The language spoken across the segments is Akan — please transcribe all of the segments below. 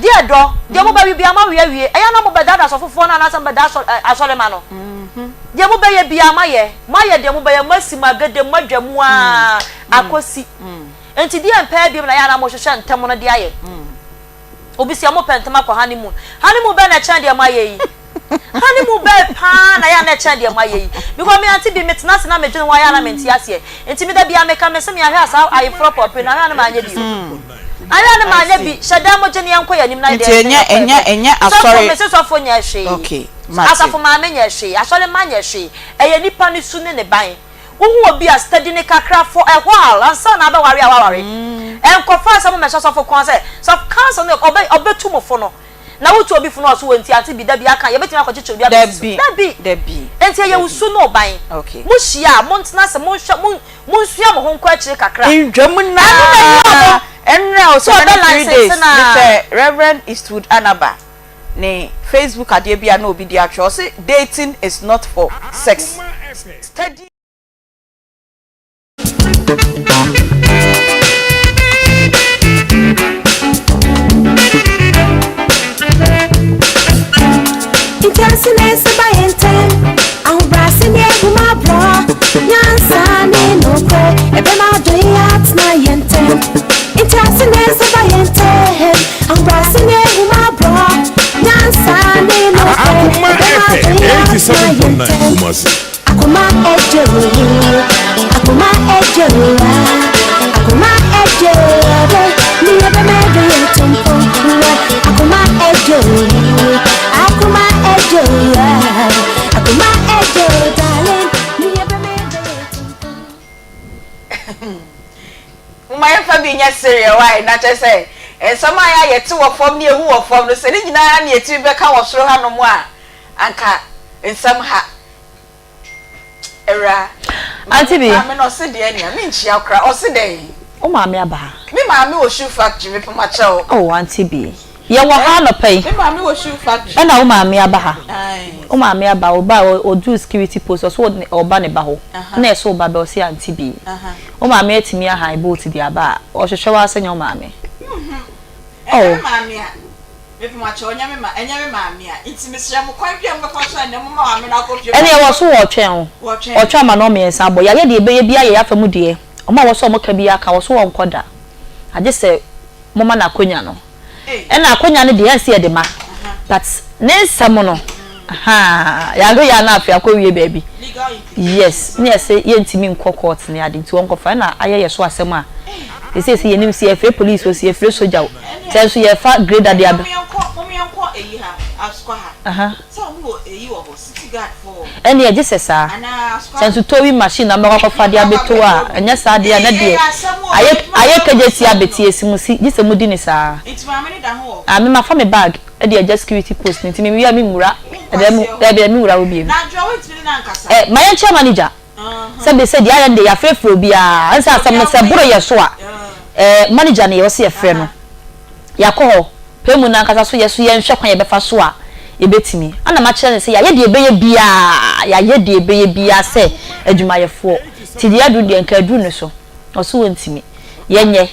Deɛ dɔ, deɛ mobɛwe biara moawe awie, ɛyɛ a na mobɛdaadaa asɔfofoɔ no anaasɛ mobɛdaa asɔ ɛ asɔremma no. Deɛ mobɛyɛ biara moayɛ, moayɛ deɛ mobɛyɛ, moasi mo agede, moadwa mu ara akɔsi. Enti deɛn paa bio na ɛyɛ a na mohwehwɛ ntɛm no de ayɛ? Obi se wɔpɛ ntɛm akɔ honeymoon. Honeymoon bɛn na ɛkyɛn deɛ moayɛ yi? Honeymoon bɛn paa na ɛyɛ a na ɛkyɛn deɛ moayɛ yi? Because me ante bi, metena ase na medwene ho a ɛyɛ a na mente aseɛ. Nti me da biara meka mese me ahwɛ a saa ayeforɔ pɔpere no ahwɛ a na manyɛ bi o. Ahwɛ a na manyɛ bi. Hyɛ dan mu gye ne yɛnkɔ yɛn anim na Nti deɛ ɛnyɛ yɛkɔ ɛnyɛ yɛkɔ. ɛnyɛ Sɔfo asɔre. mese sɔfo nyɛ hwee. Okay, mate. Asafo maame nyɛ hwee. Asɔre mma nyɛ hwee. Ɛyɛ nipa no su ne ne ban. Wohu obi a, steady no kakra for a while ansa na abɛware a waware. Ɛnkɔfa asɛm mmɛhyɛ sɔfo kɔn sɛ, sɔfo council no ɔbɛ ɔbɛtu mo fo no. Na wotu obi fo no ɔso wɔ nti ante bi da bi aka yɛbɛtumi akɔkyekyere obi abɛsi so. Dabi, Dabi! dabi, Enti ɛyɛ wo dabi. su ne wo ban. Okay. Mohyia a, montena ase, monhwɛ, mon monsua mo ho nkɔ akyiri kakra. Ndwa mu Ɛno na ɛhia naa, mo. ɛnora o Sɛ sɛ ɔbɛ bɛne 3 license days, no a. mehwɛ Rev. Eastwood Anaba ne Facebook adeɛ bi a na obi de atwerɛ, ɔse dating is not for sex, study. Ntease na ɛsɛ ba yɛn ntɛm, ahobrɛase ne ahummɔborɔ, nyansa ne nokorɛ, ɛbɛma adɔ yi atena yɛn ntɛm. Ntease na ɛsɛ ba yɛn ntɛm, ahobrɛase ne ahummɔborɔ, nyansa ne nokorɛ, Akoma ɛbɛma adɔ FM yi atena yɛn 87.9 ntɛm. Kumasi. Akoma ɛgye wo, akoma ɛgye wo, akoma ɛgye wo, ne yɛbɛma ɛdɔ yɛ tompo, akoma ɛgye wo, akoma ɛgye wo, akoma ɛgye wo, darling, ne yɛbɛma ɛdɔ yɛ tompo. Momma yɛmfa bi nyɛ sereɛ wae, na kyerɛ sɛ, nsɛm a yɛ a yɛte wɔ fam ne yɛhu wɔ fam no, sɛ ne nyinaa na yɛtumi bɛka wɔ soro hanom a, anka nsɛm ha. Awuraa, Auntie maame bi. maame no ɔse deɛ nea menkyia koraa, ɔse dɛn? Wo maame aba ha. Me maame wɔ shoe factory, mepɛ makyɛ wo. Oh Auntie bi. Yɛwɔ ha anɔpa yi. Me maame wɔ shoe factory. Ɛna wo maame aba ha. Ae. Wo maame aba, ɔba a ɔduru security post ɔse ɔba ne ba hɔ. Ɛna yɛse wo ba bɛ ɔse Auntie bi. Wo maame atumi ahan boat de aba a, ɔhwehwɛ wo ara sɛ nyɛ wo maame. Ɛnyɛ me Oh. maame a. Mepamokyɛw, ɛnyɛ me ma, ɛnyɛ me maame a, nti mesrɛ mo, kwan biara a mobɛfa so a ɛnnɛ momma maame no akɔ fie Ɛnneɛ wɔ so wɔretwɛn wo. Wɔtwɛn. Wɔtwɛn ama nnɔnmiɛnsa abɔ. Yɛayɛ deɛ yɛbɛyɛ biara yɛ yɛn afa mu deɛ. Wɔn a wɔsɛ wɔka biara ka, wɔ so wɔnkɔ da. Agye sɛ moma no akonya no. Ei. Ɛna akonya no deɛ ɛnsɛ yɛde ma. Aha. But ne nsɛm no, ahaa, yɛahwɛ yie a na afei akɔwie baabi. Legal implications. Yes, ne yɛse yɛntumi nkɔ court ne ade nti wɔnkɔfa. Ɛna ayɛ yɛ so asɛm a, seesei sɛ yɛnim sɛ yɛfrɛ police o, sɛ yɛfrɛ sogya o, Sɛ nso yɛfa grader de abɛ. Ɛnneɛ gye sɛ saa. Sɛ nso towing machine na mobɛkɔ akɔfa de abɛtow a, ɛnyɛ saa deɛ a na deɛ ayɛ ayɛ kagya abɛti asi mo si, gye sɛ modi no saa. Ah, me mafa me bag de agya security post no nti me wie a menwura dan mu, daabi daabi menwura hɔ bio. Eh, ma yɛnkyerɛ manager. Sɛbe sɛ deɛ ayɛ no deɛ yɛafrɛfrɛ obiara ɛne sɛ asɛm no sɛ boro yɛ so a ɛɛ manager no yɛwɔ sɛ yɛfrɛ no yɛakɔ hɔ pɛ mu no ankasa so yɛ so yɛnhwɛ kwan yɛbɛfa so a yɛbɛtumi ɛna makyerɛ no sɛ yɛayɛ deɛ ɛbɛyɛ biara yɛayɛ deɛ ɛbɛyɛ biara sɛ adwumayɛfoɔ nti deɛ aduru deɛ nka aduru no so ɔso wɔntumi yɛnyɛ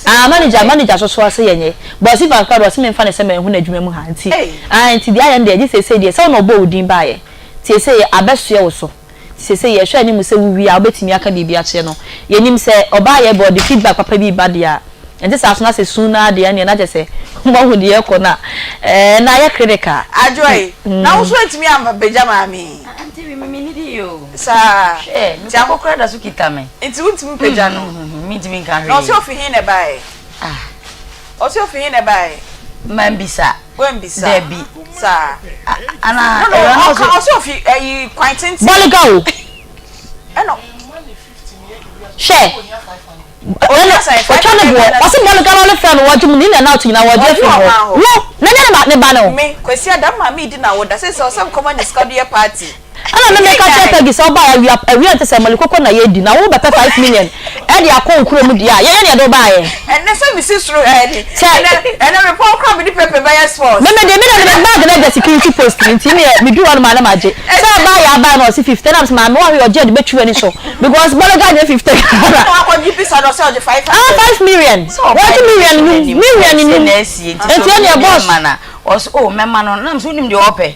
ah manager manager so so ase yɛnyɛ but ɔsi fa koraa deɛ ɔsi memfa no sɛ manhu n'adwuma mu ha nti ah nti deɛ ayɛ no deɛ gye seesei deɛ sɛ wo na ɔbɔɔ wo din baeɛ nti seesei abɛsoɛ wo so. Seesei yɛhwɛ anim sɛ wowie a wobɛtumi aka biribi akyerɛ no. Yɛnim sɛ ɔbaa yɛ bɛ ɔde feedback papa bi reba deɛ a, ɛnte saa so na sɛ suu no ara deɛ ɛnneɛ na kyerɛ sɛ moahu deɛ ɛrekɔ no a, ɛɛ na ayɛ critical. Adwoa yi, na wo nso antumi amma bɛgya maame yi? Auntie me me nidi yi o. Saa. Hwɛ, me koko koraa da so kita me. Nti wontumi mpagya no? Mentumi nka hwee. Na ɔse ofi he na ɛbaeɛ? Ah. Ɔse ofi he na ɛbaeɛ? Mambisa. Wambisa. Dabi. Saa. Ana No no, ɛwura no ɔka ɔse. ɔse ofi ɛyi kwan tenten. Bɔliga o. Ɛna. Hwɛ. Ohia sɛn? Ɔtwa ne boɔ. Ɔse bɔliga no ɔne frɛ no wɔgye mu ne in and out nyinaa wɔgye afiri hɔ. Wo, na ɛnyɛ ne ba ne ba ne wo. Me, Kwasi Adam maame redi n'awoda, seesei ɔsɛ mekɔma no sika de yɛ party. Ɛna me meka kyerɛ Peggy sɛ ɔbaeɛ awia awia nte sɛ mali koko na yɛdi na wo bɛpɛ 5 million ɛde akɔ wo kurom deɛ a yɛnyɛ ne yɛde wo baeɛ. Ɛnɛ sɛ mesi soro ha ni. Sɛ. Ɛnɛ ɛnɛ mepɔn koraa mede pɛpɛ. bɛyɛ sports. Me me deɛ me deɛ me bag no da security post no nti me me duru hɔ nom a na ma gye. Sɛ ɔbaa yɛ abaa na ɔse 50 na me sɛ maame wahwɛ ɔgye a de bɛtwi w'ani so because bɔlɔga nyɛ 50 Ghana. Na wakɔgye bisa no ɔsɛ ɔgye 500. Ah 5 million. Wɔgye million num million num. Nti ɛneɛ boss. Ɔse oh mɛma no na me sɛ wonim deɛ ɔpɛ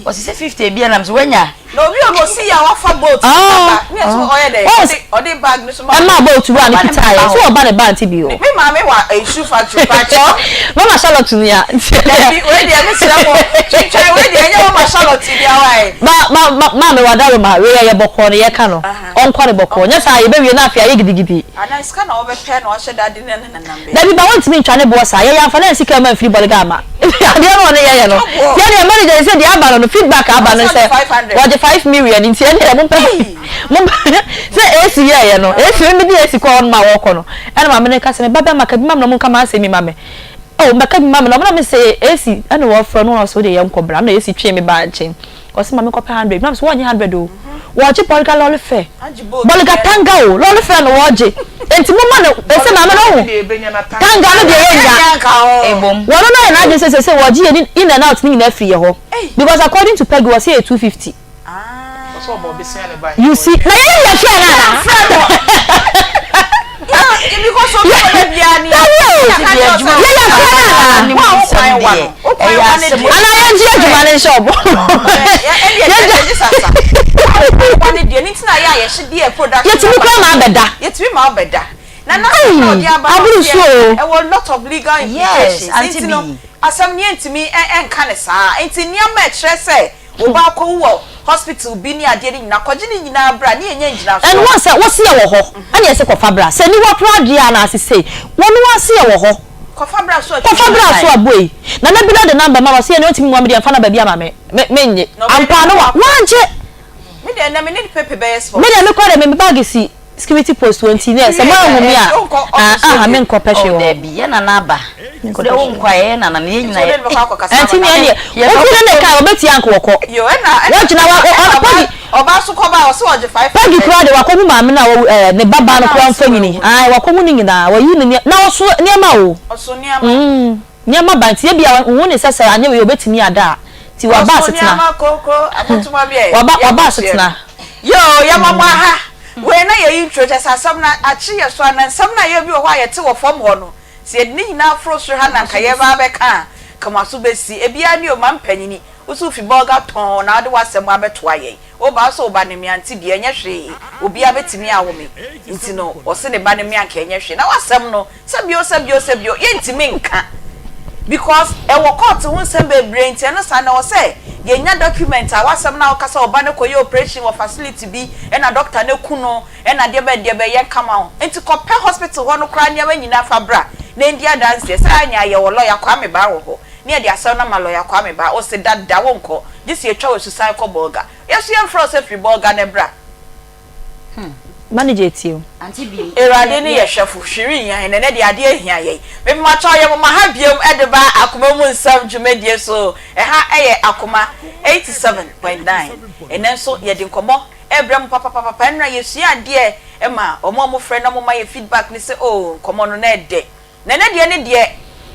ɔse sɛ 50 bia na me sɛ wanya. Na obi a ɔsi yɛ a wafa boat no aba ne ɛso ɔyɛ dɛ ɔde ɔde bag no so ma. Ɛma boat wura no kitaeɛ sɛ ɔba ne ba nti bio. Me maame wɔ nsu factory pakyɛw. Mama Charlotte nua. Dabi wei deɛ me srɛ mo twentwɛn wei deɛ ɛnyɛ mama Charlotte nua wae. Ma ma ma maame wadaroma wei ɛyɛ bɔkɔɔ ne yɛka no ɔnkɔ ne bɔkɔɔ nyɛ saa yɛbɛwie na afei ayɛ gidigidi. Anaa sika na wɔbɛpɛ na wahyɛ da de ne nenam baabi. Dabi ba wontumi ntwa ne boɔ saa yɛyɛ amfa no ansi kaa mu amfiri bɔlega amma adeɛ no ɔne yɛyɛ no nti ɛneɛ manager no sɛ deɛ aba no no feedback a aba no sɛ wɔgye 5 million nti ɛneɛ mompɛ mompɛ sɛ AC yɛɛyɛ no AC me mede AC kɔɔ hɔ nom a wɔkɔ no ɛna maame no ka sɛ me ba bɛma ka bi ma me na ɔmo nka m'asɛm yi ma me oh mbɛka bi ma me na ɔmo na me sɛ AC ɛna wɔfrɛ no ɔsɛ wodeɛ yɛnkɔ bra ɛna AC twee me baa nkyɛn Ɔse ma menkɔpɛ hundred na mese wɔnnye hundred o wɔgye bɔlga lɔre fɛ bɔlga tanga o lɔre fɛ no wɔgye enti moma no ese maame no ho tanga no deɛ yɛnnya wɔno no ayɛ n'adwene sɛ sese wɔgye yɛ in and out ne nyinaa firi yɛ hɔ because according to Peggy wɔse yɛ 250 you see na yɛne yɛ frɛ no ana yɛyɛ frɛ no ana Ana yɛngye adwuma no nhyɛ ɔbɔ. Yɛtumi kura ma abɛda. Yɛtumi ma abɛda. Na na ɔde aba aburu so o. Ɛwɔ lot of legal implications. Yes, Nti no asɛm no yɛntumi nka ne saa. Nti nneɛma ɛkyerɛ sɛ wo ba akɔwu wɔ hospital bi ne adeɛ no nyinaa kɔgye ne nyinaa bra ne yɛnyɛ ngyinasoɔ. And wɔn sɛ wɔsi yɛ wɔ hɔ ɛna yɛsɛ kɔfa bra sɛ niwa koraa deɛ anaase sei wɔn ase yɛ wɔ hɔ. Kɔfa bra so Kɔfa bra so aboe. Nana bi na de number ma me ɔse ɛneɛ ɔntumi mmoa me deɛ mfa number bi ama me me mennye. Ampa no wa wangye. Me deɛ ɛnɛ me ne Pepe bɛyɛ sports. Me deɛ me kɔ deɛ me bag si security post hɔ nti nɛ sɛ mo anhu me a ah ah me nkɔ pɛ hwee wɔ hɔ. Dabi yɛ nana aba wode wo nkɔ a yɛyɛ nana no yɛ nyina yɛ. Ɛnti nea ɛneɛ wofi ne ne kaa ɔbɛtia anka wɔkɔ wɔgyina wa ɔno Peggy Ɔbaa so kɔba a ɔse ɔgye 500. Peggy koraa deɛ wakɔhu maame no a wawu ɛɛ ne ba baa no koraa mfonyini ae wakɔhu ne nyinaa wayi ne nneɛma na ɔso nneɛma o Ɔso nneɛma. Mm nneɛma ba nti ebia ohu ne sɛ sɛ anyɛ wei obetumi ada a nti waba Ɔso asetena nneɛma koko abotoma bi ɛ waba yɛ waba kɔsoɛ no. asetena. Yoo yɛma mo aha wei na yɛ intro kyɛ sɛ asɛm no akye yɛ so ana nsɛm no a yɛ bi wɔ hɔ a yɛte wɔ fam hɔ no sɛ yɛde ne nyinaa foro soro ha na nka yɛba abɛka a nka mo aso bɛsi ebiara ne o ma mpanyini wo so wofi bɔga tɔnn na wode w'asɛm abɛtoa yɛn wo ba wo sɛ wo ba ne me ante bi ɛnyɛ hwee obiara bɛtumi awo me nti no ɔse ne ba ne me anka ɛnyɛ hwee na w'asɛm no sɛ bio sɛ bio sɛ bio yɛntumi nka because ɛwɔ court ho nsɛm bebree nti ɛno saa na ɛwɔ sɛ yɛnya document a w'asɛm no a woka sɛ ɔba no kɔyɛ operation wɔ facility bi ɛna doctor no aku no ɛna deɛ bɛn deɛ bɛn yɛnka ma wo nti kɔpɛ hospital hɔ no koraa nneɛma nyinaa fa bra na ɛndi adanseɛ sɛ anyɛ a yɛwɔ lawyer Kwame Baa wɔ hɔ ne yɛde asɛm no ama lawyer Kwame Baa ɔse dada wonkɔ gye sɛ yɛtwa wo asu san kɔ Bolga yɛso yɛmfrɛ wo sɛ firi Bolga na bra. Manager etie o. Awurade ne yɛ hwɛfo, hwere nhia yɛn, ɛnɛ deɛ adeɛ ahia yɛn. Mepakyɛw yɛ moma ha biom de ba Akoma mu nsɛm dwumadie so. Ɛha yɛ Akoma 87.9. Ɛnɛ nso yɛde nkɔmmɔ rebrɛ mo papapapapa. Ɛnora yɛsua adeɛ ma wɔn a wɔfrɛ na wɔma yɛ feedback no sɛ oh nkɔmmɔ no na ɛdɛ. Na ɛnɛ deɛ ne deɛ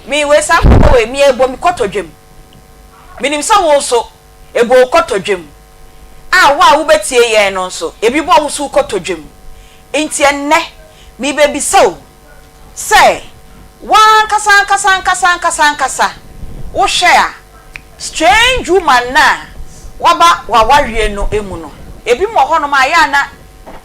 me wei saa nkɔmmɔ wei me ɛbɔ me kɔtɔdwam. Menim sɛ wo nso ɛbɔ wo kɔtɔdwam. A wo a wobɛtie yɛn no nso, ebi bɔ wo so kɔtɔdwam. Enti ɛnnɛ, merebɛbisa wo sɛ, w'ankasa ankasa ankasa ankasa ankasa, wohwɛ a, strange woman no a waba w'awareɛ no mu no, ebinom wɔ hɔnom a, ɛyɛ a na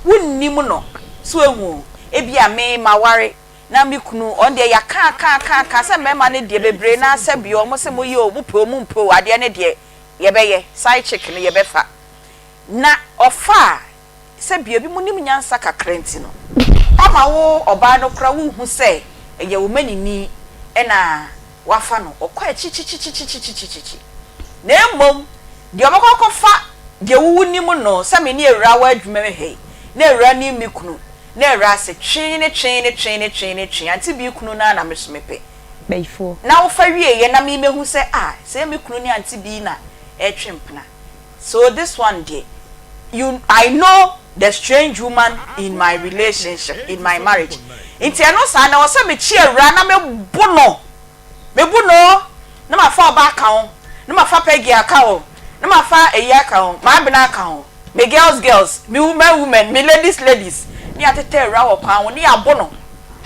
wonnim no. So woahu o? Ebia me, maware, na me kunu, ɔno deɛ yɛaka aka aka aka sɛ mmarima no deɛ bebree no ara sɛbi wɔn se moyɛ o, mopɛ o, mompɛ o, adeɛ no deɛ, yɛbɛyɛ, side chick no yɛbɛfa. Na ɔfa a, sɛ bia ebinom nim nyansa kakra nti no, ɔma wo ɔbaa no koraa wonhu sɛ ɛyɛ wo manini na wafa no, ɔkɔ akyikyikyikyikyikyikyikyi. Na mmom deɛ ɔbɛkɔ akɔfa deɛ wo wonim no, sɛ me ne awuraa wɔ adwuma mu ha yi, na awuraa nim me kunu, na awuraa se twee ne twee ne twee ne twee ne twee, ante bi kunu no ara na me so mepɛ. Bayifoɔ. Na wofa wieɛ na me mɛhu sɛ ah sɛ me kunu ne aunty bi na ɛretwe mpena so this one deɛ you I know the strange woman in my relationship in my marriage nti ɛno saa na ɛwɔ sɛ mekye awuraa na me bo no me bo no na mafa ho, na mafa Peggy aka ho, na mafa eyi aka ho, Maabena aka ho, me girls girls, me women women, me ladies ladies, ne yɛatetɛ awura wɔ kwan ho, ne yɛabo no.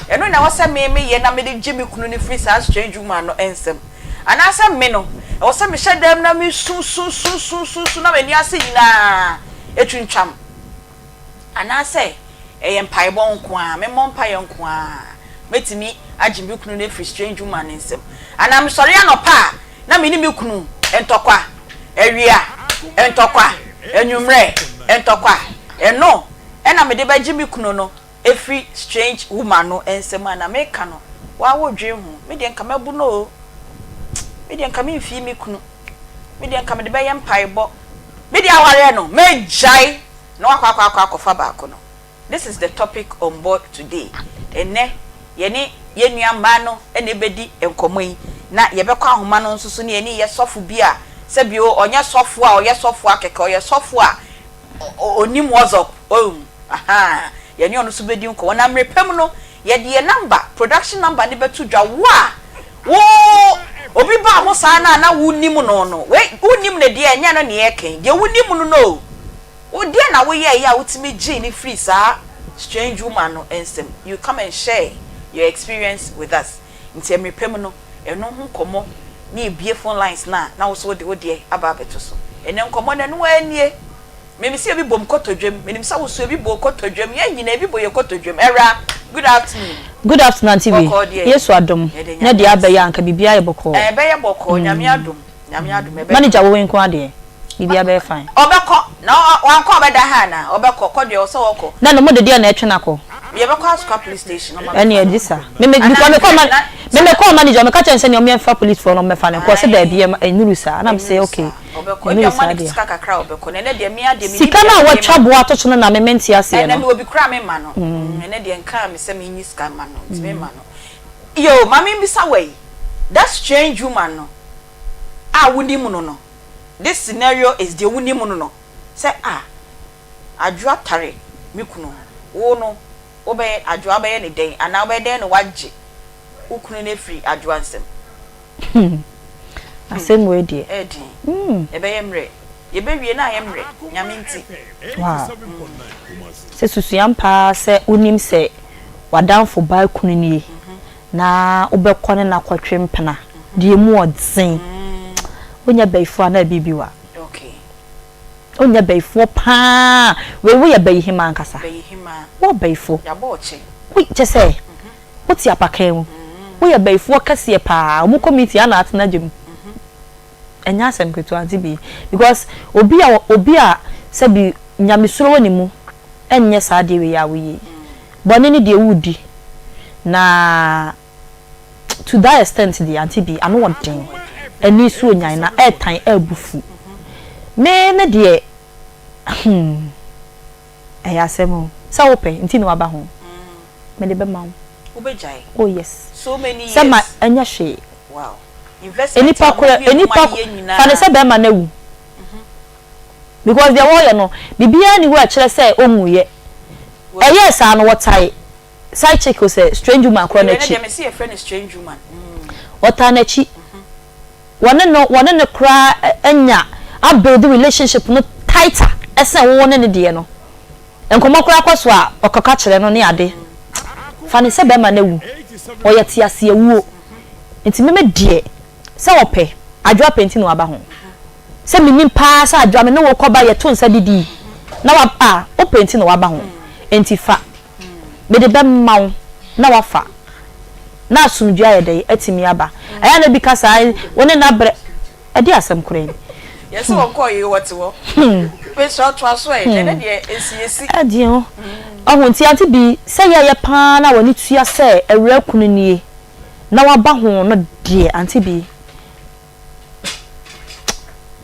Ɛno na ɛwɔ sɛ me meyɛ na mede gye me kunu no firi saa strange woman no nsam. Anaasɛ me no, ɛwɔ sɛ mehyɛ dam na mesu su su su su su na m'ani ase nyinaa atwintwam. Anaasɛ ɛyɛ mpaebɔ nko ara, memmɔ mpaeɛ nko ara, mɛtumi agye me kunu no afiri strange woman no nsam. Anaa mesɔre anɔpa a, na me ne me kunu ntɔkwa, awia ntɔkwa, anwummerɛ ntɔkwa, ɛno na mede bɛgye me kunu no afiri strange woman no nsam a, na meka no, waa wodwen ho, me deɛ nka mɛbo no oo, me deɛ nka memfii me kunu, me deɛ nka mede bɛyɛ mpaebɔ, me deɛ awareɛ no mɛgyae na wakɔ akɔ akɔ akɔfa baako no. This is the topic on board today. Ɛnnɛ yɛne yɛn nua mmaa no na ɛbɛdi nkɔmmɔ yi, na yɛbɛkɔ ahoma no nso so ne yɛne yɛ sɔfo bi a sɛbio ɔnyɛ sɔfo a ɔyɛ sɔfo a kɛkɛ, ɔyɛ sɔfo a ɔnim what's up, oh, ahaa, yɛne ɔno nso bɛdi nkɔmmɔ. Na mmerɛ pa mu no, yɛde yɛn number, production number no bɛto dwa, wo a wo obi baa ho saa no a na wonim no no, wei wonim no deɛ ɛnyɛ no ne yɛreka yi, deɛ wonim no no o, Wo deɛn na wo yɛɛyɛ a wotumi gyee no firii saa strange woman no nsam? You come and share your experience with us. Nti ɛmere pa mu no, ɛno ho nkɔmmɔ ne yɛbue phone lines no a na wo nso wode wo deɛ aba abɛto so. Ɛnɛ nkɔmmɔ no ɛno ara nie. Me mese ebi bom kotodwam, menim sɛ wo nso ebi bɔ wo kotodwam, yɛn nyinaa ebi bɔ yɛn kotodwam. Awuraa, good afternoon. Good afternoon Auntie Wee. Bɔkɔɔ deɛ? Yesu adom, Yɛda nyɛ Nyame deɛ ase. abɛyɛ a anka biribiara yɛ bɔkɔɔ. Ɛbɛyɛ bɔkɔɔ, Nyame adom. Nyame adom ɛbɛyɛ. Manager wo nko ara deɛ biribiara bɛyɛ fine. Ɔbɛkɔ na wankɔ a ɔbɛda ha anaa? Ɔbɛkɔ, kɔ deɛ ɔwɔ sɛ ɔkɔ. Na no mo de deɛ na ɛtwe no akɔ. Yɛbɛkɔ Asokwa police station na ɔmo abɛfa Ɛne no. ɛdi saa. Me me Anaa because me kɔɔ na me me kɔɔ manager me ka kyerɛ no sɛ nea ɔmo yɛnfa police foɔ no ɔmo mɛfa no nkɔ ɔsɛ daabi ɛma ɛnuru saa ɛna me sɛ Ɛnuru okay saa ɔbɛkɔ ebia ɛnuru ɔmo ma saa no deɛ. sika kakra a ɔbɛkɔ na ɛnɛ deɛ me ara deɛ menni Sika bi no a a mede watwa ma no. boɔ ato so no na me mente aseɛ Ɛnɛ no. mewɔ bi koraa a memma no ɛnɛ deɛ nkaa me sɛ menyi sika mma no nti memma no. Yoo ma membisa wo ayi that strange woman no a wonim no no, this scenario is deɛ wonim no no, sɛ ah Adwoa tare me kunu ho, wo no wobɛyɛ Adwoa wobɛyɛ no dɛn anaa wobɛyɛ dɛn na woagye wo kunu no afiri Adwoa nsam? Hmm, asɛm wei deɛ. Ɛyɛ den, ɛbɛyɛ mmerɛ, yɛbɛwie na ayɛ mmerɛ, Nyame nti. Wow, sɛ susuam paa sɛ wonim sɛ w'adamfo baa kunu nie na wobɛkɔ ne no akɔtwe mpena deɛ emu ɔdzen. Wonyɛ bayifoɔ a na biribi wa. Wonyɛ bayifoɔ paa. Wei woyɛ bayihema ankasa. Wɔ bayifo. Wo kyɛ sɛ wote apakan mu. Woyɛ bayifoɔ kɛseɛ paa. Wɔn kɔ meeting a na atena gya mu. Ɛnyɛ asɛm ketewa nti bi because obi a obi a sɛbi nyamesuro wɔ ne mu ɛnyɛ saa adeɛ wei a woyɛ yi. Bɔne ne deɛ woredi na to that extent deɛ ante bi ano ɔden ani so onyan na ɛɛtan ɛɛbu fu. Me ne deɛ hmm ɛyɛ asɛm o sɛ wopɛ nti na waba ho mede bɛma wo. Wobɛgyae? Oh yes. So many Sɛ ma years? ɛnyɛ hwee. Wow. Investment Nnipa a kora wɔn wie nnipa mu ayɛ nyinaa. fa no sɛ bɛrima no awu. Because deɛ wɔreyɛ no biribiara nni hɔ a ɛkyerɛ sɛ ɔnwuiɛ. Ɛyɛɛ saa no wɔtae side chick o sɛ strange woman korɔ no Ɛnɛ akyi. deɛ mese yɛfrɛ no strange woman. Wɔtaa n'akyi. Wɔne no wɔne no koraa anya abuild relationship no tighter ɛsɛn wo ne no deɛ no. Nkɔmmɔ koraa kɔ so a ɔkɔka kyerɛ no ne ade. Fa no sɛ bɛrima no awu. Ɔyɛ teaseawuo. Nti me me deɛ sɛ ɔpɛ Adwoa pɛ nti na waba ho. Sɛ menim paa sɛ Adwoa me ne wo kɔba yɛto nsa didi na wa a wopɛ nti na waba ho. Nti fa. Mede bɛma wo na wafa. Na asomdwoeɛ ayɛ dɛn atumi aba. Ɛyɛ a na bi ka saa wo ne no abrɛ. Ɛdeɛ asɛm koraa ni. Yɛse wɔn kɔɔ yei wɔte hɔ. Mesrɛ toa so ɛ, ɛnɛ deɛ ɛsi ɛsi. Ɛdeɛ o. Ɔho nti ante bi sɛ yɛyɛ paa na w'ani tua sɛ awuraa kunu nie na waba ho no deɛ ante bi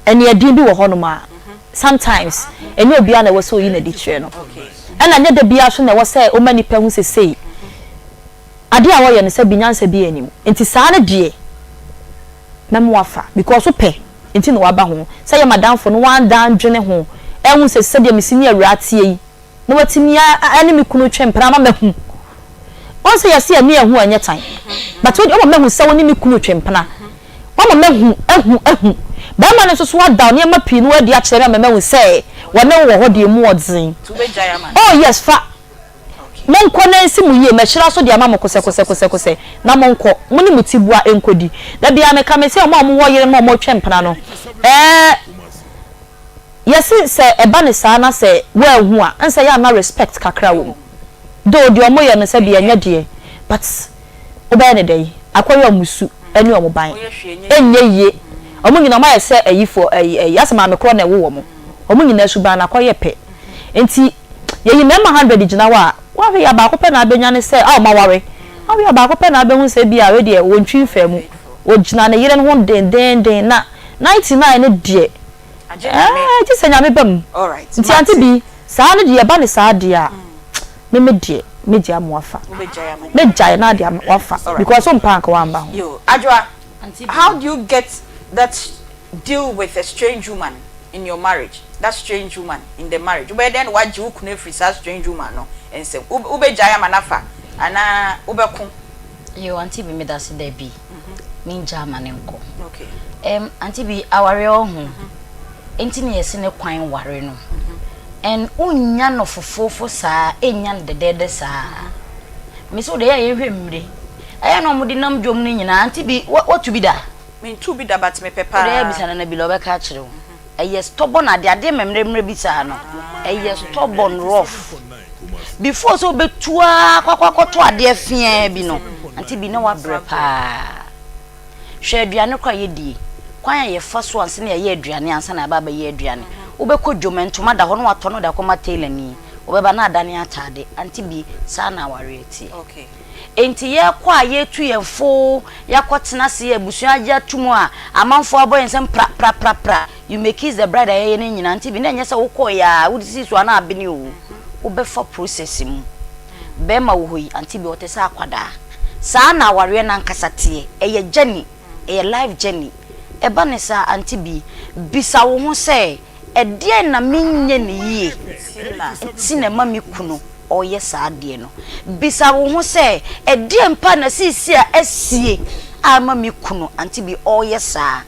aniɛden bi wɔ hɔnom a sometimes ɛnyɛ obiara na ɛwɔ sɛ oyi n'adi kyerɛ no ɛna nyɛ da biara so na ɛwɔ sɛ ɔma nipa hu sɛ sei adeɛ a wɔyɛ no sɛ bi nyansa bi anim nti saa no deɛ mɛma wafa because wopɛ nti na waba ho sɛ yɛ madamfo no wanda ndwene ho ɛhu sɛ sɛdeɛ mesi ne awuraa teɛ yi na watumi ne me kunu twe mpena ama mahu. Wɔn sɛ yɛse ɛne ɛho ɛnyɛ tan. But wo deɛ woma mahu sɛ wo ne me kunu twe mpena. Woama mahu, ahu, ahu. Barima no nso so ada nneɛma pii no adi akyerɛ me ama mahu sɛ wɔne wo wɔ hɔ deɛ emu ɔden. Nti wobɛgyae ama no? Oh yes, fa. Monkɔ na ɛnsi mo yie, mahyira so de ama mo kosɛkosɛkosɛkosɛ, na monkɔ, mo ne mo tiboa nkɔdi. Da biara meka, mese wɔn a wɔwɔ yerenom a wɔretwe mpena no, ɛɛ, yɛse sɛ ɛba no saa na sɛ woanhu a, ɛnsɛ yɛ a na respect kakra wɔ mu. Though deɛ wɔyɛ no sɛdeɛ ɛnyɛ deɛ, but wobɛyɛ no dɛn? Akɔyɛ wɔn su ne wɔn ban. Ɛnyɛ yie. Wɔn nyinaa wɔayɛ sɛ ayifoɔ, ayi, ayi, asɛ maame korɔ na ɛwo wɔn. Wɔn nyinaa suban no akɔyɛ pɛ. Nti yɛyi mmarima hundred gyina hɔ a, woahwɛ yie a baako pɛ na abɛnya ne sɛ, a wɔaware. Woahwɛ yie a baako pɛ na abɛhu sɛ ebia wei deɛ wɔntwi mfaa mu. Ɔgyina ne yere no ho dendeenden na 99 no deɛ, ɛɛ, gye sɛ Nyame ba mu. Nti Auntie Bi, saa no deɛ ɛba no saa deɛ a, me me deɛ mɛgyae ama wafa. Mɛgyae na adeɛ ama wafa because wompɛ a anka wamba ho. Yo, Adwoa, how do you get that deal with a strange woman in your marriage? That strange woman in the marriage. Wobɛyɛ dɛn na woagye wo kunu afiri saa strange woman no nsam? Wobɛgyae ama no afa anaa wobɛko? Yo, Auntie Bi, medase, dabi, mengyaa ama no nkɔ. Erm, Auntie Bi, awareɛ ɔho, enti na yɛse ne kwan ware no. And wonnya no fofoofo saa, ennya no dɛdɛɛdɛ saa. Mese wo deɛ ɛyɛ a yɛnhwɛ mmire. Ɛyɛ na wɔde nam dwom no nyinaa, Auntie Bi, woatu bi da? Mentuu bi da but mepɛ paa. Wode yɛ bisa Nana Bila ɔbɛka akyerɛ wo. Ɛyɛ stubborn ade, adeɛ mmerɛmmerɛ bi saa no, ɛyɛ stubborn rough. Before sɛ wobɛtu ara kɔ akɔ akɔtɔ adeɛ feaa bi no, Auntie Bi na wabrɛ paa. Hwɛ aduane koraa a yɛdie, kwan a yɛfa so ansa na yɛayɛ aduane ansa na yɛaba abɛyɛ aduane. Wobɛkɔ dwom, ntoma da hɔ na watɔ na ɔde akɔma tailorni, wobɛba na adane ataade. Auntie Bi, saa na awareɛ teɛ. Enti yɛkɔ a yɛtu yɛn fo, yɛakɔtena ase, abusua agye atom a amanfoɔ abɔ yɛn nsam pra pra pra pra, you may kiss the bride a yɛyɛ no nyinaa. Auntie Bi, na ɛnyɛ sɛ wokɔeɛ a wode sii so a na abene o. Wobɛfa process mu. Bɛɛma wɔ hɔ yi, Auntie Bi, ɔte sɛ akwadaa. Saa na awareɛ no ankasa teɛ. Ɛyɛ journey, ɛyɛ life journey. Ɛba no saa, Auntie Bi, bisa wo ho sɛ, Ɛdeɛn na menyɛ no yie nti na ɛma me kunu ɔyɛ saa adeɛ no? Bisa wo ho sɛ, Ɛdeɛn paa na seesei a asie a ama me kunu, Auntie Bi, ɔreyɛ saa?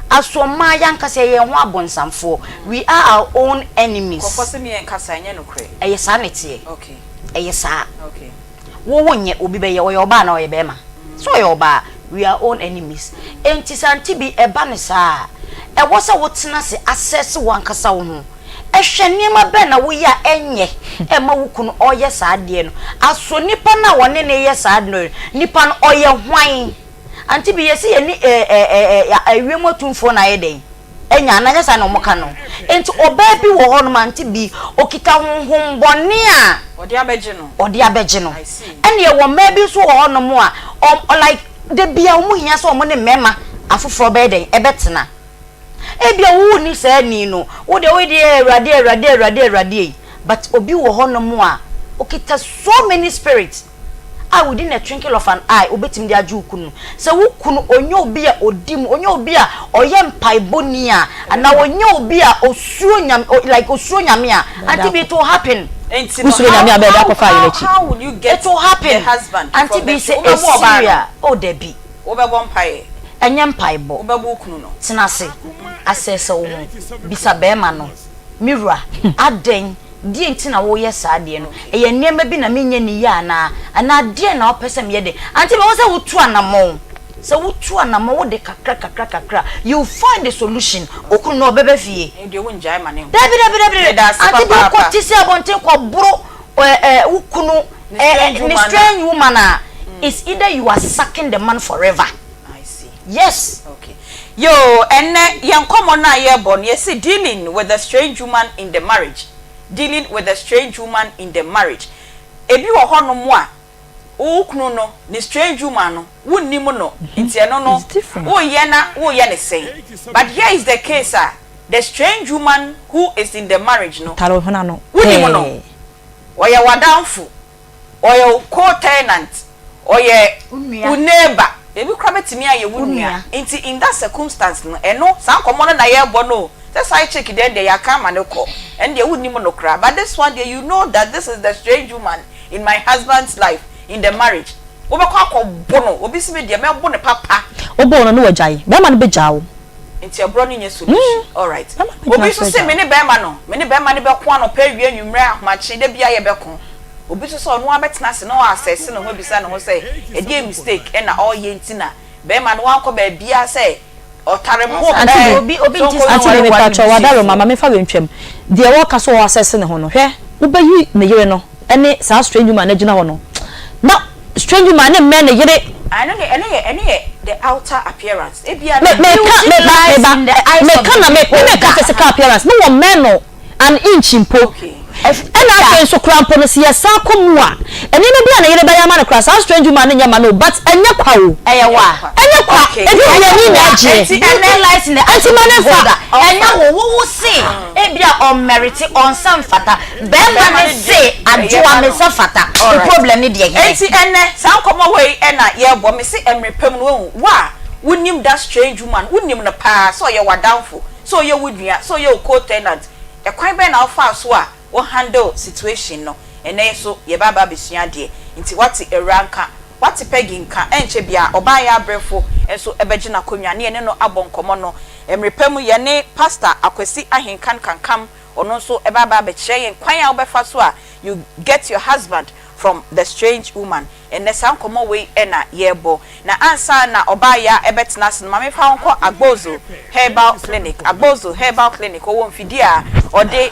Aso mmaa yɛn ankasa yɛyɛ yɛn ho abonsamfoɔ? We are our own enemies. Ɛyɛ saa na ɛteɛ. Ɛyɛ saa. Wo wo nyɛ, obi bɛyɛ, ɔyɛ ɔbaa anaa ɔyɛ bɛɛma? Sɛ ɔyɛ ɔbaa, we are own enemies. Enti sɛ ante bi ɛba no saa a, ɛwɔ sɛ wo tena ase assess wo ankasa wo ho, hwɛ nneɛma bɛn na woyɛ a ɛnyɛ ɛma wo kunu ɔyɛ saa adeɛ no. Aso nipa no a ɔne no yɛ saa ade no, nipa no ɔyɛ hwan? Ante bi yɛse yɛne ɛɛ ɛɛ ɛɛ ewiem atumfoɔ na ayɛ dɛn? anya anaa nyɛ saa na wɔka no. Enti ɔbaa bi wɔ hɔnom a nte bi, ɔkita honhommɔne a Ɔde abɛgye no. ɔde abɛgye no. I see. Ɛna yɛwɔ mmaa bi nso wɔ hɔnom a, wɔn like da biara wɔn hia sɛ wɔn ne mmarima afoforɔ bɛyɛ dɛn? Ɛbɛtena. Ebia wo wonni saa ni no, wo deɛ woyɛ deɛ Awurade, Awurade, Awurade, Awurade ei, but obi wɔ hɔnom a ɔkita so many spirits. a within a twinkle of an eye obetumi de agye wo kunu. Sɛ wo kunu ɔnyɛ obi a odi mu, ɔnyɛ obi a ɔyɛ mpaebɔni a, anaa ɔnyɛ obi a osuro Nyame, like osuro Nyame a, Auntie B, it will happen. Enti no, Wosuro how, Nyame a bɛyɛ dɛ how, akɔfa ayere how, akyi. how will you get It will the happen. husband Auntie from B the sɛ wobɛbo ɔbaa esiri no? a, oh dabi. Wobɛbɔ mpaeɛ? Ɛnyɛ mpaebɔ. Wobɛbo wo kunu no? Tena ase, asɛesɛ wo ho, bisa barima no, me wura, adɛn Deɛn nti na woreyɛ saa adeɛ no? Ɛyɛ nneɛma bi na menyɛ no yie anaa? Anaa deɛn na wopɛ sɛ meyɛ de? Auntie, mɛwɔ sɛ wotu anammɔn. Sɛ wotu anammɔn, wode kakra kakra kakra, you find the solution. Wo kunu no, ɔbɛba fie. Ɛno deɛ wongyae ma ne nkɔ. Dabi, dabi, dabi, dabi. Meda ase Auntie, bi papaapa. wokɔ te sɛ abɔnten kɔboro ɛ ɛ wo kunu Ne ɛ ɛ strange ne woman a. strange woman a, it's either you are sacking the man forever. I see. Yes. Okay. Yoo, ɛnnɛ yɛn nkɔmmɔ no a yɛrebɔ no, yɛse dealing with the strange woman in the marriage, dealing with the strange woman in the marriage. Ebi wɔ hɔnom a, wo kunu no, ne strange woman no, wonnim no, nti ɛno no, It's different. woreyɛ na woreyɛ no sɛn? But here is the case a, the strange woman who is in the marriage no, Tare wo hwene ano wonim no, pɛɛ. ɔyɛ w'adamfo, Ɔyɛ wo co-tenant, ɔyɛ wo neighbour, ebi koraa bɛtumi ayɛ wo nua. Nti in that circumstance no, ɛno, saa nkɔmmɔ no na yɛrebɔ no o. Sɛ side chick deɛ ɛndeɛ yɛaka ama no kɔ, ɛno deɛ wonnim no koraa. But this one deɛ you know that this is the strange woman in my husband's life, in the marriage. Wobɛkɔ akɔbo no, obi se me deɛ mɛbo no papa. Woboo no na wagyae. Bɛrima no bɛgyaa wo. Nti ɛborɔ no nyɛ solution. Alright. Bɛrima no Obi bɛgyina nso so se agyaa me wo. ne bɛrima no, me ne bɛrima no bɛko anɔpa, awia, anwummerɛ, ahomakye, da biara yɛbɛko. Obi nso sɛ ɔno ara bɛtena ase na ɔ assess ne ho abisa ne ho sɛ ɛdeɛn mistake na ɔreyɛ nti na bɛrima no wankɔ baabiara sɛ ɔtare me ho Auntie pɛɛ bi, Obi obi sɛ nti ɔnkɔ Auntie bi nware mepa kyɛw ware wadaro ma no ma memfa wei ntwam. Deɛ wɔka sɛ ɔ assess ne ho no, hwɛ wobɛyi ne yere no ne saa strange woman no agyina hɔ no na strange woman no mmɛn ne yere. Ɛno deɛ ɛno yɛ ɛno yɛ the outer appearance ebia Me na. meka Beauty meba lies meba in the eyes of meka the na me me meka beholder. physical appearance ne wɔ mmɛn no an inch mpo. Okay. Ɛna afei nso koraa mpo no sɛ yɛsan kɔ mu a nneɛma bi a ne yere bɛyɛ ama no koraa saa strange woman no nyɛ ma no o but ɛnyɛ kwa o. Ɛyɛ wo a. Ɛnyɛ kwa Okay. ebi Ɛnyɛ deɛ ni wo na a. agyeɛ. Enti Beauty ɛnɛ lies in the eyes Enti of ma the ne nfa. beholder. Ɛnyɛ wo, wo wo se ebia ɔmmɛrete, ɔnsa mfata. Bɛɛma Bɛɛma no no deɛ se ɛyɛ adwoa ma me no. nsa fata. Wo Alright. problem ne deɛ hene? Enti ɛnɛ saa nkɔmmɔ wei na yɛrebɔ. Mese ɛmere pa mu no wahu, wo a wonim that strange woman, wonim no paa sɛ ɔyɛ w'adamfo, sɛ ɔyɛ wo nua, sɛ ɔyɛ wo co-tenant, ɛkwan bɛn na wofaa so a wo handle situation no? Ɛnɛ nso yɛba aba abɛsua adeɛ. Nti woate Awuraa nka, woate Peggy nka, ɛnkyɛ biara ɔbaa yɛ abrɛfo nso bɛgye n'akonnwa ne yɛne no abɔ nkɔmmɔ no. Mmere pa mu yɛne Pastor Akwasi Ahenkan Kankam, ɔno nso bɛba aba abɛkyerɛ yɛn kwan a wobɛfa so a you get your husband from the strange woman. Ɛnnɛ saa nkɔmmɔ wei na yɛrebɔ. Na ansa na ɔbaa yi a ɛbɛtena ase no, ma memfa wo nkɔ Agbozo Herbal Clinic. Agbozo Herbal Clinic, ɔwɔ mfidie a ɔde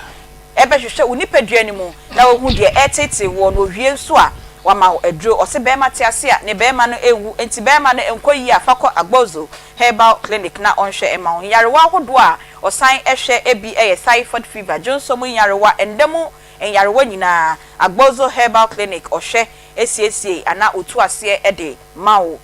bɛhwehwɛ wo nipadua no mu na wahu deɛ ɛreteetee woɔ, na ɔwie nso a, wama wo aduro. Ɔse barima te ase a, ne barima no nwu, enti barima no nkɔ yie a, fa kɔ Agbozo Herbal Clinic na ɔnhwɛ mma wo. Nyarewa ahodoɔ a ɔsan hwɛ bi yɛ thyphoid fever, dwonsɔ mu nyarewa, nda mu nyarewa nyinaa, Agbozo Herbal Clinic ɔhwɛ siesie anaa ɔtu aseɛ de ma wo.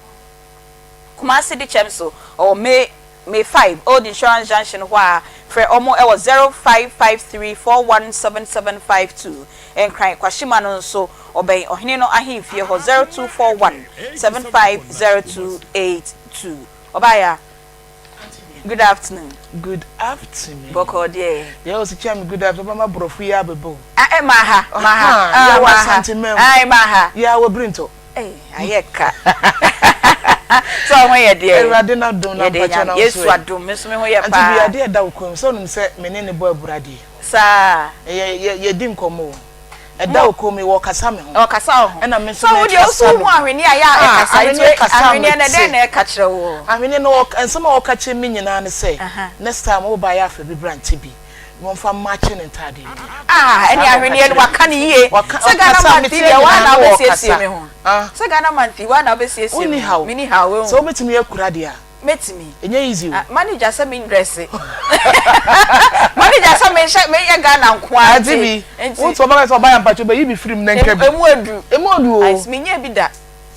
Kumasi Dikyɛm so, ɔwɔ May May 5, Old Insurance Junction hɔ a, frɛ wɔn wɔ 0553 417752. Nkran Kwashima no nso, ɔbɛn Ɔhene no ahemfie hɔ 0241 750282. Ɔbaeɛ a, good afternoon. Good afternoon. Bɔkɔɔ deɛ. Deɛ ɔsi kyɛn mi good afternoon ɔbɛma borɔfo yi abɛbɔ o. Ah, eh, maha, maha, ah, Yɛwɔ maha, Asante man mu. Aye, maha. Yɛ wɔ Brintɔ. Ei, ayɛ ka. Sɛ ɔho yɛ deɛ. Awurade n'adom na Yɛde mpakyɛ Nyame, na Yesu nso ɛ. adom, me nso me ho yɛ Auntie paa. bi adeɛ ɛda wo kɔn mu sɛ onim sɛ me ne ne bɔ abura deɛ. Saa. Yɛ yɛ yɛdi nkɔmmɔ o. Ɛda wo kɔn mu yi wɔkasa me ho. Ɔkasa wo ho. Ɛna me nso Sɛ wo deɛ wo mekasa so ne wohu ho. ahweneɛ a yɛ a Ah, ɛkasa nti ahweneɛ kasa a ahweneɛ no ɛdɛn mete. na ɛka kyerɛ woɔ? Ahweneɛ no ɔk nsɛm a ɔka kyerɛ me nyinaa ne sɛ Aha. next time woba yɛ afa bi bra nte bi na wɔmfa mmakye ne ntaadeɛ no nyinaa. Ah, Saa ɛne na ɔka ahweneɛ no kyerɛ me. waka no yie. Waka Sɛ Ghana ɔkasa a month mete yi yɛ deɛ woa nyinaa na na wobɛsiesie ɔkasa. me ho. Ah. Sɛ Ghana month yi woa na wobɛsiesie Wonni me ho. haw. Menni haw, Sɛ woahu. wobɛtumi akura deɛ a. Mɛtumi. Ɛnyɛ easy o. Ah, manager sɛ me ndrɛse. Manager sɛ menhyɛ menyɛ Ghana nko ara Ante nti. bi. Nti. Wo nso ɔbɛka sɛ ɔbaa yɛ mpakyɛ bɛyi bi firi mu na nka bi. Emu adu. Emu adu o. I see, menyɛɛ bi da.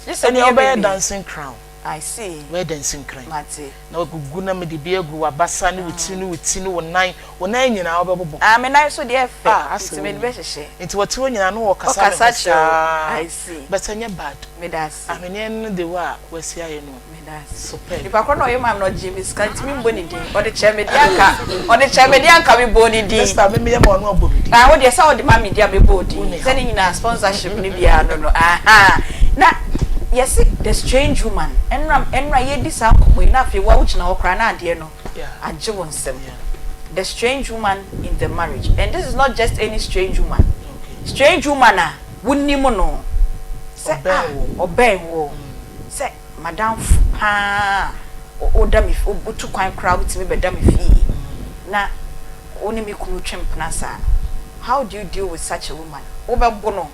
Gye sɛ Ɛnea meyɛ wobɛyɛ baby. dancing crown. I see. Wobɛyɛ dancing crown. Mate. Na wagugu na mede bi agu w'abasa ne wo ti ne wo ti ne wo nan. Wo nan nyinaa wobɛbobɔ. Ah, me nan nso deɛ ɛfɛ. Ah, asɛ Nti mede wonim. bɛhyehyɛ. Nti wɔte hɔ nyinaa na wɔkasa me ho Ɔkasa kyerɛ wo. saa. I see. But ɛnyɛ bad. Meda ase. Ahweneɛ no de wo a wasi ayɛ no. Meda ase. Superb. Nipa korɔ na ɔyɛ maa me no ɔgyee me sika nti me mbɔ ne din. Ɔde kyɛɛ me deɛ anka ɔde kyɛɛ me deɛ anka me bɔɔ ne din. Next time me meyɛ ma ɔno abɔ me din. Ah wo deɛ sɛ wode ma me deɛ a mɛbɔ wo din. Wonni Sɛ haw. ne nyinaa sponsorship no biara no no ahaa. Na yɛse the strange woman ɛnora ɛnora yɛredi saa nkɔmmɔ yi na afei wo a wogyina hɔ koraa na adeɛ no Yeah. agye wo nsam. Yeah. The strange woman in the marriage and this is not just any strange woman. Okay. Strange woman a wonim no sɛ ah Ɔbɛn wo. ɔbɛn wo sɛ M'adamfo paa a woda me wotu kwan koraa wotumi bɛda me fie na wo ne me kunu twe mpena saa. How do you deal with such a woman? Wobɛbo no?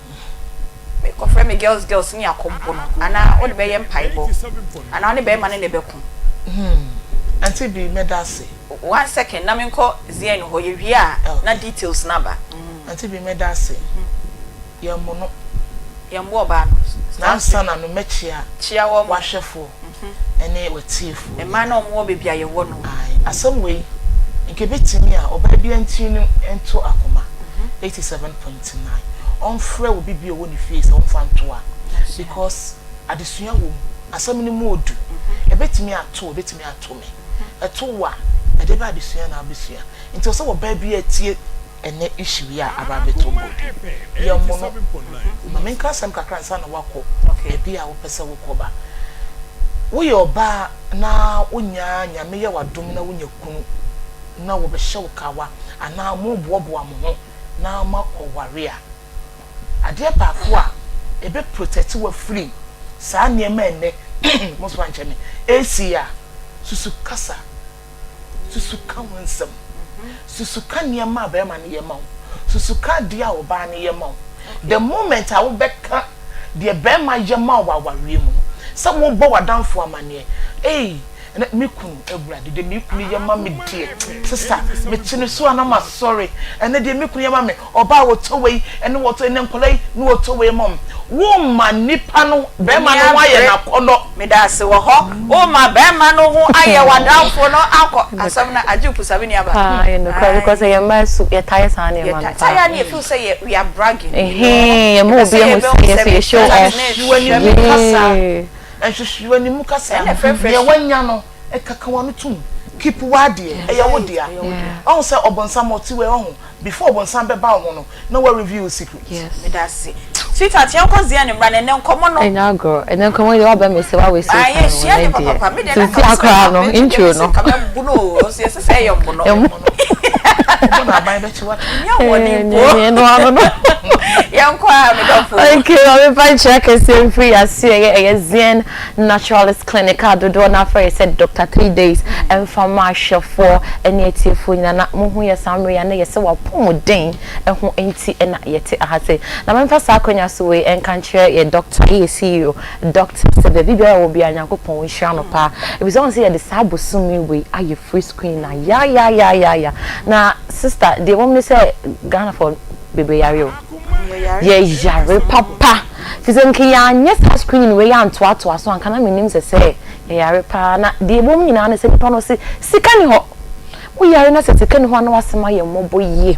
Mekɔfrɛ me girls girls ne yɛakɔbo no anaa wode bɛyɛ mpaebɔ anaa wo ne bɛrima no na ɛbɛko? Hmm, Auntie Bee, mɛda ase. One second na menkɔ Zion hɔ, yɛwie a na details no aba. Auntie Bee, mɛda ase. Yɛmmo no. Yɛmmo ɔbaa no. Na ansa na no mɛkyea Kyea wɔn. w'ahwɛfoɔ ne w'atiefoɔ Mmaa nyinaa. no a wɔwɔ baabi a yɛwɔ no. Ae, asɛm wei, nka ɛbɛtumi a ɔbaa biara ntini nto akoma 87.9 ɔmfrɛ obi bi a ɔwɔ ne fie sɛ ɔmfa nto a because adesua wɔ mu, asɛm no mu ɔdu, ɛbɛtumi ato wo, ɛbɛtumi ato me, ɛto wo a, ɛdeɛ bɛn adesua na wobɛsua? Nti ɛwɔ sɛ ɔbaa biara tie Ɛnnɛ issue yi a aba abɛtɔ board yi, yɛmmo no. Ma menka asɛm kakra ansa na woakɔ baabi a wopɛ sɛ wokɔ ba. Woyɛ ɔbaa na wonya Nyame yɛ w'adom na wonya kunu na wɔbɛhyɛ wo kawa anaa moboaboa mo ho na moakɔware a, adeɛ baako a ɛbɛ protect wo afiri saa nneɛma a ɛnnɛ momfa nkyɛ me, ɛresi yi a, susu kasa. Susu ka ho nsɛm. Susu ka nneɛma a barima no yɛ ma wo. Susu ka adeɛ a ɔbaa no yɛ ma wo. The moment a wobɛka deɛ barima yɛ ma wo wɔ awareɛ mu no, sɛ wobɔ w'adamfo amanneɛ, Ei, ɛnɛ me kunu, Awurade, deɛ me kunu yɛ ma me deɛ, sista, mete ne so a na masɔre. Ɛnɛ deɛ me kunu yɛ ma me, Ɔbaa wɔtɔ wei ɛne wɔtɔ ɛnɛ nkwadaa yi ne wɔtɔ wei ma wɔn. Woma nipa no bɛrima no ho ayɛ no akɔnɔ. Medaase wɔ hɔ. Woma bɛrima no ho ayɛ w'adamfo no akɔ asɛm no agye pusa me nua ba. Paa ɛyɛ nokorɛ because ɛyɛ mmaa su yɛtaa yɛ saa nneɛma no paa. Yɛtaa yɛ a na yɛ feel sɛ yɛ we are bragging you know. Ɛhee yɛma Yɛpɛ sɛ obi ahu yɛbɛhu sɛ yɛn sɛ nso yɛ show off. Nhwehwɛ w'anim kasa, nhwehwɛ w'anim kasa, Ɛna ɛfrɛfrɛ deɛ wanya no kaka w'ano tom, keep w'adeɛ, ɛyɛ wo dea. Wahu sɛ ɔbonsam ɔte wei wahu. Before ɔbonsam bɛba wo ho no na wa reveal wo secret. Yes. Medase. Sweetheart yɛnkɔ Zion mmra na ɛnɛ nkɔmɔ no. Ɛnyɛ agorɔ. Ɛnɛ nkɔmɔ yi deɛ waba me sɛ wa waste wo Ah time o yɛsua ɛnɛ deɛ deɛ. papapa. Me deɛ na Sisi nka mesɛ akora no me nso deɛ intro mese no. nka mɛbono o nso yɛse sɛ ɛyɛ mbono. Ɛmbono. Ɔbɔ na aban bɛkye wo ato. Menni ahoɔden mpo. Ɛɛ ɛno ano no. Yɛnkɔ a me dɔfo. Okay, maame fa nkyerɛ kɛseɛ mfiri aseɛ ɛyɛ ɛyɛ Zion Naturalist Clinic a dodoɔ no ara frɛ yɛ sɛ Doctor 3 Days ɛmfa mma ahwɛfoɔ ne atiefoɔ nyinaa na mohu yɛ saa mmerɛ yi a na yɛ sɛ w'apɔmuden ho nti na yɛte aha sei. Na memfa saa akwanya so wei nka nkyerɛ yɛ Doctor yɛ CEO Doctor sɛ baabi biara ɔwɔ biara Nyankopɔn nhyira no paa ɛfiri sɛ wohu sɛ yɛde saa bosome wei ayɛ free screen na yayayayaya na sister deɛ ɛwɔ mu ne sɛ Ghanafoɔ bebree yare o yɛyare papa Firi sɛ nka yɛanyɛ saa screening wei antoatoa so a nka na mennim sɛ sɛ yɛyare paa. Na deɛ ɛwɔ mu nyinaa ne sɛ nipa no ɔse sika nni hɔ. Woyare na sɛ sika nni hɔ a na w'asɛm ayɛ mmɔbɔ yie.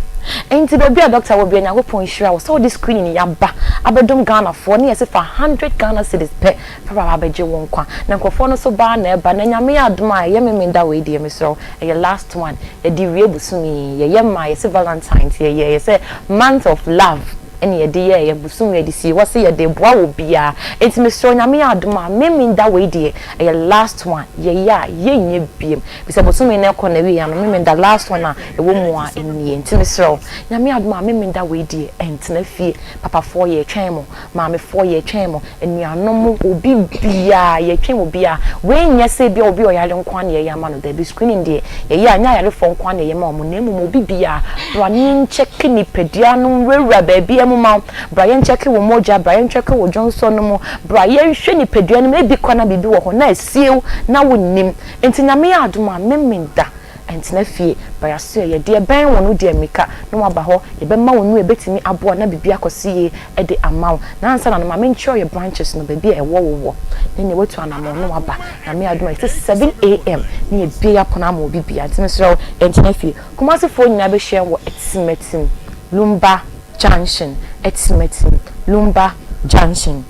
Nti baabi a doctor wɔ biara Nyankopɔn nhyira wo sɛ wode screening yi aba abɛdom Ghanafoɔ ne yɛse fa hundred Ghana cedis pɛ fa bra abɛgye wo nkwa. Na nkurɔfoɔ no nso baa na ɛba na Nyame yɛ adom a ɛyɛ Memenda wei deɛ mesrɛ wo ɛyɛ last one yɛde wie bosome yi yɛyɛ maa yɛse Valentine nti yɛyɛɛ sɛ month of love. ɛna yɛde yɛɛ yɛn bosom yɛde sii hɔ sɛ yɛde reboa wɔ biaa enti mesrɛ wo Nyame yɛ adom a Memen da wei deɛ ɛyɛ last one yɛyɛ a yɛnyɛ biom fisɛ bosome no ɛkɔ nawie ano Memen da last one a ɛwɔ mu a nie nti mesrɛ wo Nyame yɛ adom a Memen da wei deɛ ɛntena fie papafoɔ yɛtwɛn mo maamefoɔ yɛtwɛn mo anuanom obi biaa yɛtwɛn obiaa wei nyɛ sɛ ebia obi a ɔyare nko ara na yɛyɛ ama no dabi screening deɛ yɛyɛ a nyɛ ayarefoɔ nko ara na yɛyɛ ma wɔn na mmom obi biaa bra na yɛnkyɛke nipadua no nwurawura baabiaa mu ma wo bra yɛnkyɛke wo mogya bra yɛnkyɛke wo dwonsɔ no mu bra yɛnhwɛ nipadua no mu ebi koraa na biribi wɔ hɔ na asie wo na wonnim nti Nyame yɛ adom a Memenda Ɛntena fie, ba yɛasoɛ yɛ. Deɛ ɛbɛn wo no di ammirika na waba hɔ. Yɛbɛma wo nnuro a ɛbɛtumi aboa na biribi akɔ so yie de ama wo. Na ansa na no, ma menkyerɛ wo yɛ branches no, baabi a ɛwɔ wo wɔ, ne nea woatu anammɔn na waba. Nyame adom a, yɛte 7am na yɛabue yɛn apono ama obi biara. Nti mesrɛ wo, ɛntena fie. Kumasefoɔ nyinaa bɛhyia yɛn wɔ Atimatim, Lumba Junction, Atimatim, Lumba Junction.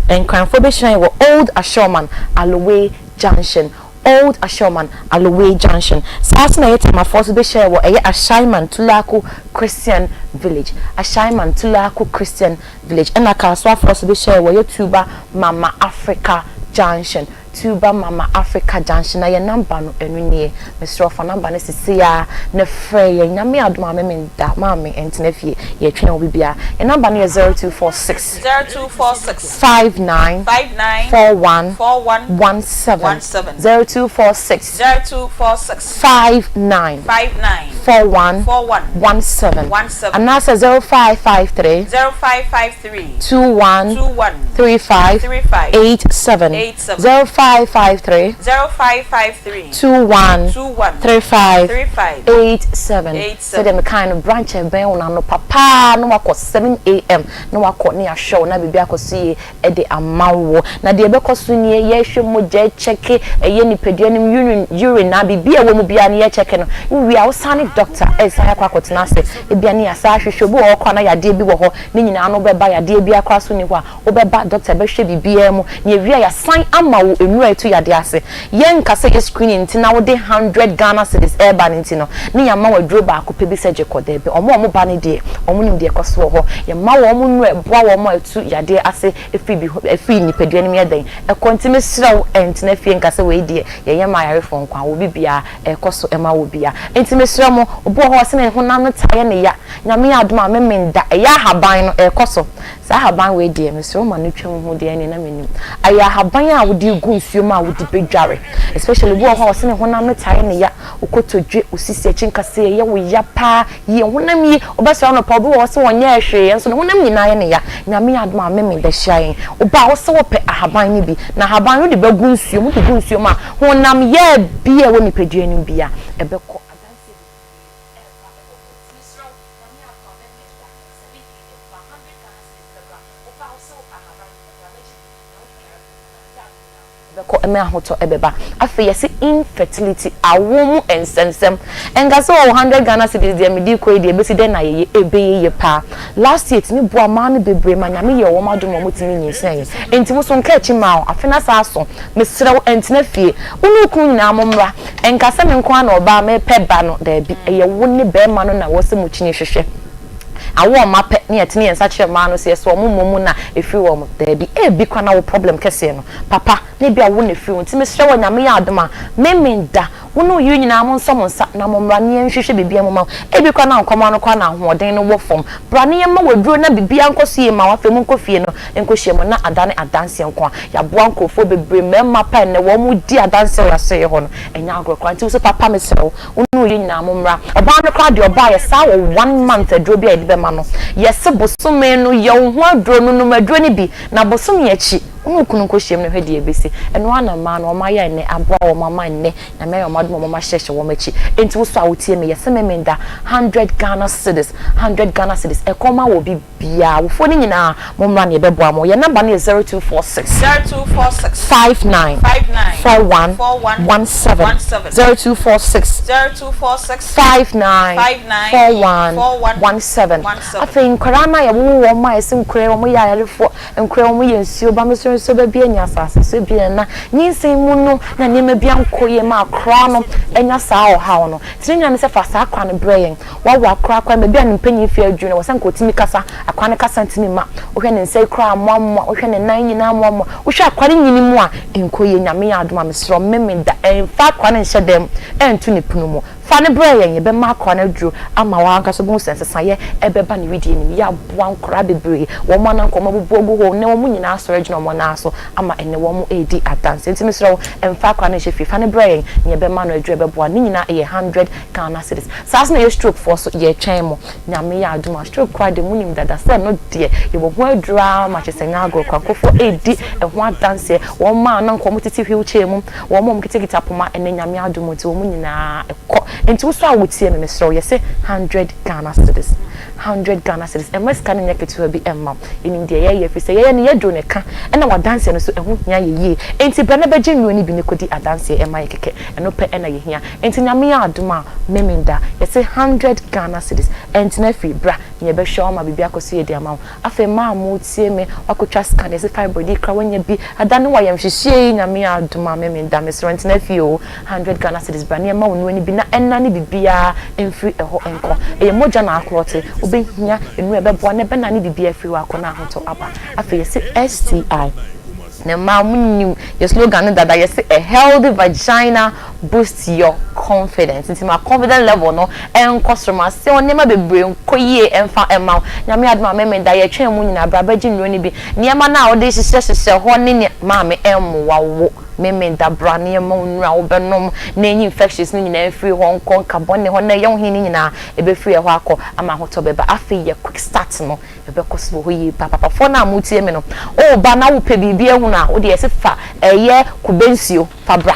Nkranfoɔ bɛhyia yɛn wɔ Old Ashorman, Aloway Junction. Old Ashaiman, Aloway Junction. Saa nso na ɛyɛ Temafoɔ nso bɛhyiaeɛ wɔ ɛyɛ Ashaiman Tulaku Christian Village, Ashaiman Tulaku Christian Village. Ɛna Kasoafoɔ nso bɛhyiaeɛ wɔ ɛyɛ Tuba Mama Africa Junction, Tuba Mama Africa Junction. Na yɛn number no ɛno nie. Mesrɛ wo fa number no sesei ara na frɛ yɛn. Nyame adom a me menda, maame ɛntena fie, yɛtwɛn obi biara. Yɛn number no yɛ 0246. 0246. 59 59 41 41 17 17 0246 0246 59 59 41 41 17 17 anaasɛ 0553 0553 21 21 35 35 87 87 0553 0553 21 21 35 35 87 87. Sɛdeɛ mekae no branch a ɛbɛn wo no anɔpa paa na wakɔ 7am na wakɔ ne yɛahwɛ wo na biribi akɔ so yie de ama wo. Na deɛ ɛbɛkɔ so nie, yɛhwɛ mogya, kyɛke ɛyɛ nipadua no mu urine, urine na biribi a ɛwɔ mu biara no yɛkyɛke no. Wowie a wosan ne doctor ɛsan akɔ akɔtena ase. Ebia ne yɛasan ahwehwɛ, obi wɔ hɔ koraa na yadeɛ bi wɔ hɔ, ne nyinaa no wobɛba, yadeɛ biara koraa so nni hɔ a, wobɛba doctor bɛhwɛ biribiara mu. Na yɛwie a yɛasan ama wo nnuro. Nnuro a ɛtu yadeɛ ase. Yɛnka sɛ yɛ screening nti na wode 100 Ghana cedis ɛreba no nti no, ne yɛama wo aduro baako pɛ bi sɛ gye kɔ. Daabi, wɔn a wɔba no deɛ, wɔnim deɛ ɛkɔ so wɔ hɔ. Yɛma wɔn nnuro a ɛboa wɔn a ɛtu yadeɛ ase firi bi firi nipadua no mu yɛ dɛn ɛkɔ. Nti mesrɛ wo, ɛntena fie nka sɛ wei deɛ yɛyɛ ma ayarefoɔ nko ara, wɔ bibiara ɛrekɔ so ma wɔ biara. Nti mesrɛ mo, obi wɔ hɔ a ɔse ne honam no taa yɛ ne ya, Nyame yɛ adom a memenda, ɛyɛ ahaban no ɛrekɔ so. Saa ahaban wei deɛ mesrɛ wo ma no twa wo ho deɛ ɛneɛ na mennim. Ɛyɛ ahaban a wode gu nsuo mu a wode bɛdware especially obi wɔ hɔ a ɔse ne honam no taa yɛ ne ya, wo kotodwe, wo sisi akyi nkasɛɛ ɛyɛ wo ya paa yie, honam yi wobɛsɔre anɔpa obi wɔ hɔ ɔse ɔnyɛɛ hwee nso ne honam nyinaa yɛ ne ya. Nyame yɛ adom a meme bɛhyia yɛn. Woba a wose wopɛ ahaban no bi na ahaban no wode bɛgu nsuo mu, wode gu nsuo mu a honam yaa biara a ɛwɔ nipadua no mu biara ɛbɛkɔ. Adanseɛ bebree ɛreba wɔ hɔ nti mesrɛ wo Nyame adom a mɛmɛ da sɛ me deɛ ɛfa 100 Ghana cedis bɛbra wo ba wo sɛ wopɛ ahaban no bi a bra bɛgye bi na wode dware wo ho na yaw nyinaa bɛkɔ ɛmɛ ahotɔ ɛbɛba. Afei yɛse infertility awo mu nsɛmsɛm ɛnka sɛ oh 100 Ghana cedis deɛ mede rekɔ yi deɛ ɛbɛsi dɛn na ayɛyie ɛbɛyɛ yie paa last year ɛtumi boa mmaa no bebree ma Nyame yɛɛ wɔn adom ma wɔtumi nyinsɛn enti wo so nka akyi mmaa wo afe no asa aso Mesrɛ wo, ntena fie. Wo ne wo kunu nyinaa mommra. Ɛnka sɛ me nko ara na ɔbaa merepɛ ba no, daabi, ɛyɛ wo ne barima no na ɛwɔ sɛ mokyini hwehwɛ. Awo a wɔapɛ ne yɛtene yɛn nsa kyerɛ mmaa no sɛ yɛsɔ wɔn mmɔ mu na ɛfiri wɔn, daabi. Ebi koraa na wo problem kɛseɛ no, papa, na ebi a wo na ɛfiri wo. Nti mesrɛ wo, Nyame yɛ adom a, Memenda, Wo ne wo yere nyinaa monsɔ mo nsa na mommra na yɛnhwehwɛ biribiara mu mma wo. Ebi koraa na nkɔmmɔ ano koraa na ahoɔden no wɔ fam. Bra na yɛmma wo aduro na biribiara nkɔ so yie mma wo. Afei monkɔ fie no nkɔhyia mu na adane adanseɛ nko a. Yɛaboa nkurɔfoɔ bebree, mmarima pa ɛnnɛ wɔn di adanseɛ wɔ yɛn asɔreɛ hɔ no, ɛnyɛ agorɔ koraa. Nti wo nso papa mesrɛ wo, wo ne wo yere nyinaa mommra. Ɔbaa no koraa deɛ ɔbaeɛ saa wɔ one month aduro bi a yɛde bɛma no. Yɛse bosome no yɛ wo ho aduro no, nom aduro no bi na bosome akyi. Wo ne wo kunu nkɔhyiam na hwɛ deɛ ɛbɛsi. Ɛno ara na mmaa no wɔn ayɛ ɛnnɛ, aboa wɔn ama ɛnnɛ, Nyame ayɛ wɔn adom a wɔn ahyɛhyɛ wɔn akyi. Enti wo so a wotie me, yɛse me menda hundred Ghana cedis, hundred Ghana cedis, ɛkɔm awɔ obi biara, awofoɔ no nyinaa mommra na yɛbɛboa mo. Yɛn number no yɛ 0246. 0246. 59. 59. 41. 41. 17. 17. 0246. 0246. 59. 59. 41. 41. 17. 17. Afei nkwadaa no a yɛwowo wɔn a yɛse nkwadaa yi wɔyɛ ayarefoɔ, Nkura wɔn yɛ nsuo ba mesoro nsuo ba bi anya asase so bi na nyinsɛn mu no na nneɛma bi ankɔ yie ma akora no anya saa ɔhaw no nti ne nyinaa ne sɛ fa saa akora no brɛ yɛn wawo akora akora baabi a ne mpanyin mfeɛ aduru no wɔ sɛ nka ɔtumi kasa akora no kasa ntumi mma wohwɛ ne nsa yi koraa amoamoa wohwɛ ne nan nyinaa amoamoa wohwɛ akora no nyini mu a nkɔ yie Nyame yɛ adom a mesrɛ wo meme da ɛmfa akora no nhyɛ dɛm ɛnto ne pono mu Fa no brɛ yɛn, yɛbɛma akwadaa no aduro ama w'ankasa wobɛhu sɛ nsesaeɛ ɛbɛba ne wedeɛ no mu. Yɛaboa nkwadaa bebree, wɔn a na anka wɔabubu agu hɔ, nnɛ wɔn nyinaa asɔre agyina wɔn nan so ama ɛnnɛ wɔn redi adanseɛ. Nti mesrɛ wo, mfa akwadaa no nhyɛ fie, fa no brɛ yɛn na yɛbɛma no aduro a ɛbɛboa no. Ne nyinaa ɛyɛ 100 Ghana cedis. Saa nso na ɛyɛ stroke foɔ nso, yɛretwɛn mo. Nyame yɛ adom a, stroke koraa deɛ monim dada sɛ ɛno deɛ yɛwɔ ho aduro ara ma kyerɛ sɛ ɛnyɛ agorɔ koraa. Nkurɔfoɔ redi ɛho adanseɛ, wɔn a na anka wɔtete wheelchair mu, Wɔn a wɔkitakita poma ɛnɛ Nyame adom nti wɔn nyinaa kɔ. Nti wo so a wotie me mesrɛ wo yɛse hundred Ghana cedis hundred Ghana cedis ɛmma sika no nyɛ ketewa bi ɛmma wo. Yɛnim deɛ yɛyɛ ɛfiri sɛ yɛyɛ no yɛduru ne ka ɛna wadanseɛ no so ɛho hia yɛ yie. Nti brɛ na bɛgye nnuro no bi ne kɔdi adanseɛ ɛma yɛ kɛkɛ ɛno pɛ ɛna yɛhia. Nti Nyame yɛ adom a Memenda yɛse hundred Ghana cedis ɛntena fie bra na yɛbɛhwɛ wo ama biribi akɔ so yie de ama wo. Afei maa mo tie me wakotwa scan yɛse fibroid yi kora wanya bi ada ne wayamhyehyeɛ yi Nyame adom a me me da mesrɛ ntena fie oo 100 Ghana cedis bra ne yɛma wo nnuro no bi na ɛnane bibiaa mfiri ɛhɔ nkɔ ɛyɛ mogya na aklɔte wobɛhia nnuro a ɛbɛboa na ɛbɛnane bibiaa afiri hɔ akɔ na ahotɔ aba afei yɛse STI na mmaa mo nim yɛ slogan no dada yɛse a healthy vagina boost your confidence nti ma confidence level no nkɔ soro ma sɛ nneɛma bebree nkɔ yie mfa mma wo Nyame adom a Memeda yɛtwɛn mu nyinaa bra bɛgye nnuro no bi nneɛma no a wode hyehyɛ hyehyɛ hɔ ne nea maame ɛmmoa wo Memeda bra na yɛmma wo nnuro a wobɛnom na ɛnyi infections no nyinaa mfiri hɔ nkɔ nka bɔne hɔ na ɛyɛ wo he no nyinaa ɛbɛfiri ɛhɔ akɔ ama ahotɔ bɛba afei yɛ quick start no Ɛbɛkɔ so wɔ hɔ yie paa. Papafoɔ no a motie me no, woba na wopɛ biribi ahunu a, wo deɛ yɛse fa ɛyɛ kube nsuo fa bra.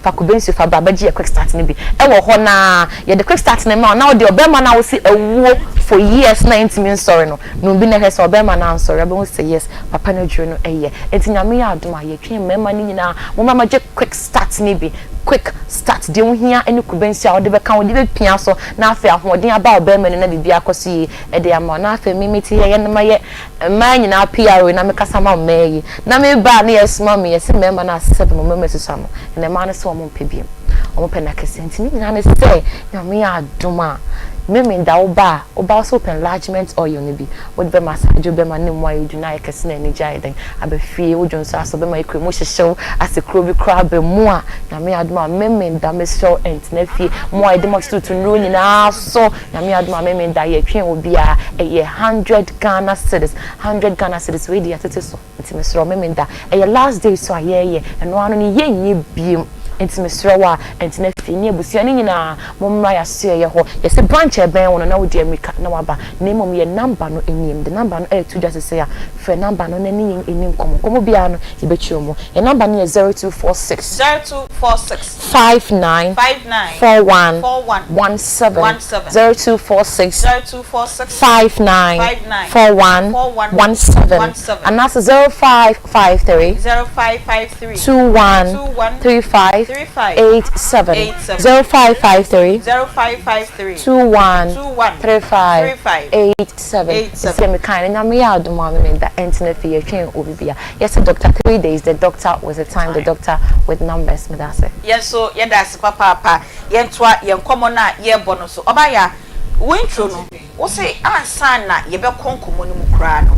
Fa kube nsuo fa bra bɛgye yɛ quick start no bi. Ɛwɔ hɔ no ara, yɛde quick start no ma wo na wo deɛ ɔbarima no a wose awuo for years na ɛntumi nsɔre no, nom bi na hwɛ sɛ ɔbɛrima no ansɔre a, wobɛhu sɛ yes, papa no aduro no ɛyɛ. Nti Nyame yɛ adom a, yɛtwe mmarima no nyinaa, mommra mmɛgye quick start no bi. Quick start, deɛ wohia ne kube nsuo a wode bɛka ho, wode bɛpia so na afei ahoɔden aba ɔbarima no na biribi akɔ so yie de ama wo. Na afei me mete yɛ yɛ na mayɛ mmaa nyinaa PRO na mekasa ma mmaa yi. Na meba a na yɛsoma me yɛse mmarima no asɛ bɛ ma mmarima susua no, ɛnna mmaa no se wɔn mpɛ biom. Wɔn pɛ no akɛseɛ. Nti ne nyinaa ne sɛ Nyame yɛ adom a Memenda wo ba a, wo ba wo sɛ wopɛ enlargement oil no bi, wode bɛ massage wo bɛma ne mu ayɛ duru na ayɛ kɛse na anigye ayɛ dɛn aba fie, wo dwonsɔ asɔ bɛma ekura mu hyehye wo ase kuro bi koraa aba mu a, Nyame yɛ adom a Memenda mesrɛ wo ɛntena fie, mo a yɛde mo atututu nnuro nyinaa so, Nyame yɛ adom a Memenda yɛtwɛn obiara, ɛyɛ hundred Ghana cedis, hundred Ghana cedis, wei deɛ yɛatete so. Nti mesrɛ wo Memenda ɛyɛ last day so a yɛɛyɛ ɛno ara no no yɛnyɛ biom nti mesrɛ wo a ɛntena fie ne abusua no nyinaa mommra yɛasoɛeɛ hɔ yɛse branch a ɛbɛn wo no na wode amirika na waba na mmom yɛ number no nie mede number no ɛɛto dwa sesei a frɛ number no na ne yɛn ɛni nkɔmmɔ nkɔmmɔ biara no yɛbɛkyerɛ mu yɛ number no yɛ 0246 0246. 59 59. 41 41. 17 17. 0246 0246. 59 59. 41 41 17 17. anaasɛ 0553 0553. 21 21. 35 35. 87 87. 0553 0553. 21 21. 35 35. 87 87. Sɛ mekan no Nyame yɛ adom a memenda ɛntena fie yɛtwɛn obi bia yɛsɛ doctor 3 days the doctor with the time the doctor with numbers meda ase. Yɛn nso yɛda ase papaapa. Yɛntoa yɛn nkɔmmɔ no a yɛrebɔ no so. Ɔbaa wo intro no, wo se ansa na yɛbɛkɔ nkɔmmɔ no mu koraa no,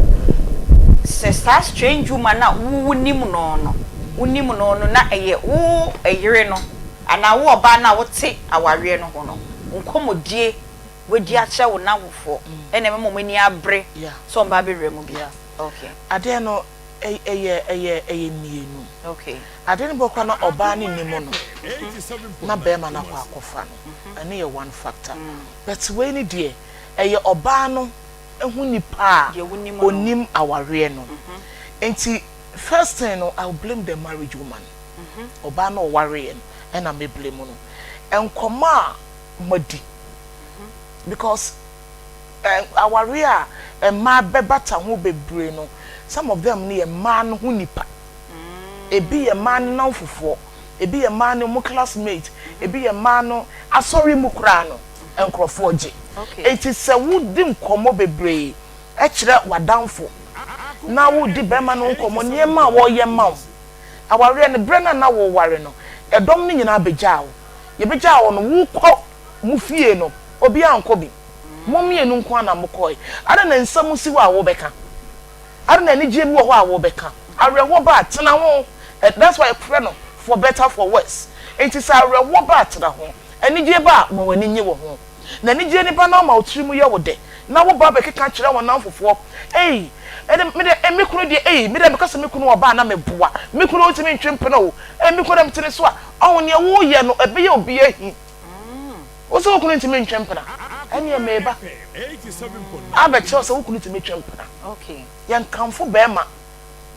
sɛ saa strange woman a wo wonim no no, wonim no no na ɛyɛ wo yere no anaa wo ɔbaa no a wote awareɛ no ho no, nkɔmmɔdie wadi akyerɛ wo n'awofoɔ ɛna ɛbɛma wɔn ani abere sɛ wɔn ba abɛwura mu bi. Okay. Adeɛ no ɛyɛ ɛyɛ ɛyɛ mmienu. Okay. Adeɛ no bɔ koraa na ɔbaa no nim no na bɛrima no akɔ akɔfa no, ɛno yɛ one factor. But wei ni deɛ ɛyɛ ɔbaa no ehu nipa a Deɛ wonim no. onim awareɛ no. Nti first thing no, I will blame the marriage woman. Ɔbaa no ɔwareɛ no ɛna me blame no. Nkɔmɔ a mo di because awareɛ a mmaa bɛbata ho bebree no, some of them no yɛ mmaa no ho nipa. Ebi yɛ mmaa no namfofoɔ, ebi yɛ mmaa no mu classmate, ebi yɛ mmaa no asɔre mu koraa no nkurɔfoɔ gye. Eti sɛ wodi nkɔmɔ bebree ɛkyerɛ w'adamfo na wodi bɛrima no nkɔmɔ nneɛma a wɔreyɛ ma wo awareɛ no berɛ no a na wɔware no, ɛdɔm no nyinaa bɛgyaa wo, yɛbɛgyaa wo no, wokɔ mo fie no, obiara nkɔ bi, mo mmienu nko ara na mokɔe. Ada na nsɛm si hɔ a wobɛka, ada na anigyeɛ bi wɔ hɔ a wobɛka, awerɛhoɔ ba a tena ho. That's why yɛfrɛ no for better for worse. Nti sɛ awerɛhoɔ ba a tena ho, anigyeɛ ba a ma w'ani nye wɔ ho, na anigyeɛ nipa no ama wo tiri mu yɛ wo dɛ na wo ba bɛkeka kyerɛ wɔn namfofoɔ, ei, ɛde me de me kunu deɛ, ei, me de meka sɛ me kunu ɔbaa na meboa me kunu, ɔntumi ntwe mpena o, ei, me kunu dɛ mete ne so a ɔho nea woyɛ no ɛbɛyɛ obi ahi wo sɛ wo kunu ntumi ntwe mpena. Ɛneɛ meba abɛkyerɛw sɛ wo kunu tumi twe mpena. Yɛnkamfo bɛrima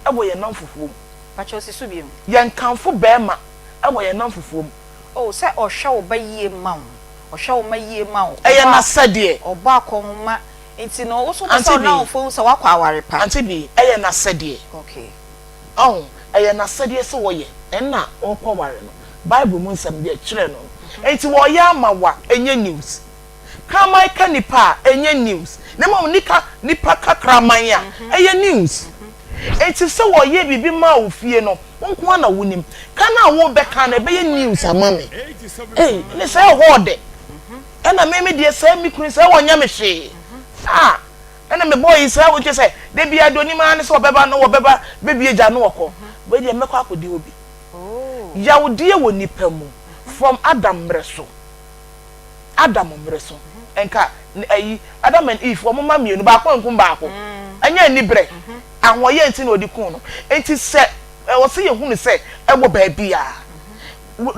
ɛwɔ yɛn namfofoɔ mu. Pakyɛ si so bio. Yɛnkamfo bɛrima ɛwɔ yɛn namfofoɔ mu. Oh, sɛ ɔhwɛ wo ba yie ma wo, ɔhwɛ wo ma yie ma wo. Ɛyɛ n'asɛdeɛ. Ɔbɔ akɔnhoma nti no wo so wopɛ sɛ ɔnamfo hu sɛ woakɔ aware pa. Auntie bi, ɛyɛ n'asɛdeɛ. Ɔho ɛyɛ n'asɛdeɛ sɛ wɔyɛ ɛnna ɔkɔ ware no, Bible mu nsɛm deɛ kyerɛ no nti wɔyɛ ama wa ɛnyɛ news. Kraman ka nipa a ɛnyɛ news, na mmom nika nipa ka kraman a ɛyɛ news. Nti sɛ wɔyɛ biribi ma wo fie no, wo nko ara na wonim ka no a wobɛka no ɛbɛyɛ news ama me. Ei, ne sɛ ɛhɔ ɔdɛ ɛna me me deɛ sɛ me kunu sɛ wɔnyɛ me hwee a ɛna me boy yi sɛ wogye sɛ da biara deɛ onim ara ne sɛ ɔbɛba no wɔbɛba bɛbie gya no wɔkɔ wei deɛ mɛkɔ akɔdi hɔ bi. Yawdeɛ wɔ nipa mu from Adam mmerɛ so, Adam mmerɛ so nka ayi Adam and Eve wɔn mma mmienu baako ankum baako, ɛnyɛ anibrɛ ahoɔyɛ nti na ɔde kum no. Nti sɛ ɛwɔ sɛ yɛhunu sɛ ɛwɔ baabi a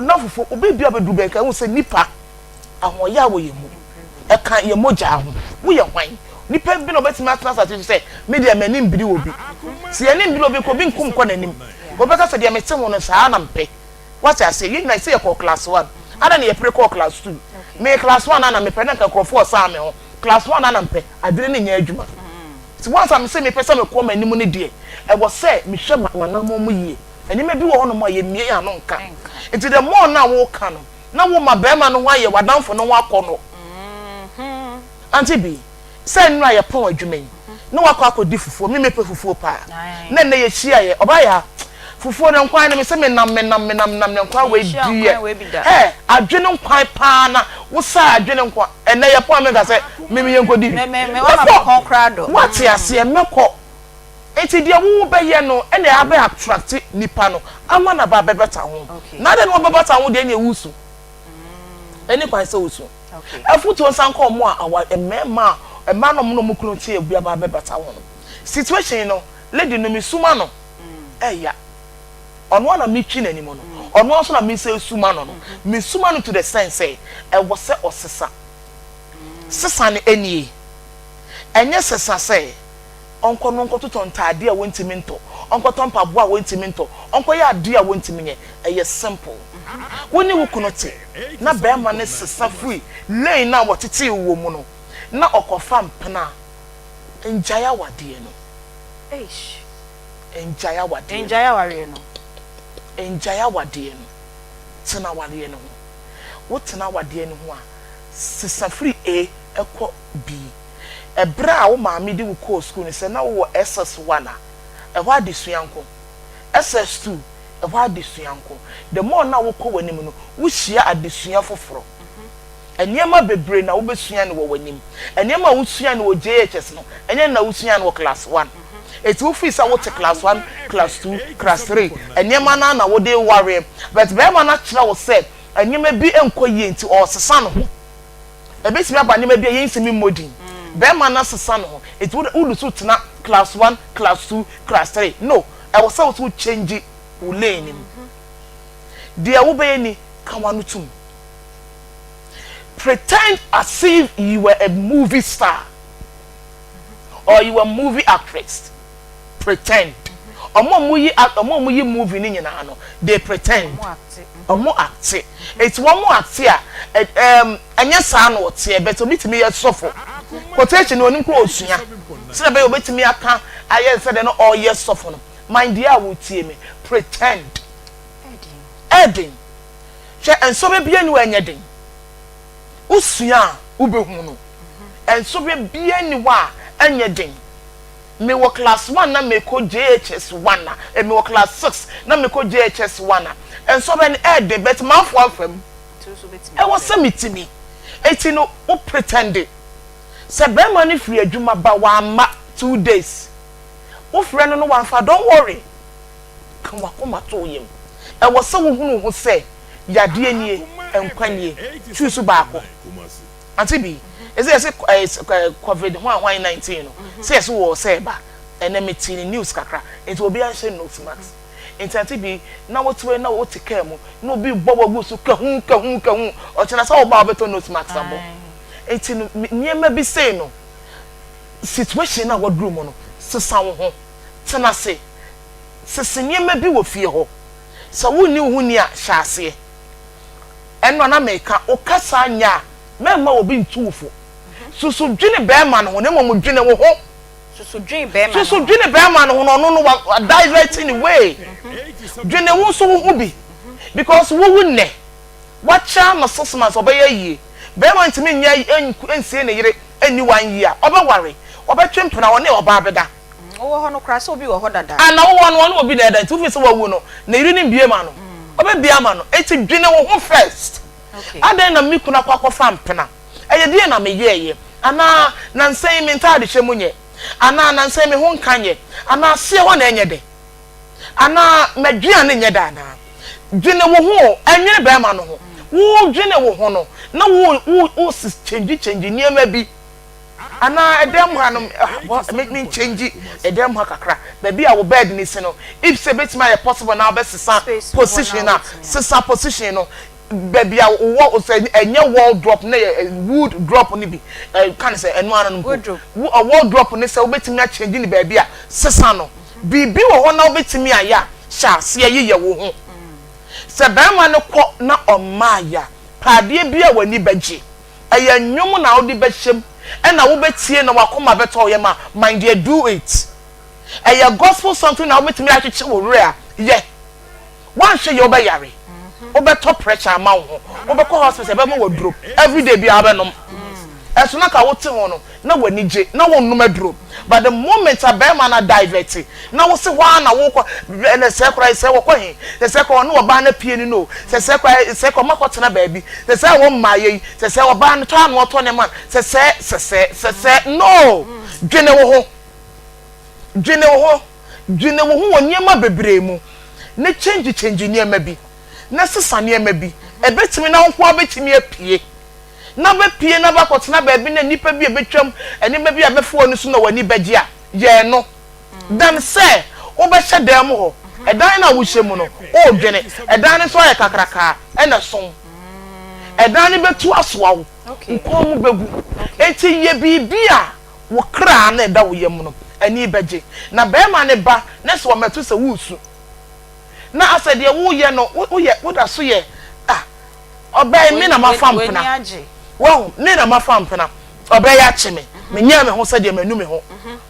na fufuo obi bi a bɛduru bɛnka ɛhu sɛ nipa ahoɔyɛ a wɔ yɛn mu ɛka yɛn mogya ho. Woyɛ hwan? Nipa bi na ɔbɛtumi atena asase so sɛ me deɛ m'ani mbiri obi. Sɛ yɛn ani mbiri obi kɔ obi nkum kɔ n'anim, wɔbɛka sɛ deɛ mete ho no saa na mpɛ. Wate aseɛ? Yɛn nyinaa sɛ yɛkɔɔ class one, ada na yɛpere kɔɔ class two. Me class one ana mepɛ na nka nkurɔfoɔ ɔsan me ho. Class one ara na mepɛ, adwene no nyɛ adwuma. Nti once a mese mepɛ sɛ mekɔ m'anim no deɛ, ɛwɔ sɛ mehwɛ m'anammɔn mu yie. Nneɛma bi wɔ hɔnom a yɛmmie yɛn ano nka. Nti the more no a woreka no, na woma barima no ho ayɛ w'adamfo no ho akɔnnɔ. Auntie Bee, sɛ nnora yɛpɔn adwuma yi, na woakɔ akɔdi fufuo, me mepɛ fufuo paa. Na nnɛ yɛhyiaeɛ, ɔbaa yaa, fufuo no nkwan no, mese menam menam menam menam ne nkwan wei deɛ, hɛ, adwene nkwan paa na wosaa adwene nkwan, ɛnnɛ yɛpɔn a menka sɛ me yɛnkɔdi bi. Mɛkɔ, woate aseɛ, mɛkɔ. Nti deɛ wo wobɛyɛ no na abɛ attract nipa no ama no aba abɛbata ho. Na adɛn na wabɛbata ho deɛ ɛneɛ wosu. Ɛni kwan sɛ wosu. Afutuo nsa nka ɔmo a awa mmarima a mmaa na ɔmo ne ɔmo kunu te obi aba abɛbata ho no. Situation no lady no me suma no ɛya. Ɔno ara na me twi n'anim no. Ɔno ara nso na me nsa suma no no. Me suma no to the sense sɛ ɛwɔ sɛ ɔsesa. Sesa no ɛnie. Ɛnyɛ sesa sɛ ɔnkɔ no ɔnkɔtotɔ ntaadeɛ a wɔntumi ntɔ, ɔnkɔtɔ mpaboa a wɔntumi ntɔ, ɔnkɔyɛ adeɛ a wɔntumi nyɛ. Ɛyɛ simple. Wo ne wo kunu te na barima no sesa firi lane no a wɔtetee wo wɔ mu no na ɔkɔfa mpena a, ngyae awadeɛ no. Ngyae awadeɛ no. Ngyae awareɛ no. Ngyae awadeɛ no. Tena awareɛ no ho. Wotena awadeɛ no ho a, sesa firi A kɔ B. Ɛberɛ a wo maame de wo kɔɔ sukuu no, sɛ na wowɔ SS one a, ɛhɔ adesua nko. SS two, ɛhɔ adesua nko. The more na wokɔ w'anim no, wohyia adesua foforɔ. Nneɛma bebree na wobɛsua no wɔ w'anim. Nneɛma a wosua no wɔ JHS no, ɛnyɛ no na wosua no wɔ class one. Enti wofiri sɛ wote class one, class two, class three, nneɛma no ara na wode wareɛ. But barima no akyerɛ wo sɛ nneɛma bi nkɔ yie nti ɔresesa ne ho. Ebetumi aba nneɛma bi a yɛntumi mmɔ din. Barima no asesa ne ho. Enti wo wode so tena class one, class two, class three. No, ɛwɔ sɛ wo nso wo change wo lane no mu. Deɛ wobɛyɛ ni, ka w'ano tom. Pretend as if you were a movie star or you were movie actress. Pretend. Ɔmo a ɔmo yi act, ɔmo a ɔmo yi movie no nyinaa no, they pretend. Ɔmo acte. Eti wɔn acte a, ɛɛm, ɛnyɛ saa na ɔteɛ, but obi tumi yɛ sɔfo. Quotation no onim koraa osua. Sɛdeɛ ɛbɛyɛ obetumi aka ayɛ sɛdeɛ na ɔyɛ sɔfo no. My dear a wotie me, pretend. Ɛɛden. Hwɛ, nsɔhwɛ biara nni hɔ a ɛnyɛ den. Wosua a, wobɛhu no. Nsɔhwɛ biara nni hɔ a ɛnyɛ den. Me wɔ class one na me kɔ JHS one a, eh, me wɔ class six na me kɔ JHS one a, nsɔhwɛ no ɛɛden but m'afo afa mu. Ɛwɔ sɛ me tumi. Eti no wo pretende sɛ bɛɛma no firi adwuma ba wamma 2 days, wo frɛ no no wamfa, don't worry, ka w'akoma to wo yam. Ɛwɔ sɛ wo hunu wo ho sɛ yadeɛ nie, nkwa nie, choose baako. Ante bi, ɛsɛ yɛse ɛɛ covid hwan hwan 19 no, sɛ yɛse wɔ sɛ ɛba, ɛnɛ me tee ne news kakra, nti obiara nhyɛ nose mask. Nti ante bi, na wote hɔ yi na wote car mu, na obi bɔ wagu so kahuu kahuu kahuu, ɔkyena sɛ woba a wobɛtɔ nose mask abɔ. Nti no nneɛma bi sei no, situation no a waduru mu no, sesa wo ho, tena ase, sese nneɛma bi wɔ fie hɔ. Sɛ wonni wo ho ni a, hyɛ aseɛ. Ɛno a na meka, wo kasa nyɛ a, mɛmma obi ntu wo fo. Susu dwene bɛrima no ho, na mmom dwene wo ho. Susu dwene bɛrima no ho. Susu dwene bɛrima no ho, na ɔno no wa wa divert ne way. Dwene wo nso wo ho bi, because wowu nnɛ, wakyɛ ama 6 months ɔbɛyɛ ayie. Bɛrima ntumi nyɛ nsie ne yere nni one year, ɔbɛware, ɔbɛtwe mpena, ɔne ɔbaa bɛda. Wowɔ hɔ no koraa sɛ obi wɔ hɔ dada. Ah na wowɔ no ɔne obi na ɛda nti wofii sɛ wawu no ne yere no mbue ma no ɔbɛbue ama no enti dwene wo ho first adɛn na me kunu akɔ akɔfa mpena ɛyɛ deɛn na meyɛɛyɛ anaa nansa yi me ntaade hyɛ mu nyɛ anaa nansa yi me ho nka nyɛ anaa aseɛ hɔ na ɛnyɛ dɛ anaa m'aduane nyɛ dɛ anaa dwene wo ho o ɛnwene bɛrima no ho wo dwene wo ho no na wo wo wo change change nneɛma bi. Anaa ɛdan mu ha no me me change ɛdan mu ha kakra baabi a wo bed no si no if sɛ ebetumi ayɛ possible na wobɛsesa position a sesa position no baabi a wowɔ sɛ ɛnyɛ wall drop na yɛ wood drop no bi ka ne sɛ ɛno ano no mpo wall drop ne sɛ wobɛtumi akyɛngye ne baabi a sesa no biribi wɔ hɔ na wobɛtumi ayɛ a hyɛ aseɛ yeyɛ wo ho sɛ bɛrima no kɔ na ɔmmaa ya paadeɛ bi a w'ani bɛgye. Ɛyɛ nnwom na wode bɛhyɛ mu. ɛna wobɛtie na w'akoma bɛtɔ wo yam a, my dear do it. Ɛyɛ gospel something na wobɛtumi akyekye wo werɛ a, yɛ. Woanhwɛ yie wobɛyare. Wobɛtɔ pressure ama wo ho. Wobɛkɔ hospital yɛbɛma wo aduro. Everyday biara wobɛnom. Ɛso na ka wote ho no na w'ani gye na wonnom aduro. But the moment a bɛrima no adivert na wose hɔ ara na wokɔ ɛnɛ sɛɛ koraa sɛɛ wɔkɔ he sɛ sɛɛ koraa ɔne ɔbaa no apue no no sɛ sɛɛ koraa sɛɛ koraa ɔmakɔtena baabi sɛ sɛɛ wɔn mmaayɛ yi sɛ sɛɛ ɔbaa no tɔ ano ɔtɔ ne ma sɛ sɛɛ sɛ sɛɛ sɛ sɛɛ no dwene wo ho dwene wo ho dwene wo ho wɔ nneɛma bebree mu na change change nneɛma bi na sesa nneɛma bi ɛbɛtumi na wo nko ara bɛtumi apue na bɛpue na bɛakɔtena baabi na nnipa bi a ɛbɛtwam, nneɛma bi a ɛbɛfa w'ani so na w'ani bɛgye a, yɛ ɛno. Dan sɛ wobɛhyɛ dan mu hɔ. Ɛdan no a wohyɛ mu no, woredwene. Ɛdan no nso ayɛ kakrakaa na ɛsõ. Ɛdan no bɛtu asoa wo, wo kɔn mu bɛgu. Enti yɛ biribi a wo kra no a ɛda wo yam no ani bɛgye. Na barima no ba na sɛ ɔmmɛto sɛ woresu, na asɛ deɛ woreyɛ no, woyɛ, woda so yɛ, ah, Ɔbaa yi, me na mafa mpena. Wahu, me na mafa mpena. Ɔbaa yi akye me. Menyɛɛ me ho sɛdeɛ manu me ho.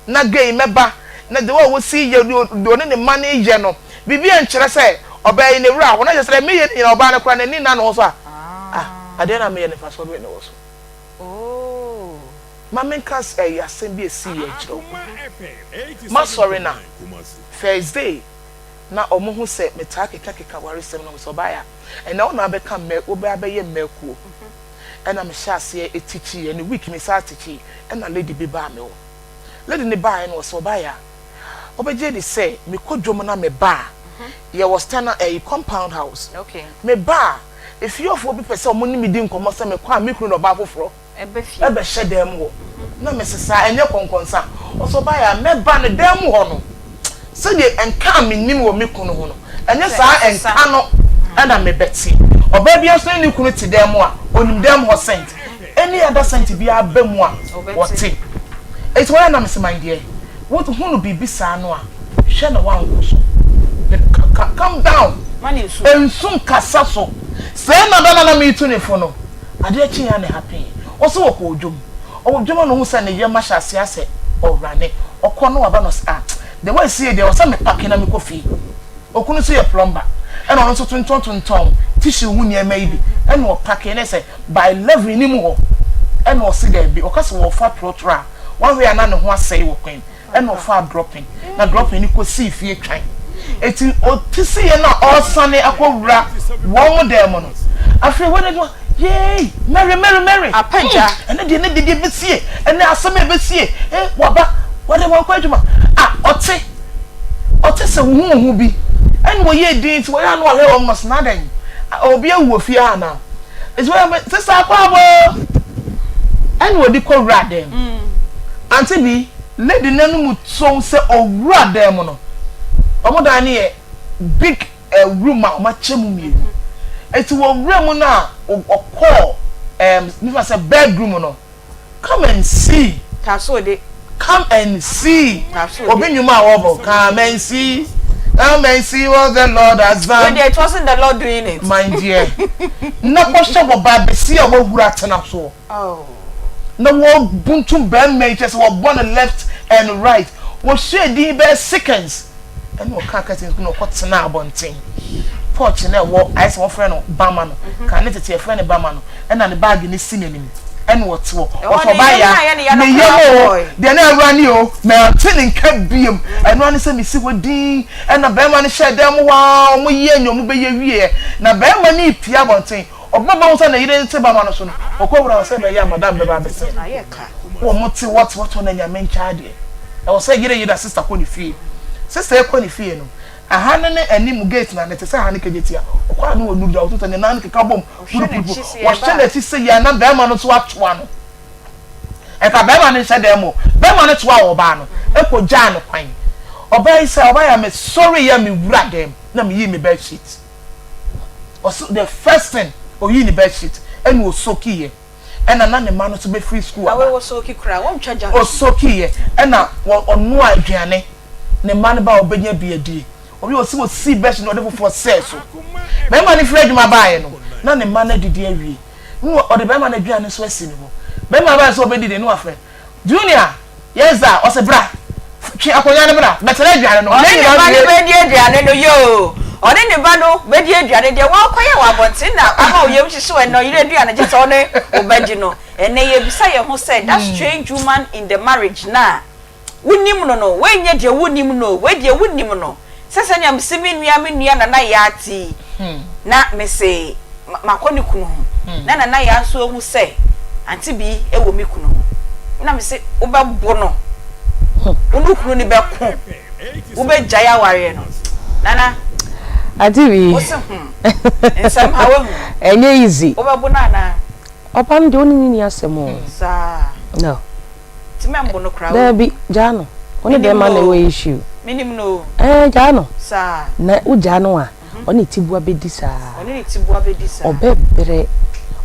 Na gay mɛba, na the way a wɔsi yɛ, deɛ ɔne ne mma no yɛ no, biribi nkyerɛ sɛ ɔbaa yi ne werɛ aho. Na kyerɛ sɛ deɛ meyɛ no nyinaa, ɔbaa no koraa n'ani nna ne ho so a, ah, adeɛ no a meyɛ no mfasoɔ bɛn na ɛwɔ so? Ma menka ɛyi asɛm bi a ɛsiiɛ nkyerɛ wo. M'asɔre na first day na wɔhu sɛ metaa kekakeka awaresɛm no, wɔn sɛ ɔbaa yi a, Ɛnɛ wo na abɛka mmɛ wobɛ abɛyɛ mmɛkuo ɛna me hyɛ aseɛ tikyi ɛne week me saa tikyi ɛna lady bi baa me hɔ lady no baeɛ no ɔsɛ ɔbaeɛ a ɔbɛgye adi sɛ me kɔ dwom na me ba a yɛwɔ stana ɛyi compound house me ba a efiefoɔ bi pɛ sɛ ɔmo ne me di nkɔmɔ sɛ me kɔ a me kunu na ɔbaa foforɔ bɛhyɛ dan mu hɔ na mese saa ɛnyɛ kɔnkɔnsa. Ɔsɛ ɔbaeɛ a mɛba no dan mu hɔ no sɛdeɛ nka a menim wɔ me kunu ho no ɛnyɛ saa nka no na mebɛte. Ɔbaa biara nso ne ne kunu te dan mu a ɔnim dan mu hɔ scent. Any other scent biara ba mu a ɔte. Enti wɔyɛ na mese my dear wohunu biribi saa no a hwɛ na woankɔ so. Calm down. Nsu nkasa so. Sɛɛ na da no a na meretu ne fo no Adeɛ kyeeɛ a na ɛhapee. Ɔse ɔkɔɔ dwom. Ɔwɔ dwom a na ɔhu sɛ ne yam ahyɛ aseɛ asɛ ɔrane. Ɔkɔ na waba na ɔse ah the way ɛsi yɛ deɛ ɛwɔ sɛ me pake na mekɔ fie. Okunu nso yɛ plumber ɛna ɔno nso tontɔn tontɔn tissue ho nneɛma yi bi ɛna ɔpake na ɛsɛ by 11 no mu hɔ ɛna ɔse daabi ɔka sɛ ɔɔfa trɔtrɔ a wanhwɛ a na ne ho asɛe wɔ kwan mu. Ɛna ɔfaa dropping na dropping no kɔsii fie twan. Eti ɔte siiɛ no a ɔresane akɔwura wɔn dan mu no, afei wei no yeei Mary Mary Mary Apagya. Hmm, ɛnɛ deɛ ne dedeɛ bɛsie, ɛnɛ asɛm a ɛbɛsie, eh, waba, wɔde wankɔ adwuma. Ah, ɔte, ɔte sɛ huhuhu bi, ɛna ɔyɛɛ din nti wɔyɛ ano ahwɛ wɔn no sena dɛn, obi awu wɔ fie ha anaa? Nti wɔyɛ bɛ, sista akwaaba, ɛna ɔde kɔwura dan mu. Ante bi, lady no anum tow sɛ owura dan mu no, wɔn dan no yɛ big room a wɔakyɛ mu mmienu. Eti wɔwura mu no a ɔkɔɔ ɛɛm nifa sɛ bedroom no, come and see. Tasode. Come and see. Tasode. Obi nnwom a wɔbɔ, come and see, come and see what the Lord has done. Wei deɛ it wasn't the Lord doing it. My dear, na kɔhyɛ wɔ baa besia a wahuru atena soɔ. Na wɔbuntum barima yi kyerɛ sɛ wɔbɔ no left and right. Wɔhyɛɛ din bɛyɛ seconds ɛna ɔkaa curtains gu na ɔkɔ tenaa abɔnten. Porch no ɛwɔ ayɛ sɛ wɔfrɛ no bama no, kan ne tete yɛfrɛ no bama no, ɛna ne baage no si n'anim ɛna ɔte hɔ. Ɔsɛ ɔbaa ya ne yam o, deɛ na awura ne o, mante ne nka biom. Ɛno ara ne sɛ mesi hɔ dinn ɛna barima no hyɛɛ dan mu hɔ ara, wɔyɛɛ nea wɔbɛyɛ wieɛ na barima no repue abɔnten. Ɔbɛba bɛhu sɛ ne yere nte bama no so no, ɔkɔ wura hɔ sɛ ɛbɛyɛ a madam bɛba abɛsɛe no. Wɔn te hɔ te hɔ te hɔ na Nyame nkyɛ adeɛ. Ɛwɔ sɛ yere yere a sister kɔ ne fie. Sister yi kɔ ne fie no, aha no ne anim gate no ano ɛte sɛ aha ne kejetia. Ɔkɔ a na ɔnuru da, ɔto sɛ ne nan no keka bom purupurupu. Wɔhwɛ n'akyi sei a na bɛrima no nso atoa no. Ɛka bɛrima no nhyɛ dan mu o, bɛrima no toaa ɔbaa no kɔ gyaa no kwan. Ɔbaa yi sɛ ɔbaa yi a mesɔreeɛ a mewura dan mu na meyii me bed sheet. Ɔse the first thing oyii ne bed sheet ɛna osoki yɛ ɛna na ne mma no nso bɛfiri school aba. Na wei wɔsoki koraa wɔntwa gya no. Osoki yɛ ɛna ɔnoa aduane ne mma no ba a ɔbɛnya bi adie. Obi ɔsi osii bed sheet na ɔde foforɔ sɛɛ so. Bɛrima no firi adwuma baeɛ no na ne mma no adidi awie. Na ɔde bɛrima no aduane nso asi ne hɔ. Bɛrima bɛyɛ sɛ ɔbɛdidi ne wafrɛ Junior, yes da, ɔse bra, twe akonnwa no bra, bɛtena aduane no. Ɔne ne ba no bɛdi aduane no, yoo, ɔne ne ba no bɛdi aduane, deɛ woakɔyɛ wɔ abɔnten na ama wo yam hyehye wo ɛnnɛ ɔyere aduane gye sɛ ɔne wo ba di no. Ɛnnɛ yɛrebisa yɛn ho sɛ, that strange woman in the marriage no a wonim no no, wei nyɛ deɛ wonnim no o, wei deɛ wonim no sɛ sɛnea mese me nua me nua Nana Yaa te yi, na mese makɔ ne kunu ho, na Nana Yaa nso ahu sɛ Auntie Bi wɔ me kunu ho, na mese wobɛbo no, wo ne wo kunu no bɛko, wobɛgyae awareɛ no. Nana, Auntie Bi, wose hmm, nsɛm ha woahu? Ɛnyɛ easy. Wobɛbo no anaa? Ɔba no deɛ wo ne no nni asɛm o. Saa. No. Nti mɛmbo no koraa o. Daabi, gyaa no. Wo ne bɛɛma na ɛwɔ issue. Menim no o. Ɛɛ, gyaa no. Saa. Na wo gyaa no a, ɔne ne tiboa bɛdi saa. Ɔne ne tiboa bɛdi saa. Ɔbɛbrɛ,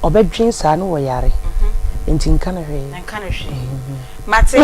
ɔbɛdwen saa na ɔyare. Nti nka no hwee. Nka no hwee. Mate,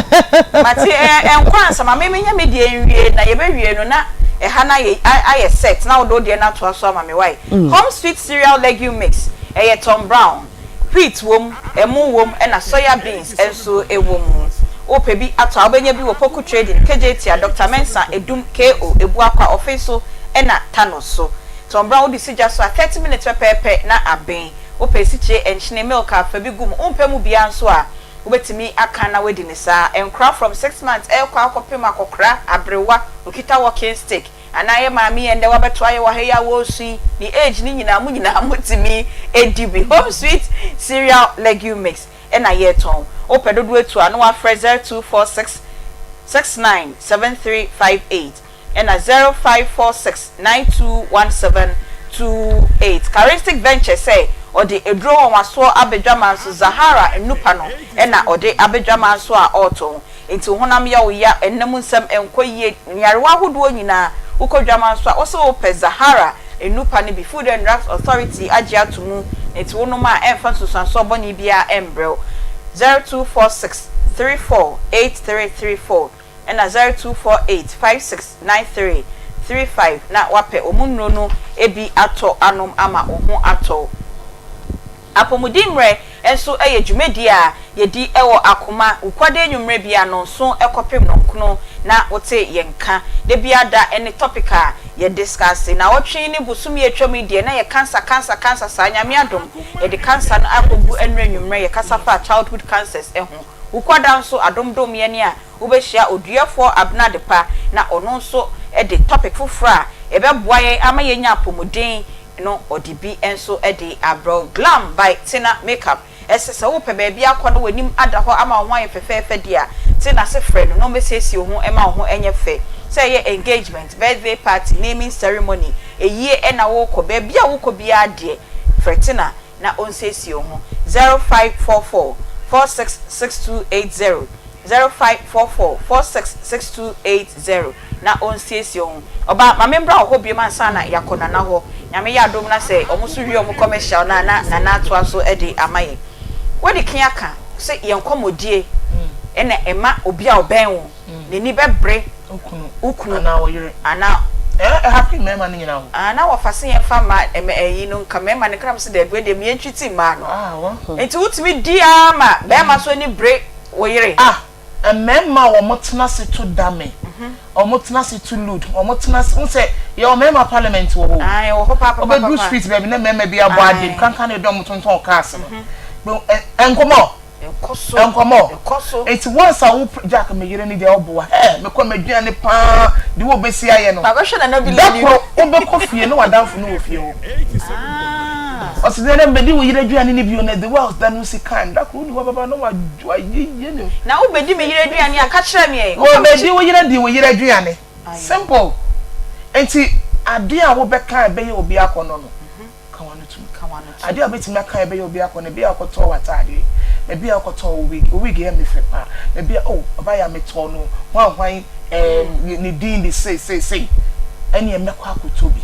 mate, ɛɛ, ɛnkɔ ansa, ma me menyɛ me deɛ nwie, na yɛbɛwie no na ɛha no ayɛ, ayɛ set, na wode wo deɛ no atoa so ama me, wai? Home sweet cereal legume mix, ɛyɛ Tom Brown. Wheat wom, ɛmo wom ɛna soya beans nso wɔ mu. Wopɛ bi atɔ a wobɛnya bi wɔ Poku Trading, Kejetia, Doctor Mensah, Edum, KO, Ebuakwa, Ɔfei so ɛna Tano so. Tɔn bra wode si gya so a 30 minutes pɛpɛɛpɛ na aben. Wopɛ asikyire, nkyene, milk a fa bi gu mu. Wompɛ mu biara nso a wobɛtumi aka na woadi no saa. Nkora from 6 months ɛrekɔ akɔpem akɔkora, aberewa, okita walking stick. Anaa yɛ maame yi ɛndɛ wabɛto ayɛ wɔ ha yi a wɔresu yi ne age ne nyinaa mo nyinaa mo tumi di bi home sweet cereal legume mix ɛna yɛtɔn wopɛ dodoɔ atu a na wafrɛ 0246 69 7358 ɛna 0546 9217 28 Charistic Ventures sɛ ɔde aduro nwanwasoɔ abɛdwaman so Zahara nnupa no ɛna ɔde abɛdwaman so a ɔretɔn Enti wo honam yɛ wo ya, nna mu nsɛm nkɔ yie, nyarewa ahodoɔ nyinaa, wokɔ dwaman so a, wose wopɛ Zahara nnupa no bi, Food and Drugs Authority agye ato mu, enti wonom a ɛmfa nsunsuansoɔ bɔne biara mbrɛ wo. 0246 34 8334 ɛna 0248 56 93 35 na woapɛ wɔn nnuro no bi atɔ anom ama wo ho atɔ wo. Apɔmuden mmerɛ nso yɛ dwumadie a yɛdi wɔ akoma Wukuada anwummerɛ biara nnɔnson kɔpem nnɔnkono na wote yɛn nka. Da biara da ne topic a yɛ discuss. Naawɔtwe ne bosome a atwam yi deɛ na yɛ cancer cancer cancer saa Nyame adom yɛde cancer no akɔgu ɛnnora anwummerɛ yɛkasa faa childhood cancers ho. Wukuada nso adom dom yɛn a wobɛhyia Oduafoɔ Abena Adepa na ɔno nso de topic foforɔ a ɛbɛboa yɛn ama yɛanya apɔmuden no ɔde bi nso de abrɛ wo. Glam by Tina Makeup Ɛsɛ sɛ wopɛ baabi akɔ na w'anim ada hɔ ama wo ho ayɛ fɛfɛɛfɛ deɛ a, Tina se frɛ no na ɔmmɛsiesie wo ho ma wo ho nyɛ fɛ. Sɛ ɛyɛ engagement, birthday party, naming ceremony, ayie na worekɔ, baabi a worekɔ biara deɛ, frɛ Tina na ɔnsiesie wo ho. 0544 46 6280, 0544 46 6280. na ɔnsiesie wo ho. Ɔbaa, ma membra wo hɔ biom ansa na yɛakɔ Nana hɔ. Nyame yɛ adom na sɛ ɔmo nso wie ɔmo commercial no a na Nana atoa so de ama yɛn. Woadi kan aka sɛ yɛn nkɔmmɔdie na ɛma obi a ɔbɛn wo n'ani bɛbre wo kunu anaa wo yere. Anaa. Ɛ ɛhappen mmarima no nyinaa o. Ah na wɔfa se yɛmfa mmaa ɛmɛ ɛyi no nka mmarima no kra me se daabi wei deɛ me yɛntwiti mmaa no. Ah wɔ. Nti wotumi di ara ma barima nso ani bre wo yere. Ah Mmarima a wɔtena ase to dame, wɔtena ase to lude, wɔtena ase, wohu sɛ yɛwɔ mmarima parliament wɔ hɔ o. Ae, wɔ hɔ paapapapa. Wobɛduru street baabi na mmarima bi abɔ ade, nkanka na ɛdɔm tontɔn cars no. Nkɔmmɔ. Ɛkɔ so. Nkɔmmɔ. Ɛkɔ so. Eti once a wo Jack me yere ne deɛ ɔboa, hɛ, mekɔ m'aduane paa, de wo bɛsi ayɛ no. Mabɛhwɛ Nana bi Da koro wobɛkɔ fie na w'adamfo no wɔ fie hɔ. Ɔse dɛn dɛ mebɛdi wo yere aduane no bio na the way a ɔda no si kan da koro wodi hɔ bɛba na wayeyie ne. Na wobɛdi me yere aduane a ka kyerɛ me ɛ. Wobɛdi wo yere di wo yere aduane simple nti adeɛ a wobɛka a ɛbɛyɛ obi akɔnnɔ no ka w'ano tom adeɛ a wobɛtumi aka a ɛbɛyɛ obi akɔnnɔ ebi a wokɔtɔɔ w'ataadeɛ ebi a wokɔtɔɔ wo wig wo wig yɛ me fɛ paa ebi a oh ɔbaa yi a metɔɔ no hwan hwan ɛɛm ne din de sei sei sei ɛneɛ mɛkɔ akɔtɔ bi.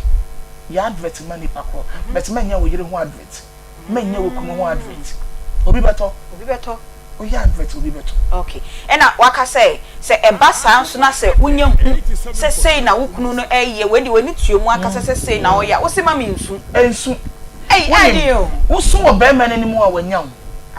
Yɛ advert ma nipa korɔ but mɛnyɛ wo yere ho advert, mɛnyɛ wo kunu ho advert. Obi bɛtɔ. Obi bɛtɔ. Woyɛ advert obi bɛtɔ. Ok. Ɛna waka sɛ, sɛ ɛba saa nso na sɛ wonya hu sɛ sei na wo kunu no ɛyɛ, wei deɛ w'ani tua mu ankasa sɛ sei na ɔyɛ a, wose ma me nsu. Nsu. Ei, ɛyɛ den Wonim, o. wosu wɔ barima no anim a wanya wo.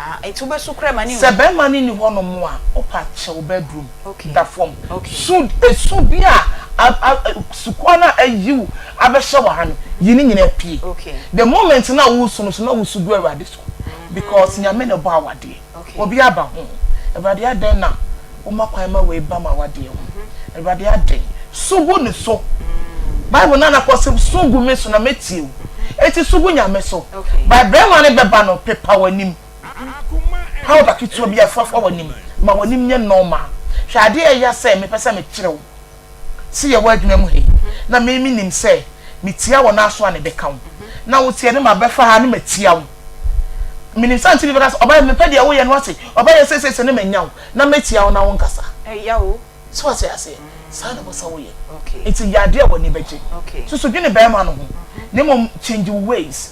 Ah, nti wobɛsu koraa ma ne Sɛ nhu. bɛrima no nni hɔnom a, wopɛ a kyɛ wo bedroom, Okay. da fam. Okay. Su, esu bi a a a sukuu no a ayi wo abɛhyɛ wɔ ha no, yi ne nyinaa pue. Okay. The moment no a woresu no so na wosu gu Awurade so because Nyame na ɛbɔ awadeɛ. Okay. Obi aba ho. Awurade adɛn na woma kwan ma wei ba m'awadeɛ ho? Awurade adɛn? Su gu ne so. Bible no anakɔ sɛ su gu me so na mɛtie wo. Enti su gu Nyame so. Okay. By bɛrima no bɛba no, pepa w'anim. Powder ketewa bi a fa fa w'anim ma w'anim nyɛ normal. Hwɛ adeɛ a ɛya sɛ mepɛ sɛ mekyerɛ wo sɛ yɛwɔ adwuma mu ha yi na me menim sɛ metia wɔ n'aso a na ɛbɛka wo na wotia ne mabɛfa ha ne matia wo. Menim sɛ ante bi bɛka sɛ ɔbaa mepɛ deɛ woyɛ no ase ɔbaa yɛ seisei ne manya wo na mɛtia wo na wonkasa. Ɛya o. So wate aseɛ? Saa na ɛwɔ sɛ woyɛ. Nti yɛ adeɛ a w'ani bɛgye. Susu dwene bɛrima no ho na mmom change wo ways.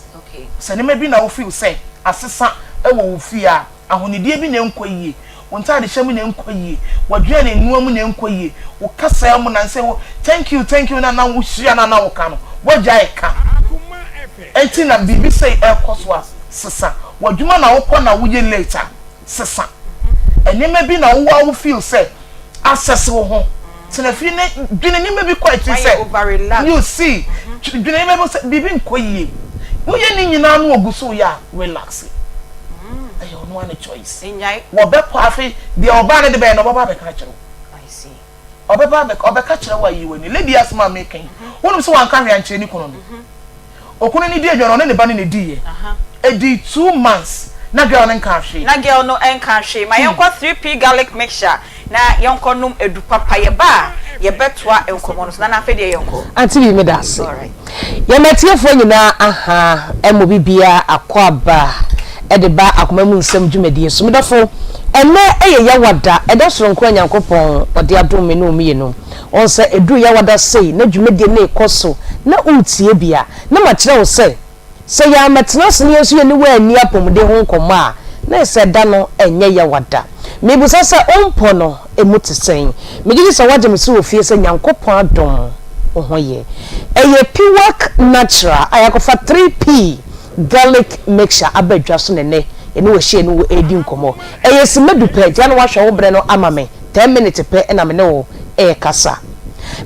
Sɛ nneɛma bi na wo feel sɛ asesa wɔ wo fie a, ahonidie bi na ɛnkɔ yie, wo ntaadehyɛ mu na ɛnkɔ yie, w'aduane noa mu na ɛnkɔ yie, wo kasaa mu na nsɛ wo thank you thank you no a na wo hyia no a na wo ka no, woagyae ka. Ɛnti na biribi sei ɛrekɔ so a, sesa. W'adwuma na wokɔ na woyɛ late a, sesa. Nneɛma bi na wo ara wo feel sɛ asɛse wo ho. Tena fie na dwene nneɛma bi kɔ akyiri sɛ you see dwene nneɛma bi sɛ biribi nkɔ yie. Woyɛ ne nyinaa no ogu so yɛ a relax. Ɛyɛ ɔno ara ne choice. Wɔbɛkɔ afei deɛ ɔbaa no de bɛyɛ no ɔbɛba abɛka akyerɛ wo. Ɔbɛba abɛka ɔbɛka kyerɛ wo ayi w'ani. Lady asɛm a meka yi wonim sɛ wanka hwee ankyerɛ ne kunu no. Okunu no di adwa no ɔne ne ba no na ediiɛ. Edii 2 months na girl no nkaa hwee. Na girl no nkaa hwee. Ma yɛnkɔ 3P garlic mixture na yɛnkɔ nom adu papa. Yɛba a yɛbɛtoa nkɔmmɔ no so. Nana afei deɛ yɛnkɔ. Auntie Bi meda ase. Alright. Yɛn atiefoɔ nyinaa aha ɛmɔ bibiaa akɔ aba ɛde ba akoma mu nsɛm dwumadie so. Medɔfo, ɛnɛ ɛyɛ Yawada, ɛda soronko a Nyankopɔn ɔde adom me ne wo mmienu. Wohu sɛ ɛduru Yawada sei na dwumadie no rekɔ so na woretie bi a, na makyerɛ wo sɛ, sɛ yɛammɛtena ase na yɛn nso yɛne wo anni apɔmuden ho nkɔmmɔ a, na ayɛ sɛ da no ɛnyɛ Yawada. Mebisa sɛ, wo mpɔ no, ɛmu te sɛn? Megye di sɛ woagye me so wɔ fie sɛ Nyankopɔn adom wo ho yɛ. Ɛyɛ Piwak Natural a yɛakɔfa 3P garlic mixture aba dwa so na ɛnnɛ yɛne wo ahyia ne wo redi nkɔmmɔ. Ɛyɛ simma du pɛ, nti a na woahwɛ wo berɛ no ama me. 10 minutes pɛ na me ne wo rekasa.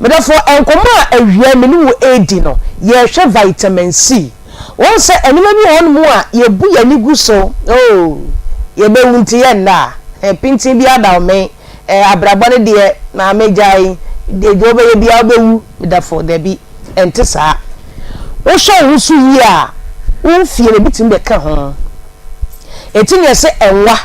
Me dɔfoɔ, nkɔmmɔ a awia yi me ne wo redi no, yɛrehwɛ vitamin C. Wohu sɛ nneɛma bi wɔ hɔnom a yɛbu yɛn ani gu so, oh, yɛbɛwu nti yɛnna a, pintin biara da wo mmɛn, eh, abrabɔ no deɛ, maame gyae, deɛ wobɛyɛ biara wobɛwu. Me dɔfoɔ, dabi, ɛnte saa. Wohwɛ wo ho so yie a, wo mfie no ebi tumi bɛka ho. Enti nea ɛsɛ nwa,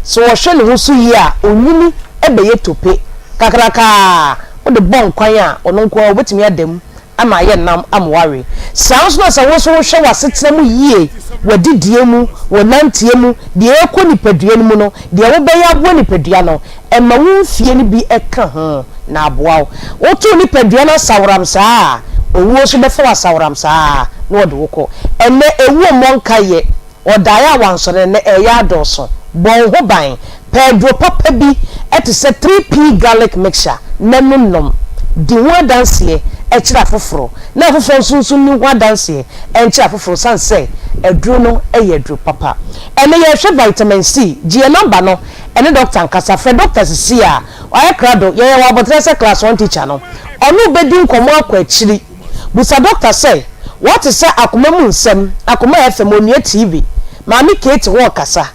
sɛ ɔhwɛ ne ho so yie a, onyini bɛyɛ tope. Kakraka a wode bɔ nkwan a, ɔno nko ara obetumi ada mu ama ayɛ nam ama wawe. Saa ara nso na sɛ wo nso wohwɛ w'asetena mu yie, w'adidie mu, wo nanteɛ mu, deɛ ɛrekɔ nipadua no mu no, deɛ wobɛyɛ aboa nipadua no, ɛma wo mfie no bi ka ho na aboa wo. Woto nipadua no asaworam saa a, owuo nso bɛfa wo asaworam saa ara na ɔde wo kɔ. Ɛnnɛ, ewuo mmɔ nkaeɛ. Ɔdaeɛ a wansɔre no, nnɛ ɛreyɛ adɔɔso. Bɔ wo ho ban. Pɛ aduro papa bi te sɛ 3P garlic mixture na no nom. Di ho adanseɛ kyerɛ afoforɔ na afoforɔ nso nso nni ho adanseɛ nkyerɛ afoforɔ ɛsiane sɛ aduro no yɛ aduro papa. Ɛnnɛ yɛrehwɛ vitamin C. Gye yɛn nɔmba no ne dɔkta nkasa. Frɛ dɔkta seesei a wayɛ krado. Yɛyɛ wɔ aboterɛ sɛ class one teacher no. Ɔne wo bɛdi nkɔmmɔ akɔ akyiri. Bisa dɔkta sɛ, Woate sɛ akoma mu nsɛm, Akoma FM, Onua TV, Maame Kate hɔ rekasa?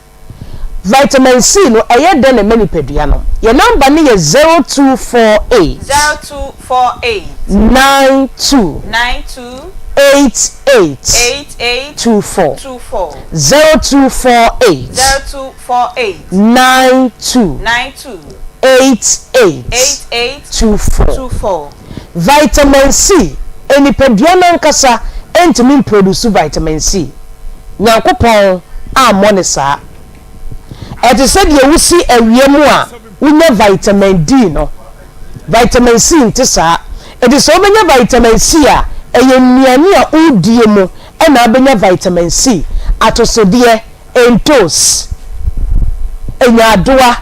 Vitamin C no, ɛyɛ dɛn na ɛma nipadua no? Yɛn nɔmba no yɛ 0248. 0248. 92. 92. 88. 88. 24. 24. 0248. 0248. 92. 92. 88. 88. 24. 24. Vitamin C, Nipadua no ankasa ntumi mprodusu vitamin C. Nyankopɔn ammɔ no saa. Ɛte sɛ deɛ wosi awia mu a wonya vitamin D no. Vitamin C nte saa. Enti sɛ wobɛnya vitamin C a, ɛyɛ nnuane a wodie mu na wobɛnya vitamin C. Atosodeɛ, ntos, nyaadoa,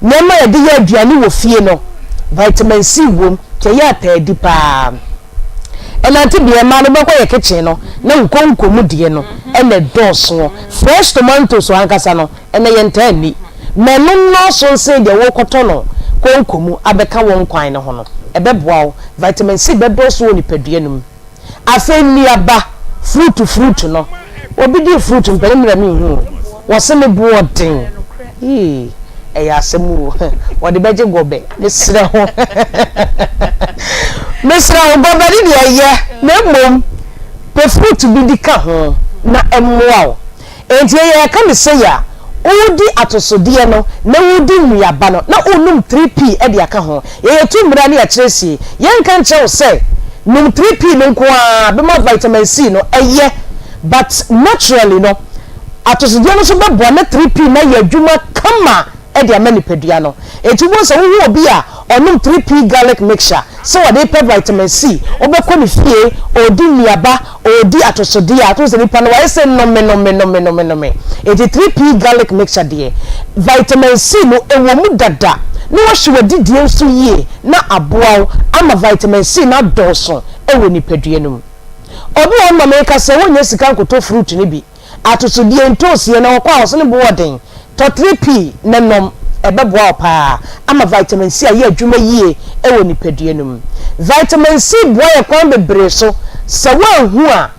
nneɛma a yɛde yɛ aduane wɔ fie no, vitamin C wom, nti ɛyɛ ataadi paa. Ɛnante deɛ mmaa no bɛkɔ yɛ kitchen no na nkonko mu deɛ no. na ɛdɔɔso. Fresh tomatoes ankasa no, ɛnnɛ yɛntaa nni. Ma ɛno nnɔɔso nsen deɛ worekɔtɔ no konko mu abɛka wo nkwan no ho no. Ɛbɛboa wo. Vitamin C bɛdɔɔso wɔ nipadua no mu. Afei nnuaba, fruit fruit no, obi di fruit mpɛ ne mmerɛ menhu o, wɔse ne boɔ den, yii ɛyɛ asɛm o, wɔde bɛgye gɔbɛ, mesrɛ ho, mesrɛ ho, gɔbɛ ne deɛ ɛyɛ, na mmom pɛ fruit bi di ka ho na ɛmmoa wo. Enti yɛreka no sei a, woredi atosodeɛ no na woredi nnuaba no na worenom 3P de aka ho. Yɛyɛ tu mmara ne yɛkyerɛ sie. Yɛnka nkyerɛ wo sɛ nom 3P no nko ara bɛma vitamin C no, ɛyɛ but naturally no atosodeɛ no nso bɛboa na 3P no ayɛ adwuma kama de ama nipadua no. Enti wobɛhu sɛ wohu obi a ɔnom 3P garlic mixture sɛ ɔde repɛ vitamin C, wobɛkɔ ne fie, ɔredi nnuaba, ɔredi atosodeɛ a, wotumi sɛ nipa no wayɛ sɛ nnome nome nome nome nome. Enti 3P garlic mixture deɛ, vitamin C no ɛwɔ mu dada na wahwɛ w'adidie nso yie na aboa wo ama vitamin C no adɔɔso wɔ nipadua no mu. Obi wɔ hɔ nom a meka sɛ wonnya sika nkotɔ fruit no bi, Atosodeɛ, ntoosi, ɛnɛ wɔkɔ a wɔse ne bo wɔ den. Tɔ 3P na nom, ɛbɛboa wo paa ama vitamin C ayɛ adwuma yie wɔ nipadua no mu. Vitamin C boa yɛ kwan bebree so, sɛ woanhu a,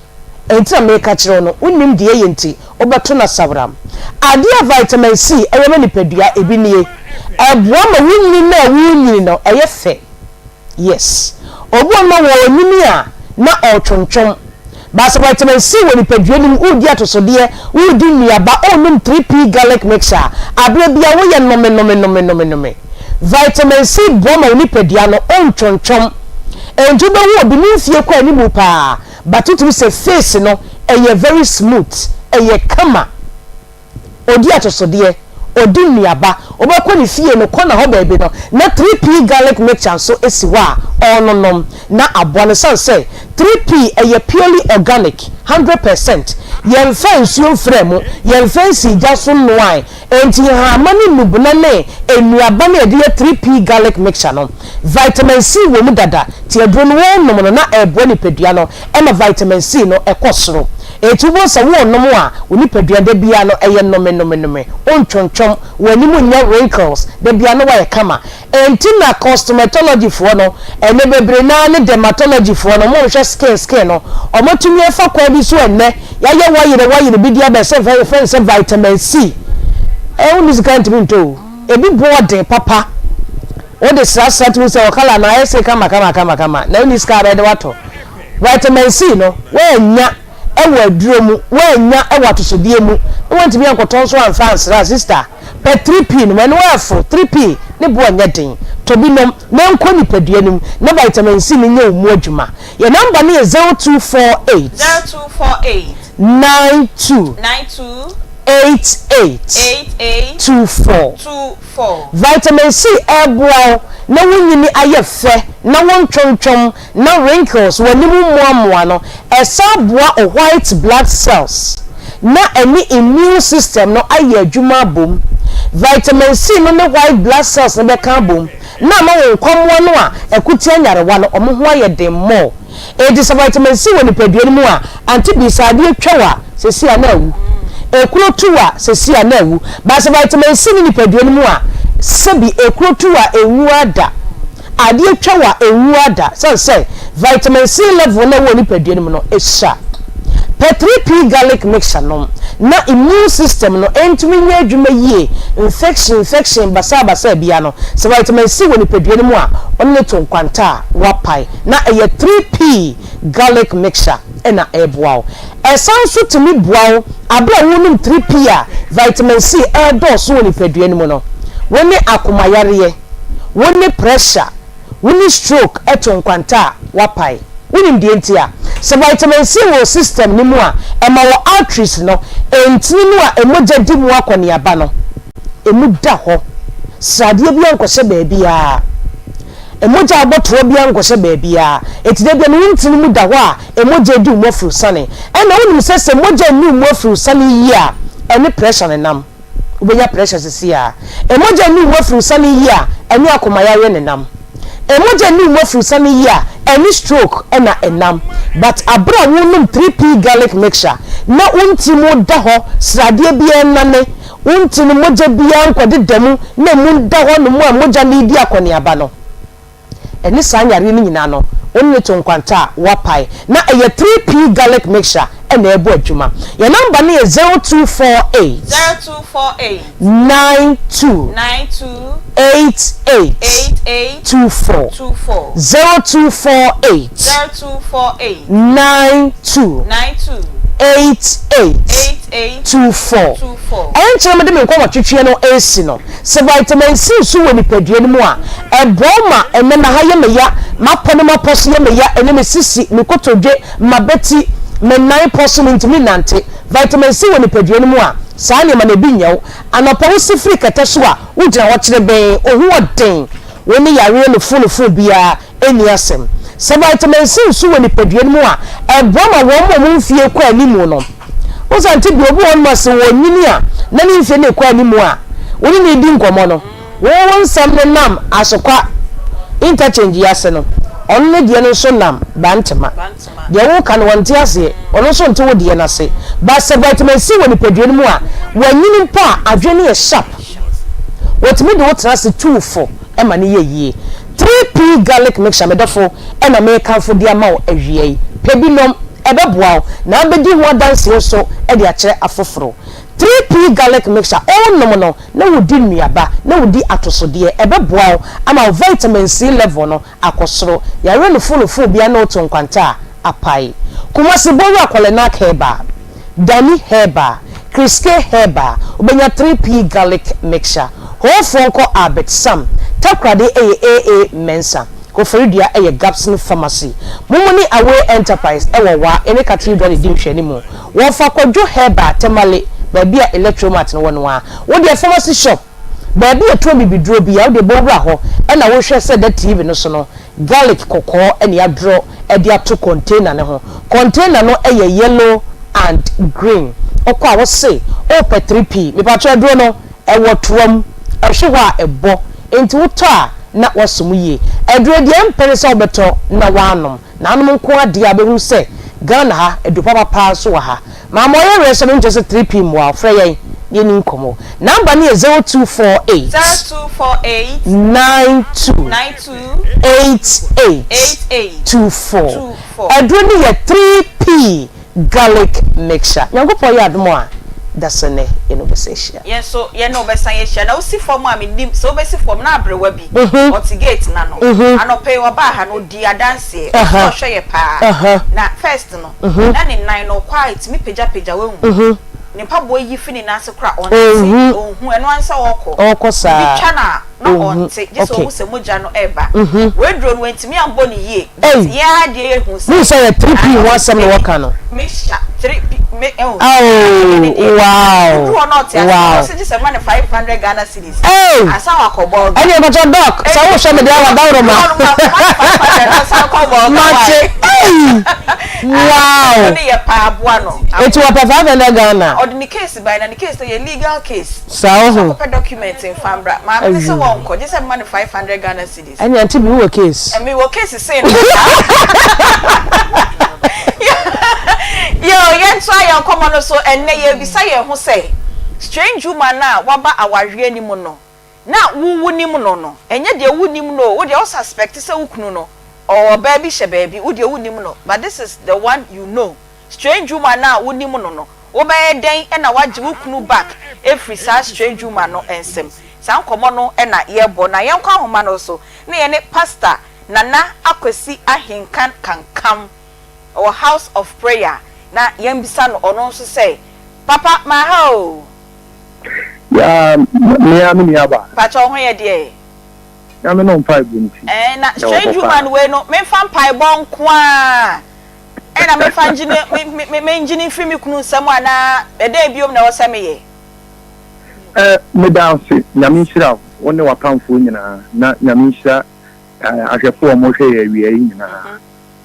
ɛnti na meka kyerɛ wo no, wonnim deɛ ɛyɛ nti wobɛto no asaworam. Adeɛ a vitamin C yɛ ma nipadua, ebi nie, ɛboa ma wo nyini no a worenyini no ɛyɛ fɛ. Yes. Obi wɔ hɔ nom a ɔnyini a na ɔretwontwom. But sɛ vitamin C wɔ nipadua no mu, woredi atosodeɛ, woredi nnuaba, worenom 3P garlic mixture a, aberɛ biara woyɛ nome nome nome nome nome. Vitamin C boa ma wo nipadua no wontwontwom. Enti wobɛhu obi ne mfie kɔ animu paa but wotumi sɛ face no ɛyɛ very smooth, ɛyɛ kama. Ɔdi atosodeɛ, ɔdi nnuaba, wobɛkɔ ne fie no kɔna hɔ baabi no na 3P garlic mixture nso si hɔ a ɔrenonom na aboa no ɛsiane sɛ 3P ɛyɛ purely organic, 100%, yɛmfaa nsuo mfraa mu, yɛmfa nsii gya so nnoae, enti nhahamma ne nnubona ne nnuaba no a yɛde yɛ 3P garlic mixture no, vitamin C wɔ mu dada, nti aduro no worenom no na ɛreboa nipadua no ma vitamin C no kɔ soro. Enti wobɛhu sɛ worenom a, wo nipadua da biara no ɛyɛ nome nome nome, wontwontwom, w'anim nyɛ wrinkles, da biara no woayɛ kama. Enti na cosmetology foɔ no, ɛnnɛ bebree no ara ne dermatology foɔ no, wɔnhwɛ skin skin no, wɔatumi afa kwan bi so ɛnnɛ, yɛayɛ wayere wayere bi de aba sɛ yɛfrɛ no sɛ vitamin C. Ɛɛ wonni sika ntumi ntɔ o, ebi boɔ den papa. Wode srasra tumi sɛ wɔ colour no ayɛ se kama kama kama kama na wonni sika a bɛde watɔ. Vitamin C no, woannya wɔ aduro mu, woannya wɔ atosodeɛ mu, na woantumi ankɔtɔ nso amfa ansra a, sister, pɛ 3P nom, ɛno ɛfo, 3P ne boɔ nyɛ den, tɔ bi nom na ɛnkɔ nipadua no mu na vitamin C no nyɛ wo mu adwuma. Yɛn number no yɛ 0248. 0248. 92. 92. 88. 88. 24. 24. Vitamin C ɛboa wo na wo nyini ayɛ fɛ na wontwontwom na wrinkles, w'anim mmoammoa no, ɛsan boa wo white blood cells na ɛne immune system no ayɛ adwuma abom. Vitamin C no ne white blood cells no bɛka abom na ama wo nkwammoa no a ɛko tia nyarewa no wɔn ho ayɛ den more. Enti sɛ vitamin C wɔ nipadua no mu a, ante bi sɛ adeɛ twa wo a, seesei a na awu. Ekuro tu wo a, seesei a na awu. But sɛ vitamin C nni nipadua no mu a, sɛbi ekuro tu wo a, ɛnwu ara da. Adeɛ twa wo a, ɛnwu ara da. Sane sɛ vitamin C level no a ɛwɔ nipadua no mu no sua. Pɛ 3P garlic mixture nom na immune system no ntumi nyɛ adwuma yie. Infection infection basabasa biara no, sɛ vitamin C wɔ nipadua no mu a, wo ne no to nkwanta a, woapae. Na ɛyɛ 3P garlic mixture na ɛreboa wo. Ɛsan nso tumi boa wo bere a worenom 3P a vitamin C redɔɔso wɔ nipadua no mu no. Wo ne akomayareɛ, wo ne pressure, wo ne stroke to nkwanta a, woapae. Wonim deɛ nti a? Sɛ vitamin C wɔ wo system no mu a, ɛma wo arteries no, ntini no a mogya di mu akɔneaba no, ɛmu da hɔ. Sradeɛ biara nkɔhyɛ baabiara. Mogya a wobɔ toɔ biara nkɔhyɛ baabiara. Enti da biara no wo ntini mu da hɔ a mogya redi wo mu afurusane. Ɛna wonim sɛ sɛ mogya nni wo mu afurusane yie a, ɛne pressure nenam. Wobɛnya pressure seesei ara. Mogya nni wo mu afurusane yie a, ɛne akomayareɛ nenam. Mogya nni wo mu afurusane yi a, ɛne stroke na ɛnam. But abere a wonom 3P garlic mixture na wo ntiri mu da hɔ, sradeɛ biara nnane, wo ntiri no mogya biara nkɔdeda mu na emu da hɔ nom a mogya no redi akɔneaba no, Ɛne saa nyareɛ no nyinaa no, wo ne no to nkwanta a, woapae. Na ɛyɛ 3P garlic mixture na ɛrebɔ adwuma. Yɛn number no yɛ 0248. 0248. 92. 92. 88. 88. 24. 24. 0248. 0248. 92. 92. 88. 88. 24. 24. Ɛnkyɛ na mede me nkɔmmɔtwetweɛ no resi no. Sɛ vitamin C nso wɔ nipadua no mu a, ɛboa wo ma ɛnnɛ na ha yɛ me ya, m'apɔ ne m'apɔ so yɛ me ya, ɛnnɛ me sisi, me kotodwe, m'abati, me nan pɔ so mentumi nnante. Vitamin C wɔ nipadua no mu a, saa nneɛma no ebi nyɛ wo. Anɔpa wosi firi kɛtɛ so a, wogyina hɔ kyerebenn, wo ho ɔden, wo ne yareɛ nofoonofoo biara nni asɛm. Sɛ vitamin C nso wɔ nipadua no mu a, ɛboa ma wɔn a wɔn mfeɛ kɔ anim no, Wohu sɛ ante bi, obi wɔ hɔnom a sɛ ɔnyini a na ne mfeɛ no rekɔ anim a, wo ne no redi nkɔmmɔ no, wo wo nsɛm no nam Asokwa interchange yi ase no, ɔno ne deɛ no nso nam Bantama. Deɛ woreka no ɔnte aseɛ, ɔno nso nte wo deɛ no ase. But sɛ vitamin C wɔ nipadua no mu a, wanyini mpo a, adwene no yɛ sharp. Wɔtumi de wo tena ase tu wo fo ma no yɛ yie. 3P garlic mixture me dɔfo na merekamfo de ama wo awia yi. Pɛ bi nom, ɛbɛboa wo na abɛdi ho adanseɛ nso de akyerɛ afoforo. 3P garlic mixture, wonom no na wodi nnuaba na wodi atosodeɛ, ɛbɛboa wo ama wo vitamin C level no akɔ soro. Yareɛ nofoonofoo biara ne wo to nkwanta a, apae. Kumasi Bowura Kɔlɛnak Herbal. Dani Herbal, Kriske Herbal, wobɛnya 3P Garlic Mixture. Hoofoɔ nkɔ Albert Sam, Takoradi yɛ AA Mensah, Koforidua yɛ Gabson Pharmacy. Momo ne Away Enterprise wɔ Wa ne Cathedral di nhwɛanimu. Wɔfa Kwadwo Herbal, Tamale, baabi a Electromat no wɔ no ara. Wo deɛ pharmacy shop. Baabi a yɛtɔn bibiduro biara, wode bɔ wura hɔ na wohwɛ sɛ da TV no so no, garlic kɔkɔɔ na yɛadrɔ de ato container no ho. Container no yɛ yellow and green. Wokɔ a wose wopɛ 3P. Mepakyɛw aduro no, ɛwɔ toa mu, ɛhwe hɔ a ɛbɔ, enti wotɔ a na woaso mu yie. Aduro deɛ ɛmpɛ ne sɛ wobɛtɔ na woanom. Na anom nko ara deɛ a wobɛhunu sɛ Ghana ha, aduro papa paa nso wɔ ha. Maame ɔyɛ werɛ sɛ menkyerɛ sɛ 3P mmoa wo, frɛ yɛn na yɛnni nkɔmmɔ. Number no yɛ 0248 0248 92 92 88 88 24. 24. Aduro no yɛ 3P garlic mixture. Nyankopɔn yɛ adom a, dasɛ nnɛ yɛne wo bɛsan ahyia. Yɛn nso yɛne wo bɛsan ahyia. Na wosi fam a mennim sɛ wobɛsi fam na aberewa bi ɔte gate no ano. Anɔpa yi ɔbaa ha no ɔdii adanseɛ. Ɔse ɔhwɛ yɛ paa. Na first no na ne nan no ɔkɔ a ɛtumi pagyapagya wahu. Ne mpaboa yi fi ne nan ase koraa a ɔnte, ɔnhu. Ɛno ara ne sɛ ɔrekɔ. Biribi twa no a na ɔnte gye sɛ ɔhu sɛ mogya no reba. Wei duro no wantumi ammɔ no yie but yɛn ara deɛ yɛhu sɛ. Wohu sɛ yɛ 3P ho asɛm na wɔka no. Mixture 3P me oh. Oh wow Woduru hɔ na ɔte ase wow. ɔse gye sɛ ma no 500 Ghana cedis Ei! ansa wakɔ bɔga. Ɛneɛ mpakyɛ doc sɛ wohwɛ me deɛ a wadaworo ma. Woduru hɔ no ma no 500 na ɔsan kɔ bɔga Mate ei! Wow! Ɛno ne yɛ paa boa no. Eti wɔpɛ 500 Ghana. Ɔde ne case bae na ne case no yɛ legal case. Saa wohu. Ɔkɔpɛ document nfa mbra. Maame no se wɔnkɔ gye sɛ mema no 500 Ghana cedis. Ɛne auntie bi wowɔ case. Me wɔ case sei no saa. Yoo yɛntoa yɛn nkɔmmɔ no so ɛnnɛ yɛrebisa yɛn ho sɛ strange woman a waba awareɛ no mu no na wo wonim no no ɛnyɛ deɛ wonim no o wo deɛ wo suspect sɛ wo kunu no ɔwɔ ɔbaa bi hyɛ baabi wo deɛ wonim no but this is the one you know strange woman a wonim no no wobɛyɛ dɛn na woagye wo kunu back afiri saa strange woman no nsam saa nkɔmmɔ no na yɛrebɔ na yɛnkɔ ahoma no so na yɛne Pastor Nana Akwasi Ahenkan Kankam ɔwɔ House of Prayer na yɛmbisa no ɔno nso sɛ Papa maha o. Yaa me ara me nua baa. Mpakyɛ wo ho yɛ deɛ? Nyame no mpaebɔ nti. Ɛɛ na Yɛwɔ strange hɔ paa. woman wei no menfa mpaebɔ nkoaa ɛna menfa ngye ne me me me ngye no mfiri me kunu nsam anaa ɛdɛn biom na ɛwɔ sɛ meyɛ? Eh meda ase, Nyame nhyira wo, wo ne w'apamfoɔ nyinaa, na Nyame nhyira eh ahwɛfoɔ a wɔhwɛ yɛn awia yi nyinaa.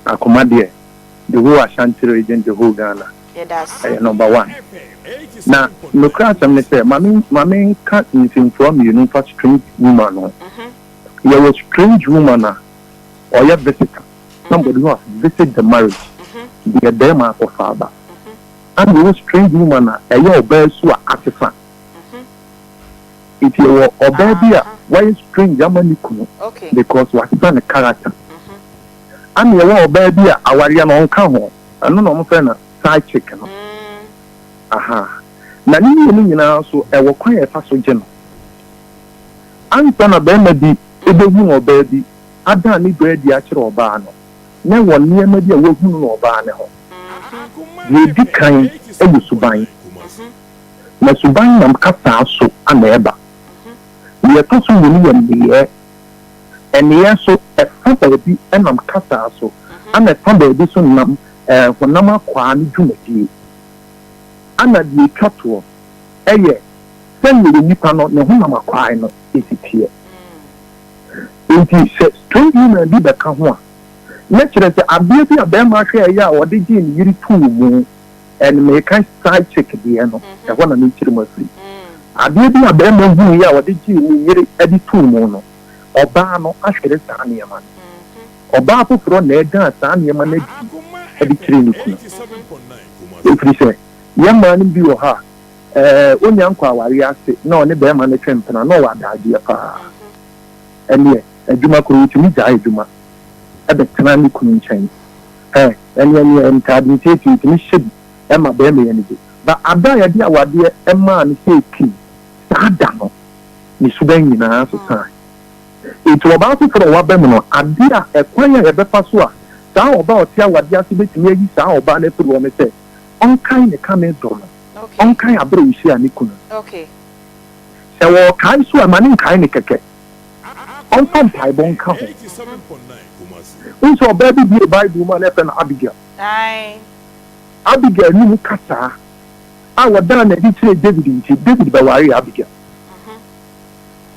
Akoma deɛ, the whole Ashanti region, the whole Ghana, Yɛda ase. ɛyɛ number one. Na nokorɛ asɛm ne sɛ, ma me ma menka nsɛmfua mmienu mfa strange woman ho. Yɛwɔ strange woman a. ɔyɛ visitor, somebody who has visit the marriage, deɛ bɛrima akɔfa aba. Ɛna yɛwɔ strange woman a ɛyɛ ɔbaa su a asesa. Nti yɛwɔ ɔbaa bi a wayɛ strange ama ne kunu because wasesa ne character. Ɛna yɛwɔ ɔbaa bi a awareɛ no ɔnka ho, ɛno na wɔfrɛ no side chick no. Aha. Na ne mmienu nyinaa nso ɛwɔ kwan a yɛfa so gye no. Ansa na barima bi bɛhunu ɔbaa bi adan ne dɔ adi akyerɛ ɔbaa no, na ɛwɔ nneɛma bi a wahunu no ɔbaa no ho. Deɛ ɛdi kan yɛ suban. Na suban nam kasaa so na ɛba. Deɛ ɛtɔ so mmienu yɛ nneyɛɛ. Nneyɛɛ nso, ɛfa baabi nam kasaa so, ɛna ɛfa baabi nso nam honam akwaa no dwumadie. Ɛna deɛ ɛtwa toɔ yɛ sɛdeɛ onipa no ne honam akwaa no si teɛ. Enti sɛ strange woman bi bɛka ho a, na kyerɛ sɛ adeɛ bi a barima hwɛeɛ a ɔde gyee ne yere too mu, and meka side chick deɛ no, ɛhɔ na mekyerɛ mu afiri. Adeɛ bi a barima huiɛ a ɔde gyee ne yere de too mu no, ɔbaa no ahwere saa nneɛma no. Ɔbaa foforɔ na ɛdaa saa nneɛma no adi de kyerɛɛ ne kunu. Ɛfiri sɛ, yɛn mmaa no bi wɔ hɔ a, Ɛɛ, onya nkɔ awareɛ ase na ɔne barima no twe mpena na ɔwɔ adagyeɛ paa. Ɛnneɛ, adwuma koraa ɔtumi gyae adwuma bɛtena ne kunu nkyɛn. Ɛ, ɛnneɛ neɛ ntaade ntiatia ɔtumi hyɛ bi ma barima yi ani gye. But ada a yɛde awadeɛ maa no sɛ ɛtim, saa da no, ne suban nyinaa sesae. Enti ɔbaa foforɔ a waba mu no, adeɛ a, ɛkwan a yɛbɛfa so a saa ɔbaa a ɔte awadeɛ ase bɛtumi ayi saa ɔbaa no afiri hɔ ne sɛ, ɔnkae ne kane dɔ no. Ɔnkae aber a ohyiaa no kun no. Sɛ ɔrekae so a, ma no nkae no kɛkɛ. Ɔmfa mpaebɔ nka ho. Wohu sɛ ɔbaa bi buee Bible mu a na yɛfrɛ no Abigail. Abigail ne mu kasaa a ɔdaa no adi kyerɛɛ David nti, David bɛwaree Abigail.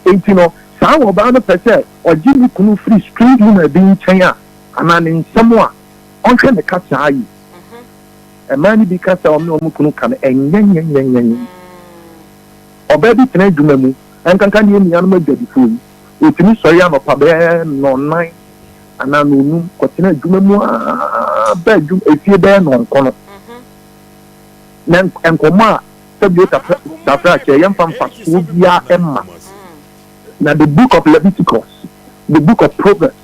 Enti no, saa ɔbaa no pɛ sɛ ɔgye ne kunu firi strange woman bi nkyɛn a, anaa ne nsam a, ɔnhwɛ ne kasaa yie. Mmaa no bi ka sɛ wɔn ne wɔn kunu ka no ɛnyɛnyɛnyɛnyɛnyɛ. Ɔbaa bi tena adwuma mu, ɛnkanka ne yɛn nuanom adwadifoɔ yi, ɔtumi sɔre anɔpa bɛyɛ nnɔnnan anaa nnɔnnum kɔtena adwuma mu ara ba adwuma efie bɛyɛ nnɔnkɔnɔ. Na nkɔmmɔ a sɛbio tafra kyɛ yɛmfa mfasoɔ biara mma. Na the book of Leviticus, the book of Proverbs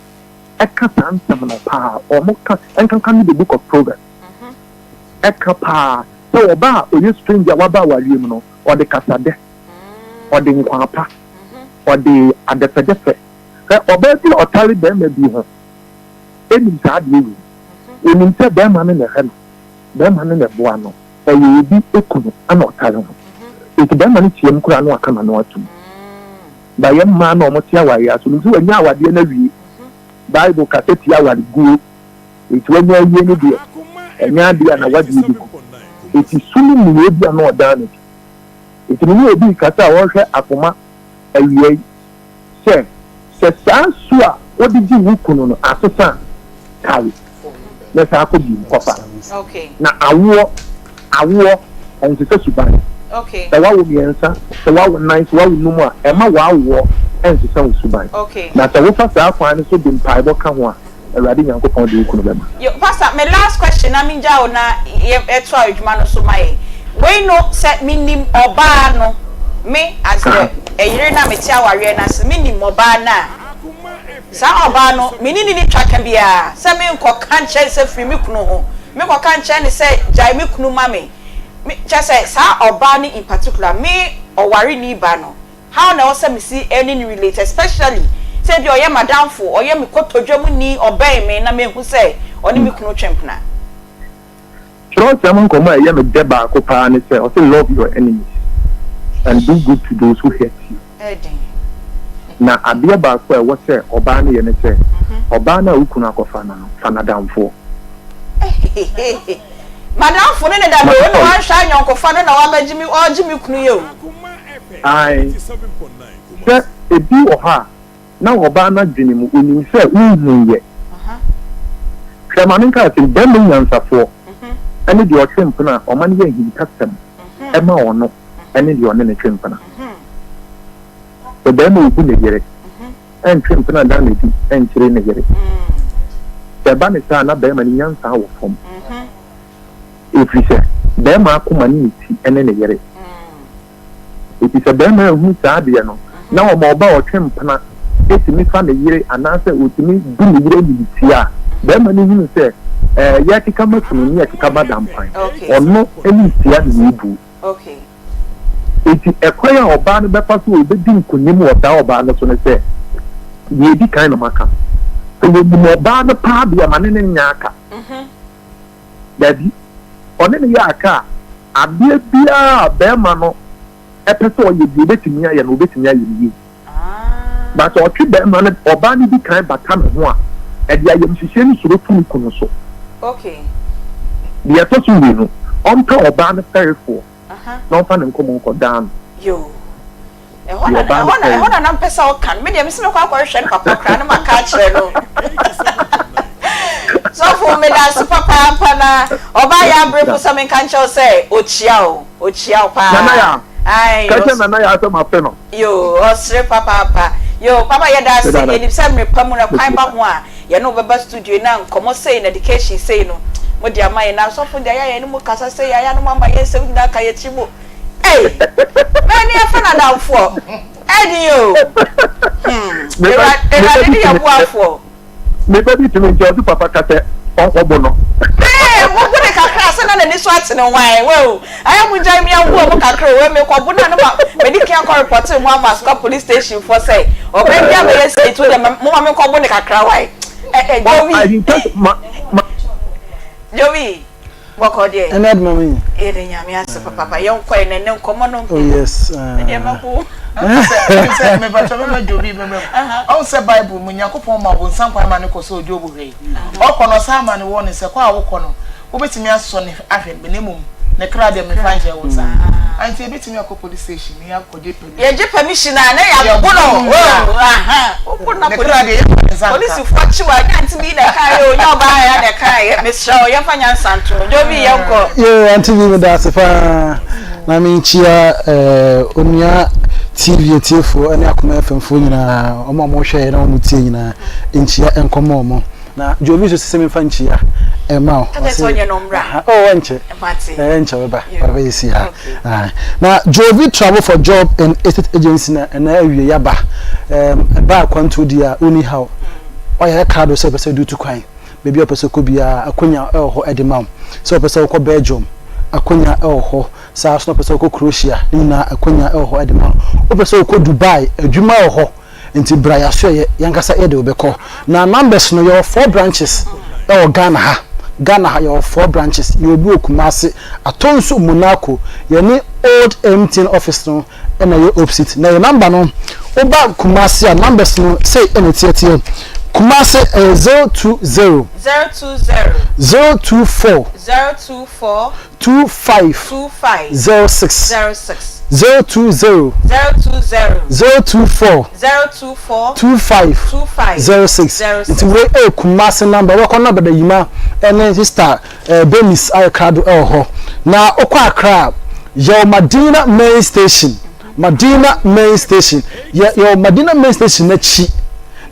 ɛka saa nsɛm no paa. Wɔka ɛnkanka ne the book of Proverbs. Ɛka paa sɛ ɔbaa a ɔyɛ stranger a waba awareɛ mu no, ɔde kasadɛ, ɔde nkwaa pa, ɔde adɛfɛdɛfɛ. Hwɛ, ɔbaa bi a ɔtare barima bi ho nim saa adeɛ wei. Ɔnim sɛ barima no na ɛhwɛ no, barima no na ɛboa no, ɔyɛ obi kunu na ɔtare ho. Enti barima no team koraa na waka n'ano atom. Ba yɛn mmaa no a wɔte awareɛ ase, ɔnim sɛ wanya awadeɛ no awie. Bible kasa tia awareguo. Enti wanya awie no deɛ, ɛnyɛ adeɛ a na w'adeɛ bɛgu. Enti su ne nneyɛɛ bi a na ɔdaa no adi. Enti me ne obi rekasa a ɔrehwɛ akoma awia yi sɛ, sɛ saa su a wode gye wo kunu no asesa a, kae na san kɔ bio kɔfa. Na awoɔ, awoɔ, ɛnsesa suban. Sɛ woawo mmiɛnsa, sɛ woawo nnan, sɛ woawo num a, ɛmma w'awoɔ ɛnsesa wo suban. Na sɛ wofa saa kwan no so de mpaebɔ ka ho a, Awurade Nyankopɔn de wo kunu bɛma. Yo pastor me last question na me ngya wo na yɛ toa adwuma no so ma yɛn. Wei no sɛ me nim ɔbaa no me as the ɛyere no a me te awareɛ no ase me nim ɔbaa no a saa ɔbaa no me ne no ni twaka biara sɛ me nkɔ ka nkyerɛ no sɛ firi me kunu ho me kɔ ka nkyerɛ no sɛ gyae me kunu ma me me kyerɛ sɛ saa ɔbaa no in particular me ɔware ni ba no How na ɛwɔ sɛ mesi ne no relate especially sɛ ebia ɔyɛ m'adamfo, ɔyɛ me kotodwe mu ni, ɔbɛn me na mehu sɛ ɔne me kunu twe mpena. Kyerɛwsɛm nkɔmmɔ a ɛyɛ me dɛ baako paa ne sɛ ɔse love your enemies and do good to those who hurt you. Ɛyɛ den. Na adeɛ baako a ɛwɔ sɛ ɔbaa no yɛ ne sɛ, ɔbaa no a wo kunu akɔfa no no, fa no adamfoɔ. M'adamfo no ne da do, nna ɔannhwɛ anyɔnkofa no na ɔabɛgye me, ɔregye me kunu yi o. Ae. Sɛ ebi wɔ hɔ a, na ɔbaa no adwene mu, onim sɛ wonhuiɛ. Hwɛ, ma menka asɛm, barima nyansafoɔ ne deɛ ɔtwe mpena a, ɔma no yɛ ahintasɛm ma ɔno ne deɛ ɔne no twe mpena. Sɛ barima a ɔbu ne yere ntwe mpena nna no adi nkyere ne yere. Sɛ ɛba no saa a, na barima no nyansa wɔ fam. Ɛfiri sɛ, barima akoma ne ne ti ne ne yere. Enti sɛ barima anhu saa adeɛ no, na ɔma ɔba a ɔtwe mpena tumi fa ne yere anaasɛ ɔtumi bu ne yere animtia a, barima no hunu sɛ ɛɛ yɛrekeka ma kunu ne yɛrekeka ma dampan. Ɔno animtia na yɛrebu. Enti ɛkwan a ɔbaa no bɛfa so a ɔbɛdi nkonim wɔ saa ɔbaa no so ne sɛ, deɛ ɛdi kan na maka no, sɛ wɔnim ɔbaa no paa deɛ ma ne ne nyɛ aka. Dabi, ɔne no yɛ aka a, adeɛ biara a barima no pɛ sɛ ɔyɛ deɛ ɔbɛtumi ayɛ no, ɔbɛtumi ayɛ no yie. But sɛ ɔtwe barima no, ɔbaa no di kan bata ne ho a, ɛde ayamhyehyeɛ ne suro to ne kunu so. Deɛ ɛtɔ so mmienu, ɔmpɛ ɔbaa no fɛrefoɔ na ɔmfa ne nkɔmmɔ nkɔdaa no. Ɛhɔ na ɛhɔ na ɛhɔ na na mpɛ sɛ ɔka no. Me deɛ mesi mekɔ akɔhwehwɛ ne papa koraa na maka akyerɛ no. Sɔfo meda ase papaapa na ɔbaa yɛ abere po sɛ menka nkyerɛ wo sɛ okyia o okyia wo paa. Nana ya. Ka kyerɛ Nana ya sɛ mafe no. Yoo ɔsere papaapa. Yoo papa yɛda ase yɛnim sɛ mmere pa mu na kwan ba ho a yɛne wo bɛba studio yi na nkɔmmɔ sei na education sei no mode ama yɛn na asɔfo deɛ ayɛ a yɛne mo kasa sei ayɛ a na moama yɛn nsɛm nyinaa ka yɛn tiri mu. Ei! Bɛn ne yɛfa no adamfoɔ? Ɛden o! Hmm, Awurade ne yɛn boafoɔ. Me ba bi tumi nkyɛ ɔse papa ka sɛ ɔnkɔbo no. Ee, mo bo ne kakra sɛ na n'ani so ate no hwan? Wei ayɛ mo gyae me ahu ɔmo kakra o, wei mekɔbo no a na ma medi kan akɔ repɔte mo ama Asukwa police station foɔ sɛ ɔbaa bi abɛyɛ sei nti wo deɛ mo ma menkɔbo no kakra wai. Ɛ ɛ Joey. Joey. Bɔkɔ deɛ. Ɛna aduma mi. Yɛ de nyame ase papapa yɛn kɔ yɛ nɛnɛ nkɔmɔ no. Oh yes. Ɛdeɛ mɛ bo. Sɛ mepatwa mɛma Jobi mɛmɛ mu. Ɔn sɛ Bible mu Nyankopɔn ma ɔbonsam kwan ma ne kɔ sɛ Job hwɛ yi. Ɔkɔ no ɔsan ma no warning sɛ kɔ a wokɔ no wobɛtumi asɔ ne ahwɛ na mmom ne kra deɛ memfa nhyɛ wo nsa. Nti yɛbɛtumi akɔ police station na yɛakɔgye permission. Yɛgye permission a na yɛabo no oh aha wobo no na polisifoɔ kye wo a nyɛ ante bi na ɛkaeɛ o nyɛ ɔbaa ya na ɛkaeɛ mesrɛ wo yɛmfa nyansa nto mu Jovi yɛnkɔ. Yoo ante bi meda ase paa na menkyia eh, onua TV atiefoɔ ne Akoma FM foɔ nyinaa wɔn a wɔhwɛ yɛn na wɔn tie nyinaa nkyia nkɔmɔ wɔn. Na Jovi nso sese memfa nkyia ɛma wo. Ɛsɛ sɛ ɔnyɛ no mmra. Oh, ɛnkyɛ. Ɛnkyɛ ɔbɛba. Ɔbɛba yɛ si ha. Na Jovi travel for job and estate agency na ɛna awie yaba. Ɛba akwantuo di a wonni haw. Ɔyɛ krado sɛ ɔpɛ sɛ ɔde tu kwan. Baabi a ɔpɛ sɛ ɔkɔ biara akonya ɛwɔ hɔ ɛde ma wo. Sɛ ɔpɛ sɛ ɔkɔ Belgium akonya ɛwɔ hɔ. Saa nso na ɔpɛ sɛ ɔkɔ Croatia ne nyinaa akonya ɛwɔ hɔ ɛde ma wo. Wopɛ sɛ ɔkɔ Dubai adwuma wɔ hɔ. Nti bra yasoɛyɛ yankasa yɛde wo bɛkɔ. Na numbers no yɛwɔ four branches ɛwɔ Ghana ha. Ghana ha yɛwɔ four branches. Yɛwɔ bi wɔ Kumasi, Atonsu Monaco, yɛne old MTN office no ɛna ɛyɛ opposite. Na yɛ number no woba Kumasi a numbers no sei ɛna ɛteɛteɛ. Kumasi ɛyɛ 020. 020. 024. 024. 25. 25. 06. 06. 020. 020. 024. 024. 25. 25. 06. Nti wei ɛyɛ Kumasi number wobɛkɔ na Brother Yima ɛne sister eh, Benis ayɛ krado ɛwɔ hɔ. Na wokɔ Accra a yɛwɔ Madina main station. Madina main station. Yɛ yɛwɔ Madina main station n'akyi.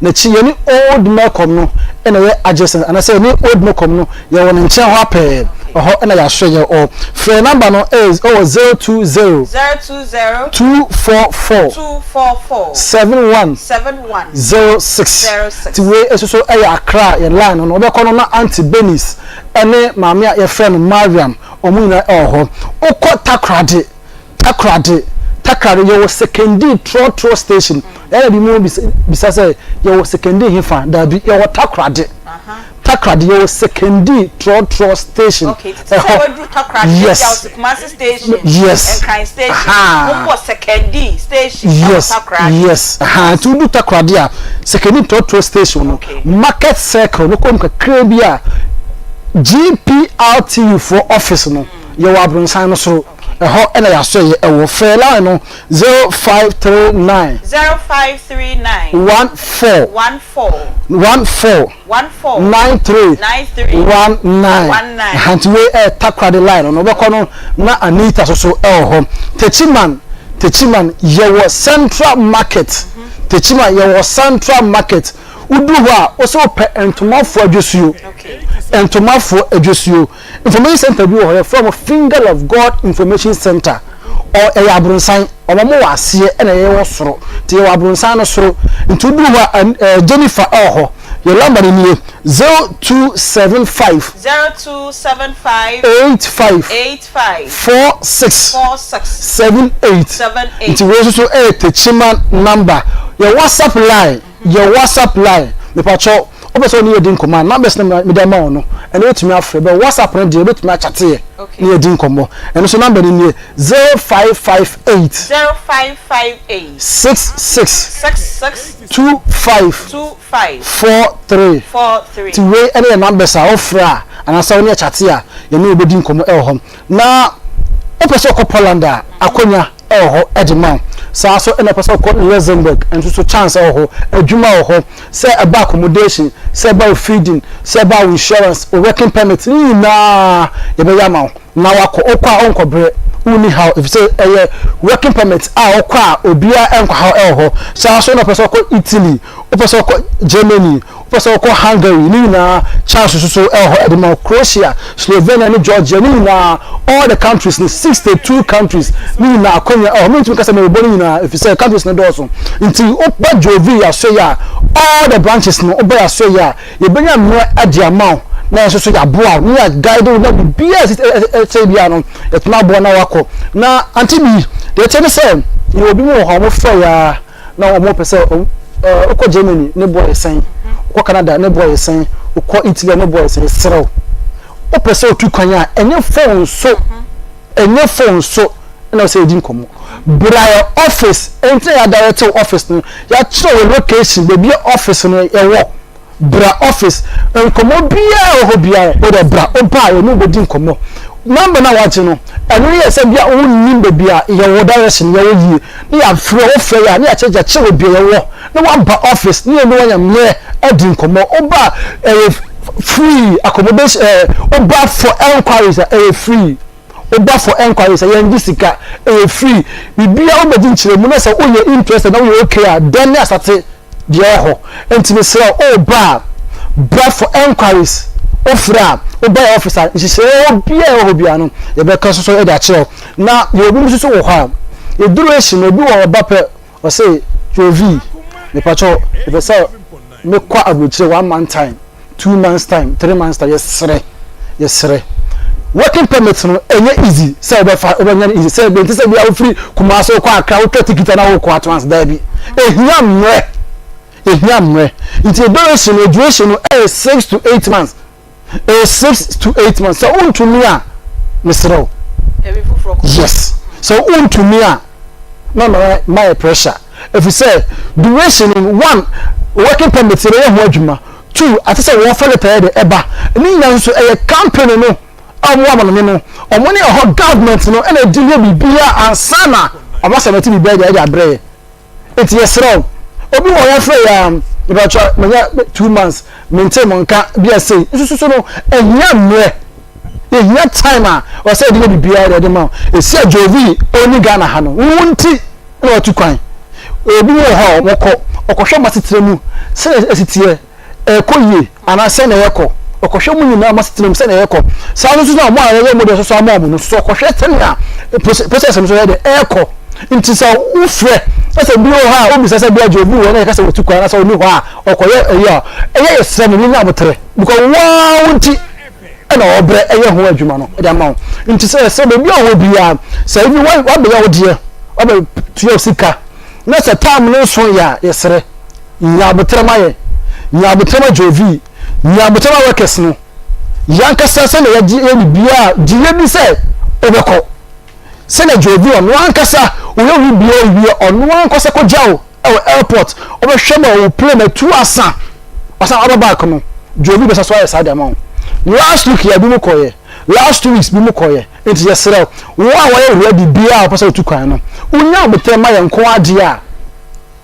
N'akyi yɛne Old Melcom no na ɛyɛ adjacent anaasɛ yɛne Old Melcom no yɛwɔ ne nkyɛn hɔ apɛɛ. Ɛhɔ na yɛasoɛ yɛ ɔ. Frɛ number no ɛyɛ ɛwɔ 020 020 244 244 71 71 06. 06. Nti wei nso so ɛyɛ Accra yɛn line no no. Wobɛkɔ no na Auntie Bernice ɛne maame a yɛfrɛ no Mariam wɔn nyinaa ɛwɔ hɔ. Wokɔ Takoradi Takoradi, Takoradi, yɛwɔ Sekondi trɔtrɔ station. Ɛna bi mu bisa sɛ yɛwɔ Sekondi hefa? Daabi, yɛwɔ Takoradi. Takoradi, yɛwɔ Sekondi trɔtrɔ station. Okay, te sɛ waduru Takoradi, yes. Ebi a wɔsi Kumasi station, yes. Nkran station, wɔn wɔ Sekondi station ɛwɔ yes. Takoradi. Yes, aha, nti wodu Takoradi a, Sekondi trɔtrɔ station no, okay. Market circle no kɔ mu kakra bi a, GPRTU foɔ office no, yɛwɔ abronsan no soro. Ɛhɔ na yɛasɔeɛ wɔ. Frɛ line no 0539. 0539. 14. 14. 14. 14. 93. 93. 19. 19. Aha nti wei ɛyɛ Takoradi line no. Wobɛkɔ no na Anita soso ɛwɔ hɔ. Techiman, Techiman yɛwɔ Central Market. Techiman yɛwɔ Central Market. Woduru hɔ a, wo sɛ wopɛ Ntomafoɔ Adwosuo. Ntomafoɔ Adwosuo. Information center bi wɔ hɔ, yɛfrɛ wɔn Finger of God Information Center. Ɔ, ɛyɛ abronsan. Wɔn wɔ aseɛ ɛna yɛyɛ wɔ soro. Nti yɛwɔ abronsan no soro. Nti woduru hɔ a, ɛɛ, Jennifer ɛwɔ hɔ. Yɛn number no nie, 0275. 0275. 85. 85. 46. 46. 78. 78. Nti wei nso so ɛyɛ Techiman number. Yɛn WhatsApp line. Yɛ WhatsApp line mepakyɛw wopɛ sɛ wo ne yɛ di nkɔmmɔ a numbers no mede ama wo no ɛno wobɛtumi afrɛ but WhatsApp no deɛ wobɛtumi akyate yɛ ne yɛdi nkɔmmɔ ɛno nso number no nie 0558 0558 66 66 25 25 43 43 nti wei ɛne yɛ numbers a wofrɛ a anaasɛ wo ne yɛ kyate a yɛne wo bɛdi nkɔmmɔ ɛwɔ hɔ na wopɛ sɛ wokɔ Poland a akwanya wɔ hɔ de ma wo. Saa ara nso na wopɛ sɛ wokɔ Luxembourg nso so chance wɔ hɔ, adwuma wɔ hɔ, sɛ ɛba accommodation, sɛ ɛba wo feeding, sɛ ɛba wo insurance, wo working permit, ne nyinaa yɛbɛyɛ ama wo na woakɔ. Wokɔ a wonkɔbrɛ, wonni haw efisɛ ɛyɛ working permit a wokɔ a obiara nkɔhaw wɔ hɔ. Saa ara nso na wopɛ sɛ wokɔ Italy, wopɛ sɛ wokɔ Germany, Wopɛ sɛ wokɔ Hungary, ne nyinaa chance nso so wɔ hɔ de ma wo. Croatia, Slovenia ne Georgia, ne nyinaa all the countries no, 62 countries ne nyinaa akwanya wɔ hɔ. Mentumi nka sɛ merebɔ ne nyinaa ɛfiri sɛ countries no dɔɔso. Nti woba Jovi Yasoe a, all the branches no woba Yasoe a, yɛbɛnya mmerɛ de ama wo na yɛn nso so yɛaboa wo na yɛ guide wo na biribiara a ɛsɛ biara no yɛtumi aboa na woakɔ. Na Auntie Bi, deɛ ɛteɛ ne sɛ yɛwɔ binom wɔ hɔ a wɔfrɛ yɛn ara na wɔn pɛ sɛ wokɔ Germany ne boɔ yɛ sɛn, wokɔ Canada ne boɔ yɛ sɛn, wokɔ Italy ne boɔ yɛ sɛn, yɛsrɛ wo wopɛ sɛ wotu kwan a ɛnyɛ phone so, ɛnyɛ phone so na sɛ yɛdi nkɔmmɔ. Bra yɛ office, ɛnti na yɛadirect wo office no, yɛakyerɛ wo location baabi a office no yɛwɔ. Bra office, nkɔmmɔ biara ɛwɔ hɔ biara wo deɛ bra, woba a yɛne wo bɛdi nkɔmmɔ. Number no a wagye no, ɛno no yɛ sɛ bia wonnim baabi a yɛwɔ direction yɛwɔ yie, ne yɛafrɛ wo frɛ yɛ a ne yɛakyerɛ yɛakyerɛ wo baabi a yɛwɔ na woaba office ne yɛne wo anya mmerɛ adi nkɔmmɔ. Woba a ɛyɛ free accommodation ɛɛ woba for enquiries a ɛyɛ free. Woba for enquiries a yɛngye sika, ɛyɛ free. Biribiara wobɛgye nkyerɛmu na sɛ woyɛ interested na woyɛ okay a then ne asate deɛ ɛwɔ hɔ. Nti mesrɛ wo, woba a, bra for enquiries. Wofrɛ a, woba yɛn office a, nhyehyɛeɛ ɛwɔ biara ɛwɔ hɔ biara no, yɛbɛka nso so de akyerɛ wo. Na yɛwɔ binom nso so wɔ hɔ a, yɛ duration no, obi wɔ hɔ ɔba pɛ, ɔse, Jovi, mepakyɛw, mepɛ sɛ mekɔ aburokyire one month time. 2 months time, 3 months time, yɛsrɛ, yɛsrɛ. Working permit no ɛnyɛ easy sɛ wobɛfa, wobɛnya no easy sɛ ɛnte sɛ bia wofiri Kumasi wokɔ Accra wotwa ticket na wokɔ at once, daabi, ɛhia mmerɛ, ɛhia mmerɛ. Nti duration no duration no ɛyɛ 6 to 8 months, ɛyɛ 6 to 8 months. Sɛ wontumi a, mesrɛ wo, yes, sɛ wontumi a na ma ma yɛ pressure, ɛfiri sɛ duration no, one, working permit yɛbɛyɛ ho adwuma, two, ate sɛ wɔfa letter yɛ de ɛba ne nyinaa nso ɛyɛ company no a wɔn amanɔne no, wɔn ne ɛhɔ government no ɛna ɛdi yɛ biribiara ansa na wɔn asɛmɛte biribiara de ɛde abrɛ yɛ. Nti yɛsrɛ wo, obi wɔ yɛfrɛ yɛ a, mepakyɛ manya 2 months mente mo nka bi a sei nso so no, ɛhia mmerɛ, ɛhia time a ɔsɛ yɛde yɛ biribiara de ɛde ma wo. Ɛsi a Jovi ɔni Ghana ha no, wo nti na watu kwan. Obi wɔ hɔ a wɔkɔ ɔkɔhwɛ mo asetena mu sɛdeɛ ɛsi teɛ, ɛkɔ yie anaa sɛdeɛ ɛkɔ, ɔkɔhwɛ mu nyinaa mo asetena mu sɛdeɛ ɛkɔ. Saa nso na ɔmo a yɛyɛ mo deɛ soso ama ɔmo no so, ɔkɔhwɛ sɛnea process no so yɛ deɛ ɛkɔ. Nti sɛ wofrɛ ɛsɛ bi wɔ hɔ a wobisa sɛ bi agye obi wɔ na yɛka sɛ wɔtu kwan anaasɛ ɔni hɔ a ɔkɔyɛ ɛyi a ɛyɛ, yɛsrɛ no nyɛ abotrɛ because waa wo nti ɛna ɔbrɛ ɛyɛ ho adwuma no ɛde ama wo. Nti sɛ sɛ baabi a ɔwɔ biara, sɛ ebi wabɛyɛ wo deɛ, wabɛtua wo sika na sɛ time no nso yɛ a, yɛsrɛ nya abotrɛ ma yɛ, nya abotrɛ ma Jovi, nya abotrɛ ma workers no yankasa sɛnea yɛgye yɛ biribiara gye yɛ bi sɛ wobɛkɔ sɛnea Jovi ɔno ankasa woyɛ wo bia wie, ɔno ankasa kɔgya wo ɛwɔ airport, ɔbɛhwɛ ma wo plane atu asa, ɔsan aba back no, Jovi bɛsa so ayɛ saa de ama wo. Last week yɛ bi mu kɔyɛ, last 2 weeks bi mu kɔyɛ. Nti yɛsrɛ wo a wɔyɛ ready biara a wɔpɛ sɛ wotu kwan no, wonya abotrɛ ma yɛn nko adeɛ a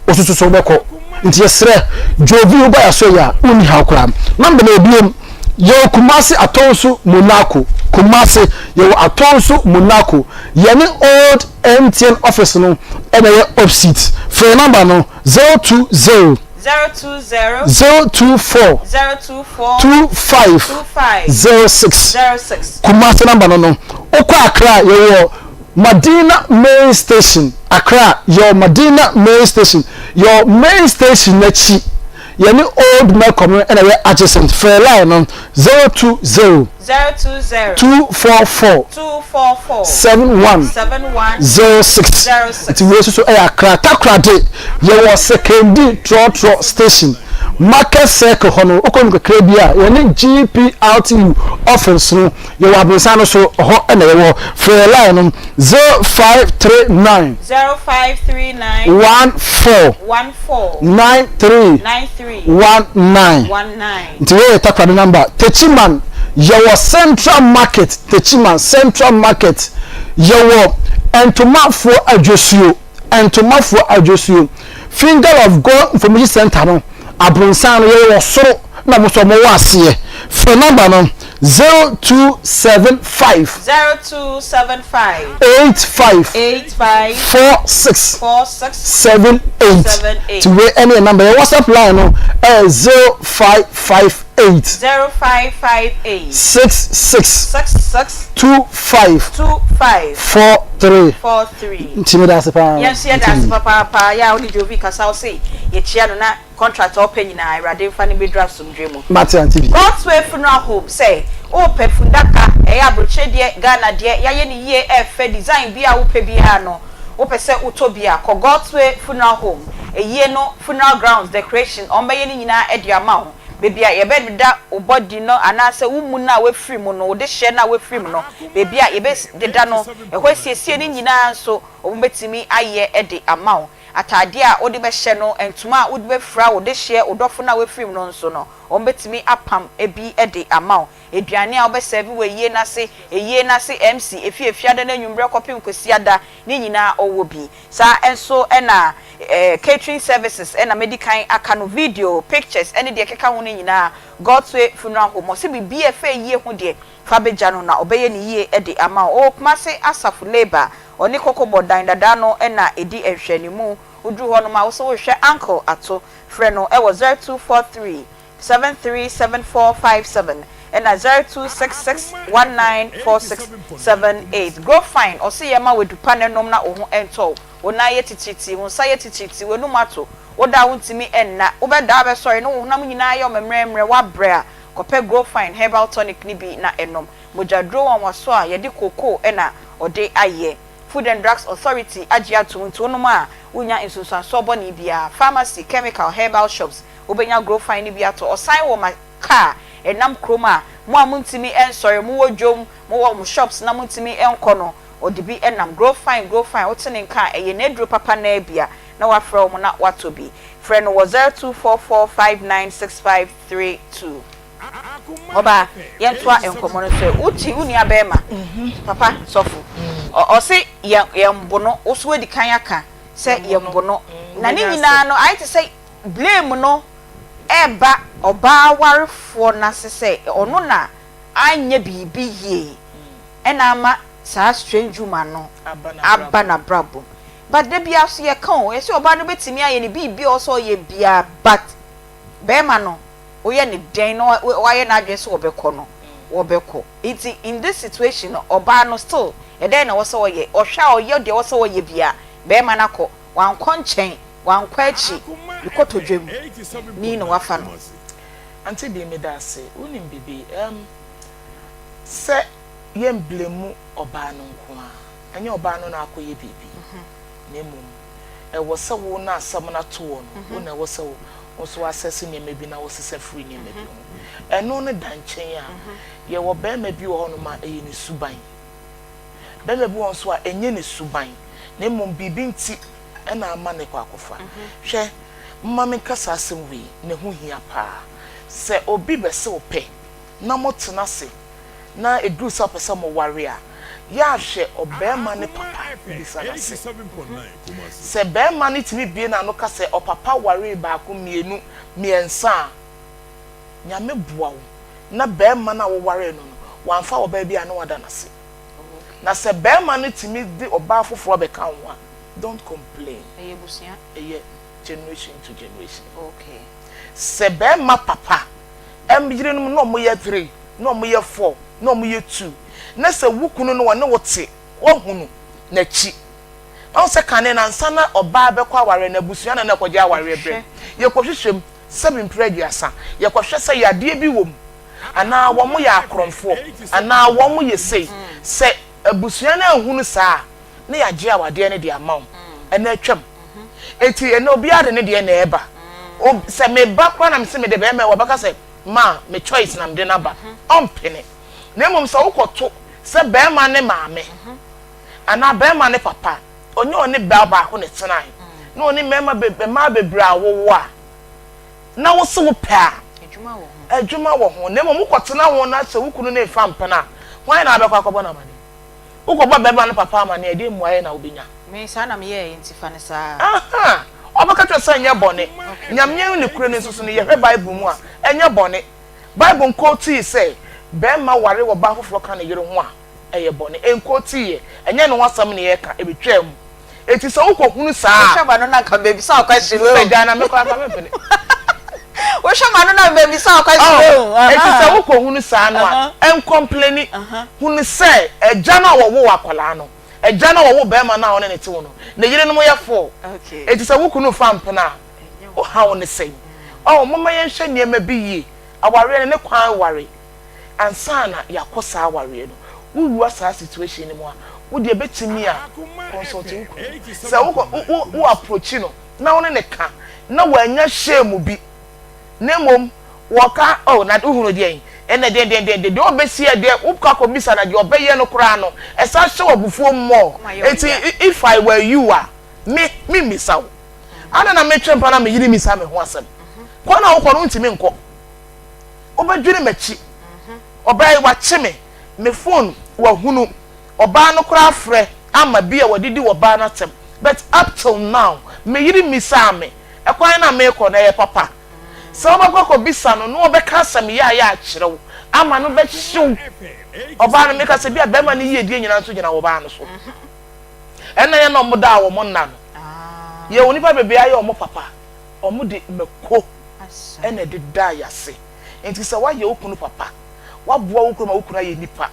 wososo so wobɛkɔ. Nti yɛsrɛ Jovi, woba yɛaso yɛ a wonni haw koraa. Number no ebiem, yɛwɔ Kumasi Atɔnso Monaco. Kumasi yɛwɔ Atɔnso Monaco, yɛne old MTN office no ɛna ɛyɛ opposite. Frɛ number no 020. 020 024 024 25 25 06. 06. Kumasi number no no. Wokɔ Accra a, yɛwɔ Madina main station. Accra, yɛwɔ Madina main station. Yɛwɔ main station no akyi. Yɛne Old Melcom no na ɛyɛ adjacent. Frɛ line no 020 020 244 244 71 71 06. 06. Nti wei nso so ɛyɛ Accra. Takoradi, yɛwɔ Sekondi Trɔtrɔ station, Market Circle hɔ no, wokɔ no kakra bi a, yɛne GPRTU office no, yɛwɔ aborosan no so, ɛhɔ na yɛwɔ. Frɛ line no 0539 0539 14 14 93 93 19. 19. Nti wei yɛ Takoradi number. Techiman, yɛwɔ Central Market, Techiman Central Market, yɛwɔ Ntomafoɔ Adwosuo, Ntomafoɔ Adwosuo, Finger of God Information Centre no, abronsan no yɛwɔ soro na mo nso mowɔ aseɛ. Frɛ number no 0275. 0275. 85. 85. 46. 46. 78. 78. Nti wei ɛne yɛ number. Yɛ WhatsApp line no ɛyɛ 0558. 0558. 66. 66. 25. 25. 43. 43. Nti meda ase paa. Yɛn nso yɛda ase papaapa. Yɛ a wone Jovi kasa wo se yɛkyia no na contract a ɔpɛ nyinaa Awurade mfa no bɛduru asomdwoe mu. Mate Auntie bi. God's Way Funeral Home sɛ wopɛ fundaka ɛyɛ abrokyire deɛ Ghana deɛ yayɛ no yie ɛfɛ design biaa wopɛ biaa no wopɛ sɛ wotɔ bi a kɔ God's Way Funeral Home ayie no funeral grounds decoration wɔn bɛyɛ ne nyinaa de ama wo baabi a yɛbɛdeda wo body no anaasɛ wo mu no a wafiri mu no wo dehyeɛ no a wafiri mu no baabi a yɛbɛdeda no ɛhɔ asiesie no nyinaa nso wɔn bɛtumi ayɛ de ama wo Ataadeɛ a wode bɛhyɛ no, ntoma a wode bɛfira wo dehyeɛ, wo dɔfo no a wafiri mu no nso no, wɔbɛtumi apam bi de ama wo. Aduane a wobɛsɛɛve wɔ ayie no ase, ayie no ase MC, ɛfiri Efiada no anwummerɛ kɔpem Kwasiada, ne nyinaa ɔwɔ bi. Saa nso na catering services na madi kan aka no, video, pictures ne deɛ ɛkeka ho no nyinaa, God's Way Funeral Home, ɔse biribiara a ɛfa ayie ho deɛ, Fa bɛgya no na ɔbɛyɛ no yie de ama wo. Ɔwɔ Kumase Asafo Labour, ɔne Kɔkɔbɔ dan dada no na ɛdi nhwɛanimu. Woduru hɔ nom a, wo sɛ worehwɛ Uncle Ato, frɛ no wɔ 0243 737457 ɛna 0266 194678. Grow Fine, ɔse yɛma wo adupa no nom na wo ho ntɔ wo. Wo nan yɛ titiritii, wo nsa yɛ titiritii, w'anum ato, woda a wontumi nna, wobɛda abɛsɔre na wo honam nyinaa ayɛ wo mmerɛmmerɛ, woabrɛ a, Kɔpɛ Growfine herbal tonic no bi na nom. Mogyaduro nwanwaso a yɛde cocoa na ɔde ayɛ. Food and Drugs Authority agye atom nti wonom a wonnya nsunsuansoɔ bɔne biara. Pharmacy, chemical, herbal shops wobɛnya Growfine no bi atɔ. Ɔsan wɔ ma car ɛnam kurom a mo a montumi nsɔre, mowɔ dwom, mowɔ mo shops na montumi nkɔ no, ɔde bi nam. Growfine, Growfine, wote ne nka a ɛyɛ n'aduro papa no ara bi a na wafrɛ wɔn na watɔ bi. Frɛ no wɔ 02445965. 32. Ɔbaa, yɛntoa nkɔmmɔ no so ɛ. Wote wo nua bɛrima, papa sɔfo, ɔse yɛn yɛmbo no, wo so wadi kan aka sɛ yɛmbo no. Na ne nyinaa no, ayɛ te sɛ blame no ɛreba ɔbaa warefoɔ no ase sɛ ɔno na anyɛ biribi yie ɛna ama saa strange woman no aba n'abrabɔ mu. But da biara so yɛka o, yɛse ɔbaa no bɛtumi ayɛ ne biribi a ɔwɔ sɛ ɔyɛ biara but Bɛɛma no woyɛ no dɛn na wayɛ n'adwene sɛ ɔbɛkɔ no ɔbɛkɔ nti in this situation no ɔbaa no still ɛdɛn na ɛwɔ sɛ ɔyɛ ɔhwɛ a ɔyɛ deɛ ɛwɔ sɛ ɔyɛ bia bɛɛma no akɔ wankɔ nkyɛn wankɔ akyi ne kotodwe mu ni na wafa no. Auntie Bee meda ase, wonim biribi erm sɛ yɛn blame ɔbaa no nko ara, ɛnyɛ ɔbaa no na akɔyɛ biribi na mmom ɛwɔ sɛ wo na asɛm no ato wɔ no, wo na ɛwɔ sɛ wo nso wo assess nneɛma bi na wosesa firi nneɛma bi ho. Ɛno no da nkyɛn a, yɛwɔ barima bi wɔ hɔnom a ɛyɛ ne suban. Barima bi wɔ hɔ nso a ɛnyɛ ne suban, na mmom biribi nti na ama no kɔ akɔfa. Hwɛ, momma menka saa asɛm wei, na ɛho hia paa. Sɛ obi bɛse wo pɛ na motena ase na ɛduru sɛ wopɛ sɛ moware a, yɛ a hwɛ ɔbarima no papa bisa no ase. Sɛ barima no tumi bue n'ano ka sɛ ɔpapa waree baako, mmienu, mmiɛnsa a, Nyame boa wo na barima no a wowaree no no, wamfa ɔbaa bi a na wada no ase. Na sɛ barima no tumi de ɔbaa foforɔ bɛka wo ho a, don't complain. Ɛyɛ abusua. Ɛyɛ. generation to generation. Sɛ bɛrima papa yerenom na wɔyɛ three, na wɔyɛ four, na wɔyɛ two, na sɛ wo kunu no wɔne wo te, woahunu n'akyi. Wahu sɛ kane no ansa na ɔbaa bɛkɔ awareɛ no, abusua na na ɛkɔgye awareɛ berɛ. Yɛkɔhwehwɛ mu, sɛbe mprɛ aduasa, yɛkɔhwɛ sɛ yadeɛ bi wɔ mu, anaa wɔyɛ akorɔmfoɔ, anaa wɔyɛ sei. Sɛ abusua no anhunu saa a, na yɛagye awadeɛ no de ama wo. Ɛnnɛ atwam. Enti ɛnnɛ obiara de ne deɛ na ɛreba. Sɛ meba koraa na mese mede bɛrima yi, wɔbɛka sɛ ma me choice na mede no aba. Ɔmpene. Na mmom sɛ wokɔto sɛ barima ne maame anaa barima ne papa, ɔnyɛ ɔne baa baako na ɛtenae, na ɔne mmarima be mmaa bebree a wowo a, na wo se wopɛ a, adwuma wɔ ho. Na mmom wokɔtena ho na sɛ wo kunu no refa mpena a, hwan na wobɛkɔ akɔbɔ no amaneɛ? Wokɔbɔ barima no papa amaneɛ a, ɛdeɛn mmuaeɛ na wobɛnya? Me, saa na meyɛeɛ nti fa no saa. Aha! Ɔbɛka kyerɛ wo sɛ ɛnyɛ bɔne. Nyame nokorɛ no nso so no, yɛhwɛ Bible mu a, ɛnyɛ bɔne. Bible nkootii sɛ barima ware ɔbaa foforɔ ka ne yere ho a, ɛyɛ bɔne. Ɛnkootii ɛ. Ɛnyɛ ne ho asɛm na yɛreka, ɛbɛtwaa mu. Enti sɛ wokɔhunu saa a. Wohwɛ m'ano na anka mebisa wo question o. Sister gyae na me koraa anka mempene. Wohwɛ m'ano na mebisa wo question o. Oh, enti sɛ wokɔhunu saa no a, ɛnkɔmpleni. Hunu sɛ agya no a wɔwoo akwadaa no, agya no a wɔwoo barima no a wo ne no te wo no, ne yerenom yɛ four. Enti sɛ wo kunu fa mpena a, Wo haw ne sɛn? Oh, momma yɛnhwɛ nneɛma bi yie. Awareɛ no, ne kwan ware ansa na yɛakɔ saa awareɛ no. Wowura saa situation no mu a, wo deɛ bɛtumi a consult wo kunu. Sɛ wokɔ, wo, wo, wo approach no na wo ne no ka na wannya shame bi, na mmom wɔka, oh, na wohunu deɛn? Ɛnna deɛn, deɛn, deɛn, deɛ ɔbɛsi ɛ, deɛ wokɔ akɔbisa no, deɛ ɔbɛyɛ no koraa no, ɛsan hyɛ wo abufuo more. Enti if I were you a, me, memmisa wo. Adɛn na metwe mpa na me yere mmisa me ho asɛm? Kwan a wokɔ no, wontumi nkɔ. Wobɛdwene m'akyi. Ɔbaa yi, wakye me. Me phone, wahunu. Ɔbaa no koraa frɛ ama bi a wadidi ɔbaa no atɛm. But up till now, me yere mmisaa me. Ɛkwan no a merekɔ no, ɛyɛ papa? Sɛ wobɛkɔ akɔbisa no na ɔbɛka asɛm yaaya akyerɛ wo ama no bɛhye wo. Ɔbaa no, meka sɛ bi a barima no yiedie nyinaa nso gyina ɔbaa no so. Ɛna yɛ na ɔmo daa wɔn nna no. Yɛ wɔ nipa bebree ayɛ ɔmo papa. Ɔmo de mako ɛna ɛde daa yase. Nti sɛ wayɛ wo kunu papa, waboa wo kunu ma wo kunu ayɛ nipa,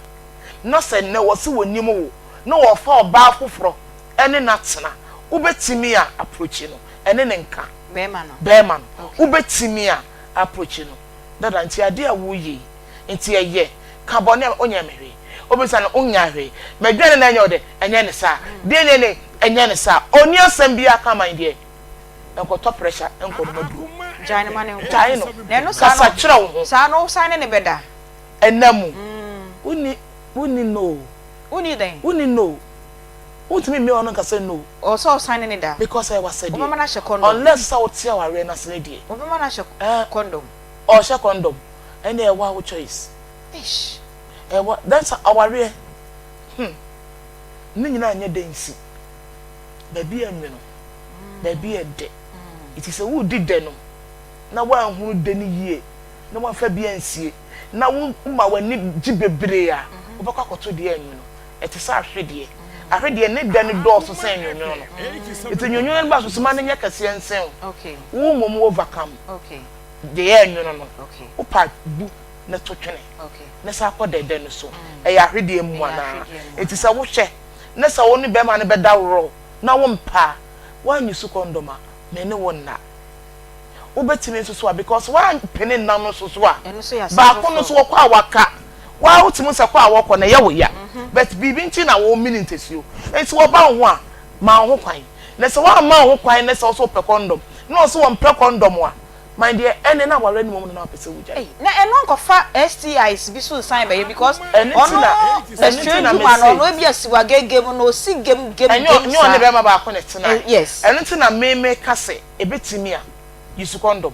na sɛ nnɛ wɔse wɔnim wo na wɔfa ɔbaa foforɔ ɛne no atena, wobɛtumi a approachi no ɛne no nka. Bɛɛma no. Wobɛtumi a approachi no. Dada nti adeɛ a woyɛ yi nti ɛyɛ ka bɔne a onyɛ me hwee obisa no onnya hwee m'aduane na ɛnyɛ wo dɛ ɛnyɛ ne saa deɛ ne ne ɛnyɛ ne saa ɔnni asɛm biara ka man deɛ nkɔtɔ pressure nkɔ nom aduro Gyae no ma no nkɔ. Gyae no Na ɛno saa kasa no kyerɛ wo ho saa no wo san ne no bɛda. Ɛna mu wonni wonni no o. Wonni dɛn? Wonni no o. Wontumi mmea ɔno nka sɛ no. Ɔwɔ sɛ ɔsan ne ne da. Because ɛyɛ w'asɛdeɛ. Wobɛma no ahyɛ condom. Unless sɛ wote awareɛ no ase no deɛ. Wobɛma no ahyɛ condom. Ɔhyɛ condom ɛnna ɛwɔ wo choice. Eish. Ɛwɔ that's awareɛ hmm ne nyinaa nyɛ dɛ nsi baabi yɛ nwono baabi yɛ dɛ nti sɛ wodi dɛ no na woanhunu dɛ no yie na woamfa bi ansie na woma w'ani gye bebree a wobɛkɔ akɔto deɛ ɛnwono ɛte sɛ ahwedeɛ ahwedeɛ ne dɛ no dɔɔso sɛn nwonwono no nti nwonwono no ba so soma no nyɛ kɛseɛ nsen wo wo mmom overcome Deɛ ɛnwono no, wopɛ a bu na to twene na san kɔ dɛdɛ no so. Ɛyɛ ahwedeɛ mu anaa? Enti sɛ wohwɛ na sɛ wo ne bɛrima no bɛda worɔ na wompɛ a, woanyi so kɔndɔm a, me ne wo nna. Wobɛtumi nso so a, because woampene nna no nso so a, baako no nso wɔkɔ a waka. Woa wotumi sɛ kɔ a wɔkɔ no ɛyɛ wo ya, but biribi nti na womene ntasuo. Enti wɔba wo ho a, ma wo ho kwan. Na sɛ woamma wo ho kwan na sɛ wo nso wopɛ kɔndɔm na ɔse ɔmpɛ kɔndɔm a, my dear, ɛnne na awareɛ no mmom no na wopɛ sɛ wogyae. Ei, na ɛno ankɔfa STIs bi so nsan bɛyɛ because Ɛno nti na, ɔno ɛno nti strange na woman no mese. ɔno ebia siwa gege mu no ɔsi gem gem Ɛnyɛ gem ɛnyɛ ɔne saa. bɛrima baako na Eh, ɛtenae. yes. Ɛno nti na me meka sɛ ɛbɛtumi a, use kɔndɔm.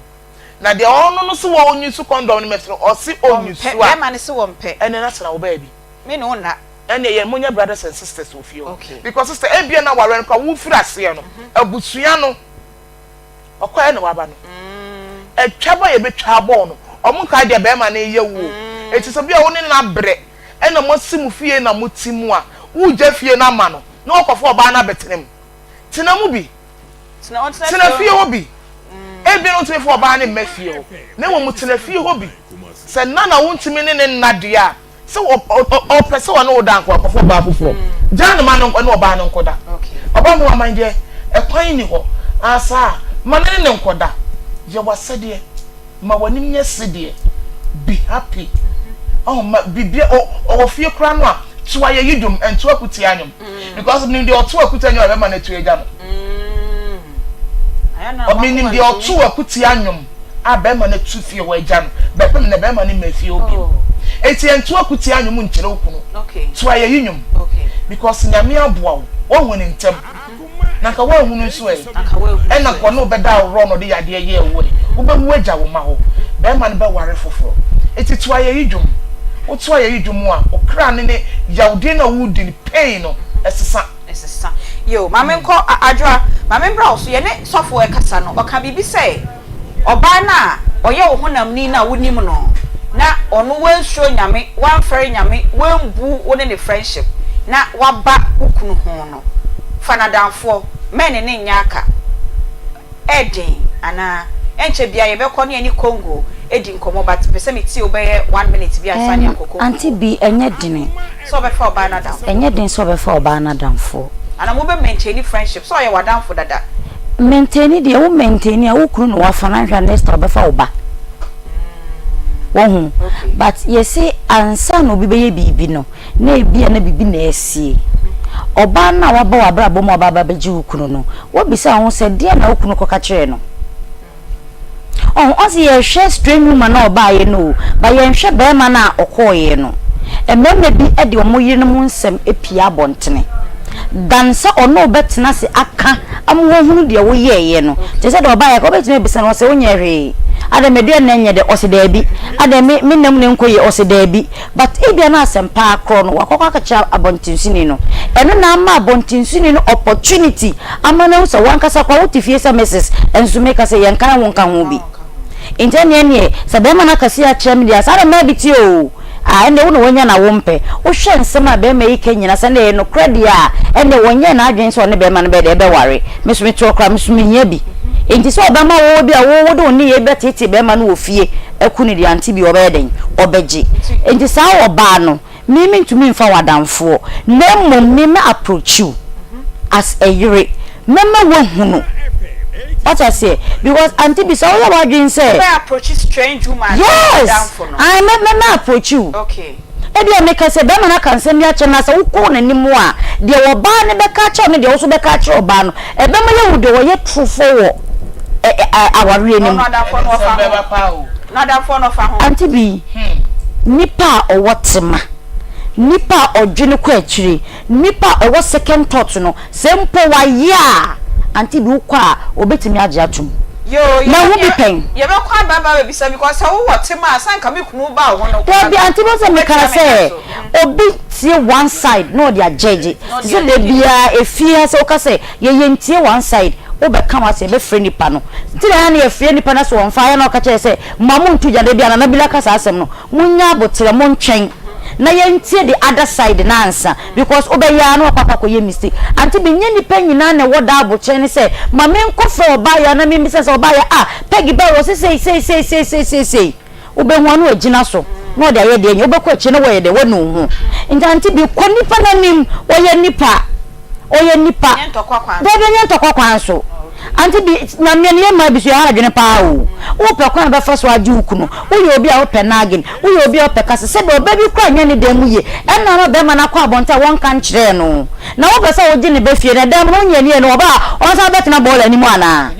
Na deɛ ɔno no se wɔ ɔnuse kɔndɔm no mɛse no, ɔse Ɔmpɛ, ɔnuse a, bɛrima no se wɔmpɛ. ɛnne na tena wo baabi. Me ne wo nna. Ɛnneɛ yɛn monyɛ brothers and sisters wɔ fie hɔ because sister ebia na awareɛ no koraa wofiri aseɛ no abusua no ɔkɔɛ na waba no atwa ba yɛbɛtwa abɔɔ no ɔmo nkae deɛ bɛrima no yɛ wo o eti sɛ bia wo ne no abrɛ ɛna mo asi mo fie na mo te mu a wogya fie no ama no na wakɔfa ɔbaa no abɛtena mu tena mu bi. Tena fie hɔ bi. Ebia na wontumi mfa ɔbaa no mma fie hɔ, na mmom tena fie hɔ bi. Sɛ nna na wontumi ne no nna deɛ a, sɛ ɔpɛ sɛ ɔne wo da anka wakɔfa ɔbaa foforɔ. Gyaa no ma no ne ɔbaa no nkɔda. Ɔbaa mu aman deɛ, ɛkwan nni hɔ. Aa saa a, ma no ne no nkɔda. Yɛ w'asɛdeɛ. Ma w'anim nyɛ sedeɛ. Be happy. Ɔho ma bibia ɔwɔ fie koraa no a, to ayɛyi dwom, ɛnto akutia nnwom. Because menim deɛ ɔto akutia nnwom a bɛma no atu agya no. Menim deɛ ɔto akutia nnwom a bɛrima no atu fie hɔ agya no bɛpem na bɛrima no mma fie hɔ bio. Enti ɛnto akutia nnwom nkyerɛ wo kunu. To ayɛyi nnwom. Because Nyame aboa wo, woahu no ntɛm. Na nka woanhu no nso ɛ? Ɛna nka ɔne wo bɛda aworɔ na ɔde yadeɛ yɛɛ wo ɛ? Wobɛwu agya wo mma hɔ. Bɛrima no bɛware foforɔ. Enti to ayɛyi dwom. Woto ayɛyi dwom a, wo kra no ne yawdie no a woredi no, pain no, ɛsesa. Ɛsesa. Yoo, ma menkɔ, Adwoa, ma membra wo so. Yɛne sɔfo rekasa no, ɔka biribi sɛ, Ɔbaa no a ɔyɛ wo honamni no a wonim no, na ɔno wansuro Nyame, wamfɛre Nyame, wambu wo ne ne friendship, na waba wo kunu ho no, fa no adamfoɔ, mɛne no nyɛ aka. Ɛɛden anaa? Ɛnkyɛ biaa yɛbɛkɔ ne yɛne Congo adi nkɔmmɔ but mepɛ sɛ metie wo bɛyɛ one minute bi ansa ne Ɛɛm, yɛakɔ Congo Auntie hɔ. Bi, ɛnyɛ dene. Sɛ ɔbɛfa ɔbaa no adamfoɔ. Ɛnyɛ den sɛ ɔbɛfa ɔbaa no adamfoɔ. Anaa mobɛ maintaini friendship sɛ ɔyɛ w'adamfo dada. Maintaini deɛ, wo maintaini a, wo kunu na wafa no anhwɛ a next time ɔbɛfa wo ba. Wahu? But yɛse ansa na obi bɛyɛ biribi no, na ebia na biribi na asie. Ɔbaa no a waba w'abrabɔ mu a ɔba abɛgye wo kunu no, woabisa wo ho sɛ deɛn na wo kunu kɔka kyerɛɛ no? Ɔho, ɔse yɛhwɛ strange woman no a ɔbaeɛ no o, but yɛnhwɛ barima no a ɔkɔeɛ no. Mmarima bi de wɔn yerenom nsɛm pue abɔntene than sɛ ɔne wo bɛtena ase aka ama wahunu deɛ woyɛeɛ no. Te sɛ deɛ ɔbaeɛ koraa wobɛtumi abisa no, ɔse wonyɛɛ hwee, adɛn m'aduane na ɛnyɛ dɛ, ɔse daabi, adɛn me me nna mu na ɛnkɔ yie, ɔse daabi. But ebia na asɛm paa korɔ no wakɔkɔ akɛkyerɛ abɔntensoni no. Ɛno na ama abɔntensoni no opportunity ama no ahu sɛ wankasa koraa wote fie sɛ Mrs. Nso meka sɛ yɛnka wo nka ho bi. Nti ɛneɛ neɛ sɛ bɛrima no aka sei akyerɛ me deɛ a saa na mmaa bi te oo. Ah ɛnneɛ wo na wanya na wompɛ. Wohwɛ nsɛm a bɛrima yi ka nyina sɛ ɛnneɛ ɛyɛ nokorɛ deɛ a ɛnneɛ wɔnyɛɛ n'adwene sɛ ɔne bɛrima no bɛyɛ dɛ ɛbɛware. Me nso mete hɔ koraa me nso mehia bi. Nti sɛ ɔbɛma wo bi a wo wode wo nneyɛɛ bɛteetee bɛrima no wɔ fie aku no deɛ ante bi ɔbɛyɛ dɛn? Ɔbɛgye. Nti saa ɔbaa no, me mentumi mfa wo adamfoɔ, na mmom me mɛ approach wo as a yere, mɛma woahunu. Wate aseɛ? Because ante bi sɛ woyɛ w'adwene sɛ. Wobɛ approach strange woman sɛ Yes! w'adamfo no. Ae, mɛ mɛ approach wo. Okay. Ebia meka sɛ bɛrima no aka nsɛm bi akyerɛ no na sɛ wokɔ n'anim a, deɛ ɔbaa no bɛka akyerɛ wo ne deɛ wo nso bɛka akyerɛ ɔbaa no, ɛbɛma yɛahu deɛ ɔyɛ torofoɔ wɔ awareɛ no mu. Ante bi, nipa a ɔwɔ tema, nipa a ɔdwene kɔ akyire, nipa a ɔwɔ second thought no, Sɛ mpo wayɛ a, ante bi wokɔ a obetumi agye atom. Yoo Mahu bi pɛn. Yɛbɛkɔ aba aba abɛbisa because sɛ wowɔ tema a sɛ anka me kunu ba wo ho no koraa Dabi, ante bi sɛ mekaa wobɛtua me ka sɛ so. obi tie one side na ɔde agyɛgye. Na Te ɔde sɛ da agyɛgye. biara efie ha sɛ woka sɛ yɛyɛ ntie one side, wobɛka w'asɛm yɛbɛfrɛ nipa no. Nti na ɛyɛ a na yɛfrɛ nipa no sɛ ɔmfa ayɛ na ɔka kyerɛ yɛ sɛ mma monto gya da biara Nana Bila ka saa asɛm no. Monyɛ aboterɛ montwɛn na yɛntie the other side no ansa because wobɛyɛ ara na wakɔ akɔ akɔyɛ mistake. Ante bi nyɛ nnipa nyinaa na ɛwɔ daa aboterɛ ne sɛ ma menkɔ frɛ ɔbaayɛ na memmisa sɛ ɔbaayɛ ah Peggy bɛɛ wɔ se sei sei sei sei sei sei sei wobɛhu a na wagyina so na ɔde ayɛ deɛ ɛnyɛ wobɛkɔ akyire na wɔyɛ dɛ wanu wo ho nti ante bi kɔ nipa no anim ɔyɛ nipa ɔyɛ nipa daabi ɛnyɛ ntɔkwa kwan so ante bi nyameɛ no yɛ mmaa bi so yɛha adwene paa o wopɛ kwan a bɛfa so agye wo kunu woyɛ obi a wopɛ nagging woyɛ obi a wopɛ kasa sɛdeɛ ɔbaa bi koraa nyɛ ne dan mu yie ɛna ama bɛrima no akɔ abɔnten a wɔnka nkyerɛɛ no na wopɛ sɛ wogye ne ba fie no ɛdan mu no wonyɛ ne yie no ɔba a ɔnsan bɛtena bɔɔla anim anaa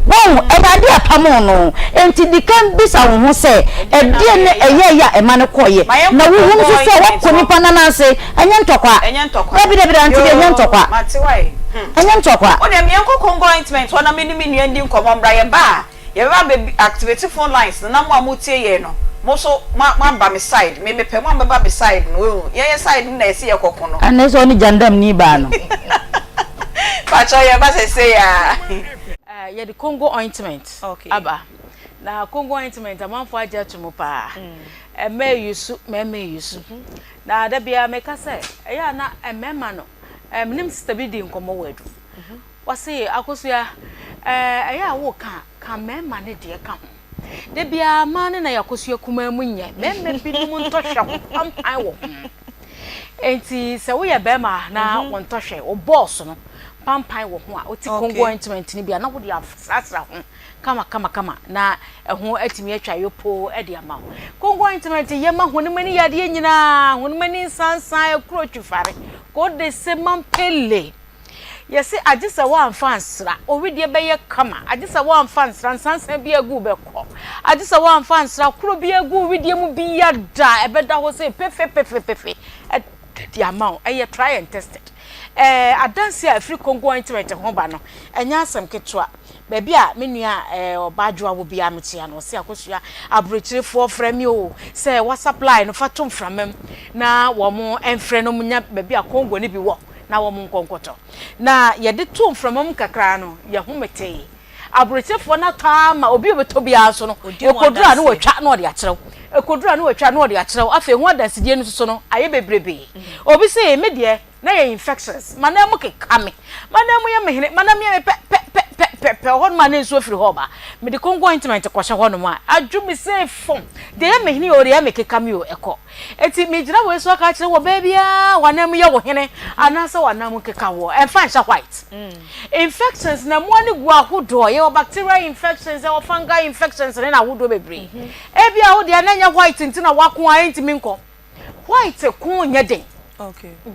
Wahu, ɛyɛ adeɛ a ɛpamoo no. Enti di kan bisa wo ho sɛ, 'Ɛdeɛn na ɛyɛeɛ a ɛma no kɔeɛ? Na wohu nso sɛ woakɔ nipa nan ase. Ɛnyɛ ntɔkwa. Ɛnyɛ ntɔkwa. Dabi, dabi, dabi, auntie, ɛnyɛ ntɔkwa. Yoo, mate wae. Hmm. Ɛnyɛ ntɔkwa. Wo deɛ, meɛnkɔ Congo ointment hɔ na me ne me nua ndi nkɔmmɔ mmra. Yɛba a, yɛbɛba abɛ activate phone lines no na mo a motie yɛn no, mo nso mo moaba me side. Me mepɛ mo a mobɛba me side no, wahu. Yɛn yɛn side no na yɛse yɛkɔko no. Ɛnna sɛ ɔne gyandamni baa no. Pakyɛw yɛba sɛsɛi aa. Yɛde Congo ointment aba. Na Congo ointment amanfoɔ agye ato mu paa. Mmaa yusu, mmarima yusu. Na da biara meka sɛ ɛyɛ a na mmarima no, me ne me sista bi dii nkɔmmɔ wɔ adu. Wɔse Akosua, ɛɛ ɛyɛ a woka a, ka mmarima no deɛ ka ho. Da biara mmaa no na yɛ Akosua kumaa mu nyɛ. Mmarima binom ntɔhwɛ ho pampan wɔ ho. Enti sɛ woyɛ barima na wo ntɔhwɛ, wo bɔɔso no pampan wɔ ho a, wote Congo ointment no bi a na wode asrasra ho kama kama kama na ɛho atumi atwa yopoo de ama wo. Congo ointment yɛ ma honam ani yadeɛ nyinaa, honam ani nsansan, akuro twifare, kode se mampele. Yɛse agye sɛ woamfa ansra, wo wedeɛ bɛyɛ kama, agye sɛ woamfa ansra, nsansan bi agu wo bɛkɔ, agye sɛ woamfa ansra, koro bi agu wo wedeɛ mu bi ya da, ɛbɛda hɔ sɛ pefepefepefe de ama wo. Ɛyɛ try and tested. Ɛɛ adanse a ɛfiri Congo ointment ho ba no, ɛnyɛ asɛm ketewa. Baabi a me nua ɛɛ ɔbaa Adwoa wɔ biara mekyea no, ɔse Akosua aburokyerefoɔ frɛ me o, sɛ wɔasupply no fa to mframa mu na wɔn mfrɛ no nya baabi a Congo no bi wɔ. na wɔn nkɔ nkɔtɔ. Na yɛde too mframa mu kakra no, yɛn home tee. Aburokyefoɔ no atɔ ara ma obi a ɔbɛtɔ biara nso no, ɛkɔduru a na watwa na ɔde akyerɛ wo. Ɛkɔduru a na watwa na ɔde akyerɛ wo. Afei ho adansedie no nso so no, ayɛ bebrebe. Obi se, me deɛ, na ɛyɛ infections. M'anan mu keka me. M'anan mu yɛ me hene. M'anan mu yɛ me pɛ pɛ pɛ pɛ pɛ pɛ. Hɔnom a na nsuo firi hɔ reba. Mede Congo ointment kɔhyɛ hɔnom a, adwo me sei fam. Deɛ ɛyɛ me hene o, deɛ ɛyɛ me keka me o, ɛkɔ. Enti megyina wei so aka akyerɛ wɔ baabiara w'anan mu yɛ wo hene anaasɛ w'anan mu keka woɔ, ɛmfa nhyɛ white. Infections na mmoa no gu ahodoɔ, yɛwɔ bacterial infections, yɛwɔ fungal infections ne n'ahodoɔ bebree. Ebia wo deɛ na ɛnyɛ white nti na w'ako a ɛntumi nkɔ. White ko nyɛ den.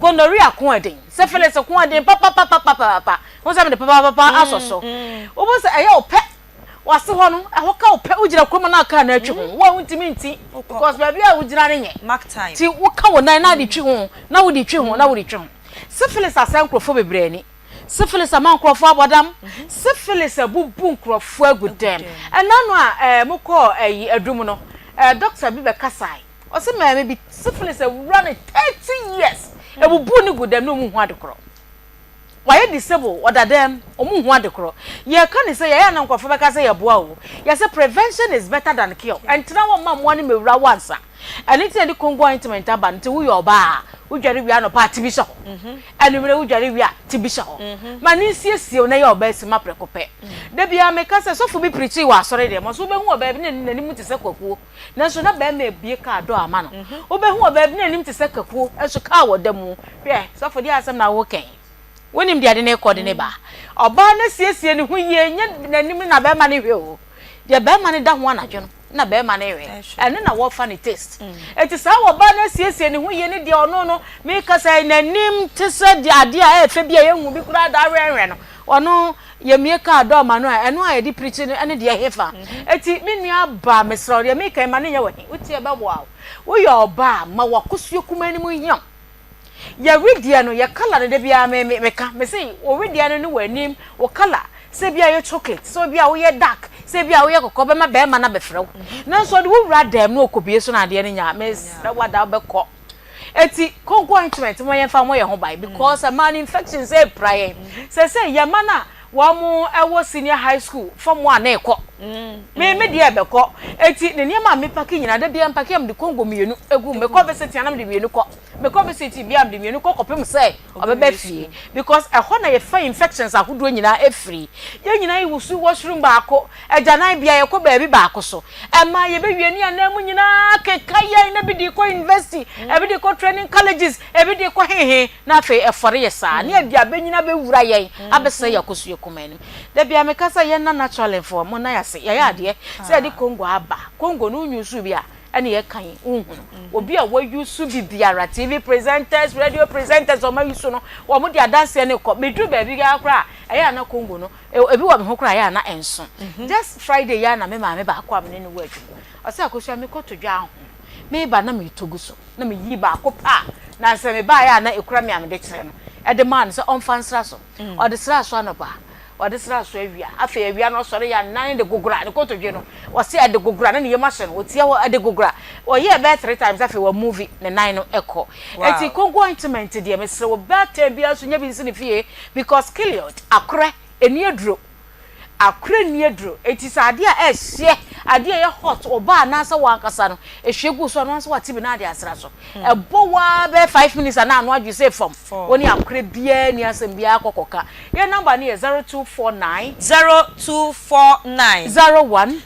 Gonorrhea ko ɛden. Syphilis ko ɛden papapapapapa. Wo sɛ mede papapapa asɔ so. Wobɛhu sɛ ɛyɛ wo pɛ W'ase hɔ no, ɛhɔ ka wo pɛ, wogyina kurom na kaa no atwi ho, wo a wontumi nti, because baabi a wogyina no nyɛ. Nti woka wo nan na ade twi ho, na wode twi ho, na wode twi ho. Syphilis asɛe nkurɔfoɔ bebree ani. Syphilis ama nkurɔfoɔ abɔ dam. Syphilis abubu nkurɔfoɔ agu dam. Ɛna no a ɛɛ mokɔɔ ɛyi adum no, ɛɛ doctor bi bɛkasae. Ɔse maame bi syphilis awura no 30 years, ebubu no gu dam na ɔmu hu ade korɔ. Wayɛ disable, ɔda dɛm, ɔmo nhu ade korɔ. Yɛka no sɛ yɛyɛ a na nkorɔfoɔ bɛka sɛ yɛboa o. Yɛse prevention is better than cure. Ɛntena hɔ mma mmoa no mmɛwura wo ansa. Ɛno nti na yɛde Congo ointment aba no. Nti woyɛ ɔbaa a, wodware wie anɔpa a, ti bi hyɛ hɔ. Anwummerɛ wodware wie a, ti bi hyɛ hɔ. Ma no nsiesie wo na yɛ ɔbaa simma prɛko pɛ. Da biara meka sɛ, sɔfo bi preachii wɔ asɔre dɛm, ɔse wobɛhu ɔbaa bi na n'anim te sɛ kwakuo. Nanso na barima abue kaa dɔ ama no. Wobɛhu ɔbaa bi na n'anim te sɛ kakuo, nso kaa wɔ da mu. Hwɛ, sɔfo, deɛ asɛm na woreka yi? Wonim deɛ ɛde no rekɔ de no ba? Ɔbaa no asiesie ne ho yie, nyɛ n'anim na barima no hwɛ o. Deɛ barima no da ho anadwo no na barima no hwɛ. Ɛno na wɔfa ne taste. Enti saa ɔbaa no asiesie ne ho yie ne deɛ ɔno no, meka sɛ n'anim te sɛ deɛ adeɛ a ɛyɛ fɛ bi a yɛnhu bi koraa da ahwɛhwɛ no, ɔno Yɛmie kaa dɔ ma no a, ɛno a yɛde pirikyi no ɛne deɛ ɛhefa? Enti me nua baa mesrɛ wo deɛ meka yi ma no nyɛ w'ahi, wotie ɛbɛboa wo. Woyɛ ɔbaa a, ma w'akosua kumaa no mu nhia wo. Yɛ wedeɛ no, yɛ colour no da biara me me meka, mese wo wedeɛ no ne w'anim, wo colour, sɛ ebia woyɛ chocolate, sɛ ebia woyɛ dark, sɛ ebia woyɛ kɔkɔɔ bɛma barima no abɛfrɛ wo. Nanso ɔde wo wura dan mu na ɔkɔbue so na adeɛ no nya a, mesrɛ wo ada wobɛkɔ. Eti konko ointment mo yɛn fa mo yɛn ho ban because ɛmaa no infections epira yɛn. Sɛsɛ yɛn mma no a wɔn ɛwɔ senior high school fam a na ɛkɔ. Me me deɛ ɛbɛkɔ. Eti ne nneɛma a me paki nyinaa da biara mpaki a mede kongo mmienu egu mu. Mekɔ visit a na mede mmienu kɔ. Mekɔ visit bia mede mmienu kɔ kɔpem sɛ ɔbɛba fie because ɛhɔ na yɛfa infections ahodoɔ nyinaa ɛfiri. Yɛn nyinaa yɛ wusu washroom baako, agyanan bea yɛkɔ baabi baako so. Ɛma yɛbɛwie ne anan mu nyinaa keka yɛn na ebi de kɔ university, ebi de kɔ training colleges, ebi de kɔ hehe na afei ɛfɔre yɛ saa ne ɛde abɛnyini abɛwura yɛn abɛsɛe yɛn akosua kumaa anim. Da biara meka sɛ yɛn na naturalfoɔ mo nan ase yɛayɛ adeɛ sɛ yɛde Congo aba. Congo no wonyusu bi a ɛne yɛka yi wonhunu obi a wayusu bibiara TV presenters, radio presenters wɔn ayusu no wɔn de adanseɛ no kɔ meduru baabi ara koraa ɛyɛ a na Congo no ebi wɔ me ho koraa ɛyɛ a na ɛnso just Friday yi ara na me maame baako a me ne no wɔ adwuma ɔsɛ Akosua mekɔto dwa ho meba na metɔ gu so na meyi baako pɛ a na sɛ mebaeɛ a na ekura me a mede kyerɛ no ɛde maa no sɛ ɔmfa nsra so ɔde sraa so anɔpa Ɔde sraa so awia. Afei awia no ɔsɔre yɛ anan de gogora ne kotodwe no. Ɔse ɛde gogora na ne yam ahyɛ no. Ɔtia hɔ ɛde gogora. Ɔyɛɛ bɛyɛ 3 times afei wa move ne nan no kɔ. Enti konko ointment deɛ mesrɛ wo baatan biara nso nya bi nsi ne fie because Gilead akorɛ ɛni aduro. Akorɛ nni aduro. Enti sɛ adeɛ a ɛhyeɛ Adeɛ a ɛyɛ hot, ɔbaa anaasɛ wo ankasa no, ɛhwie gu so a, ɛno ara nso woate bi na ade asra so. Ɛbɔ wo ara bɛyɛ 5 minutes a na ano adwo sɛ fam. Wo ne akorɛ biara nni asɛm biara kɔ kɔka. Yɛn number no yɛ 0249. 0249. 01.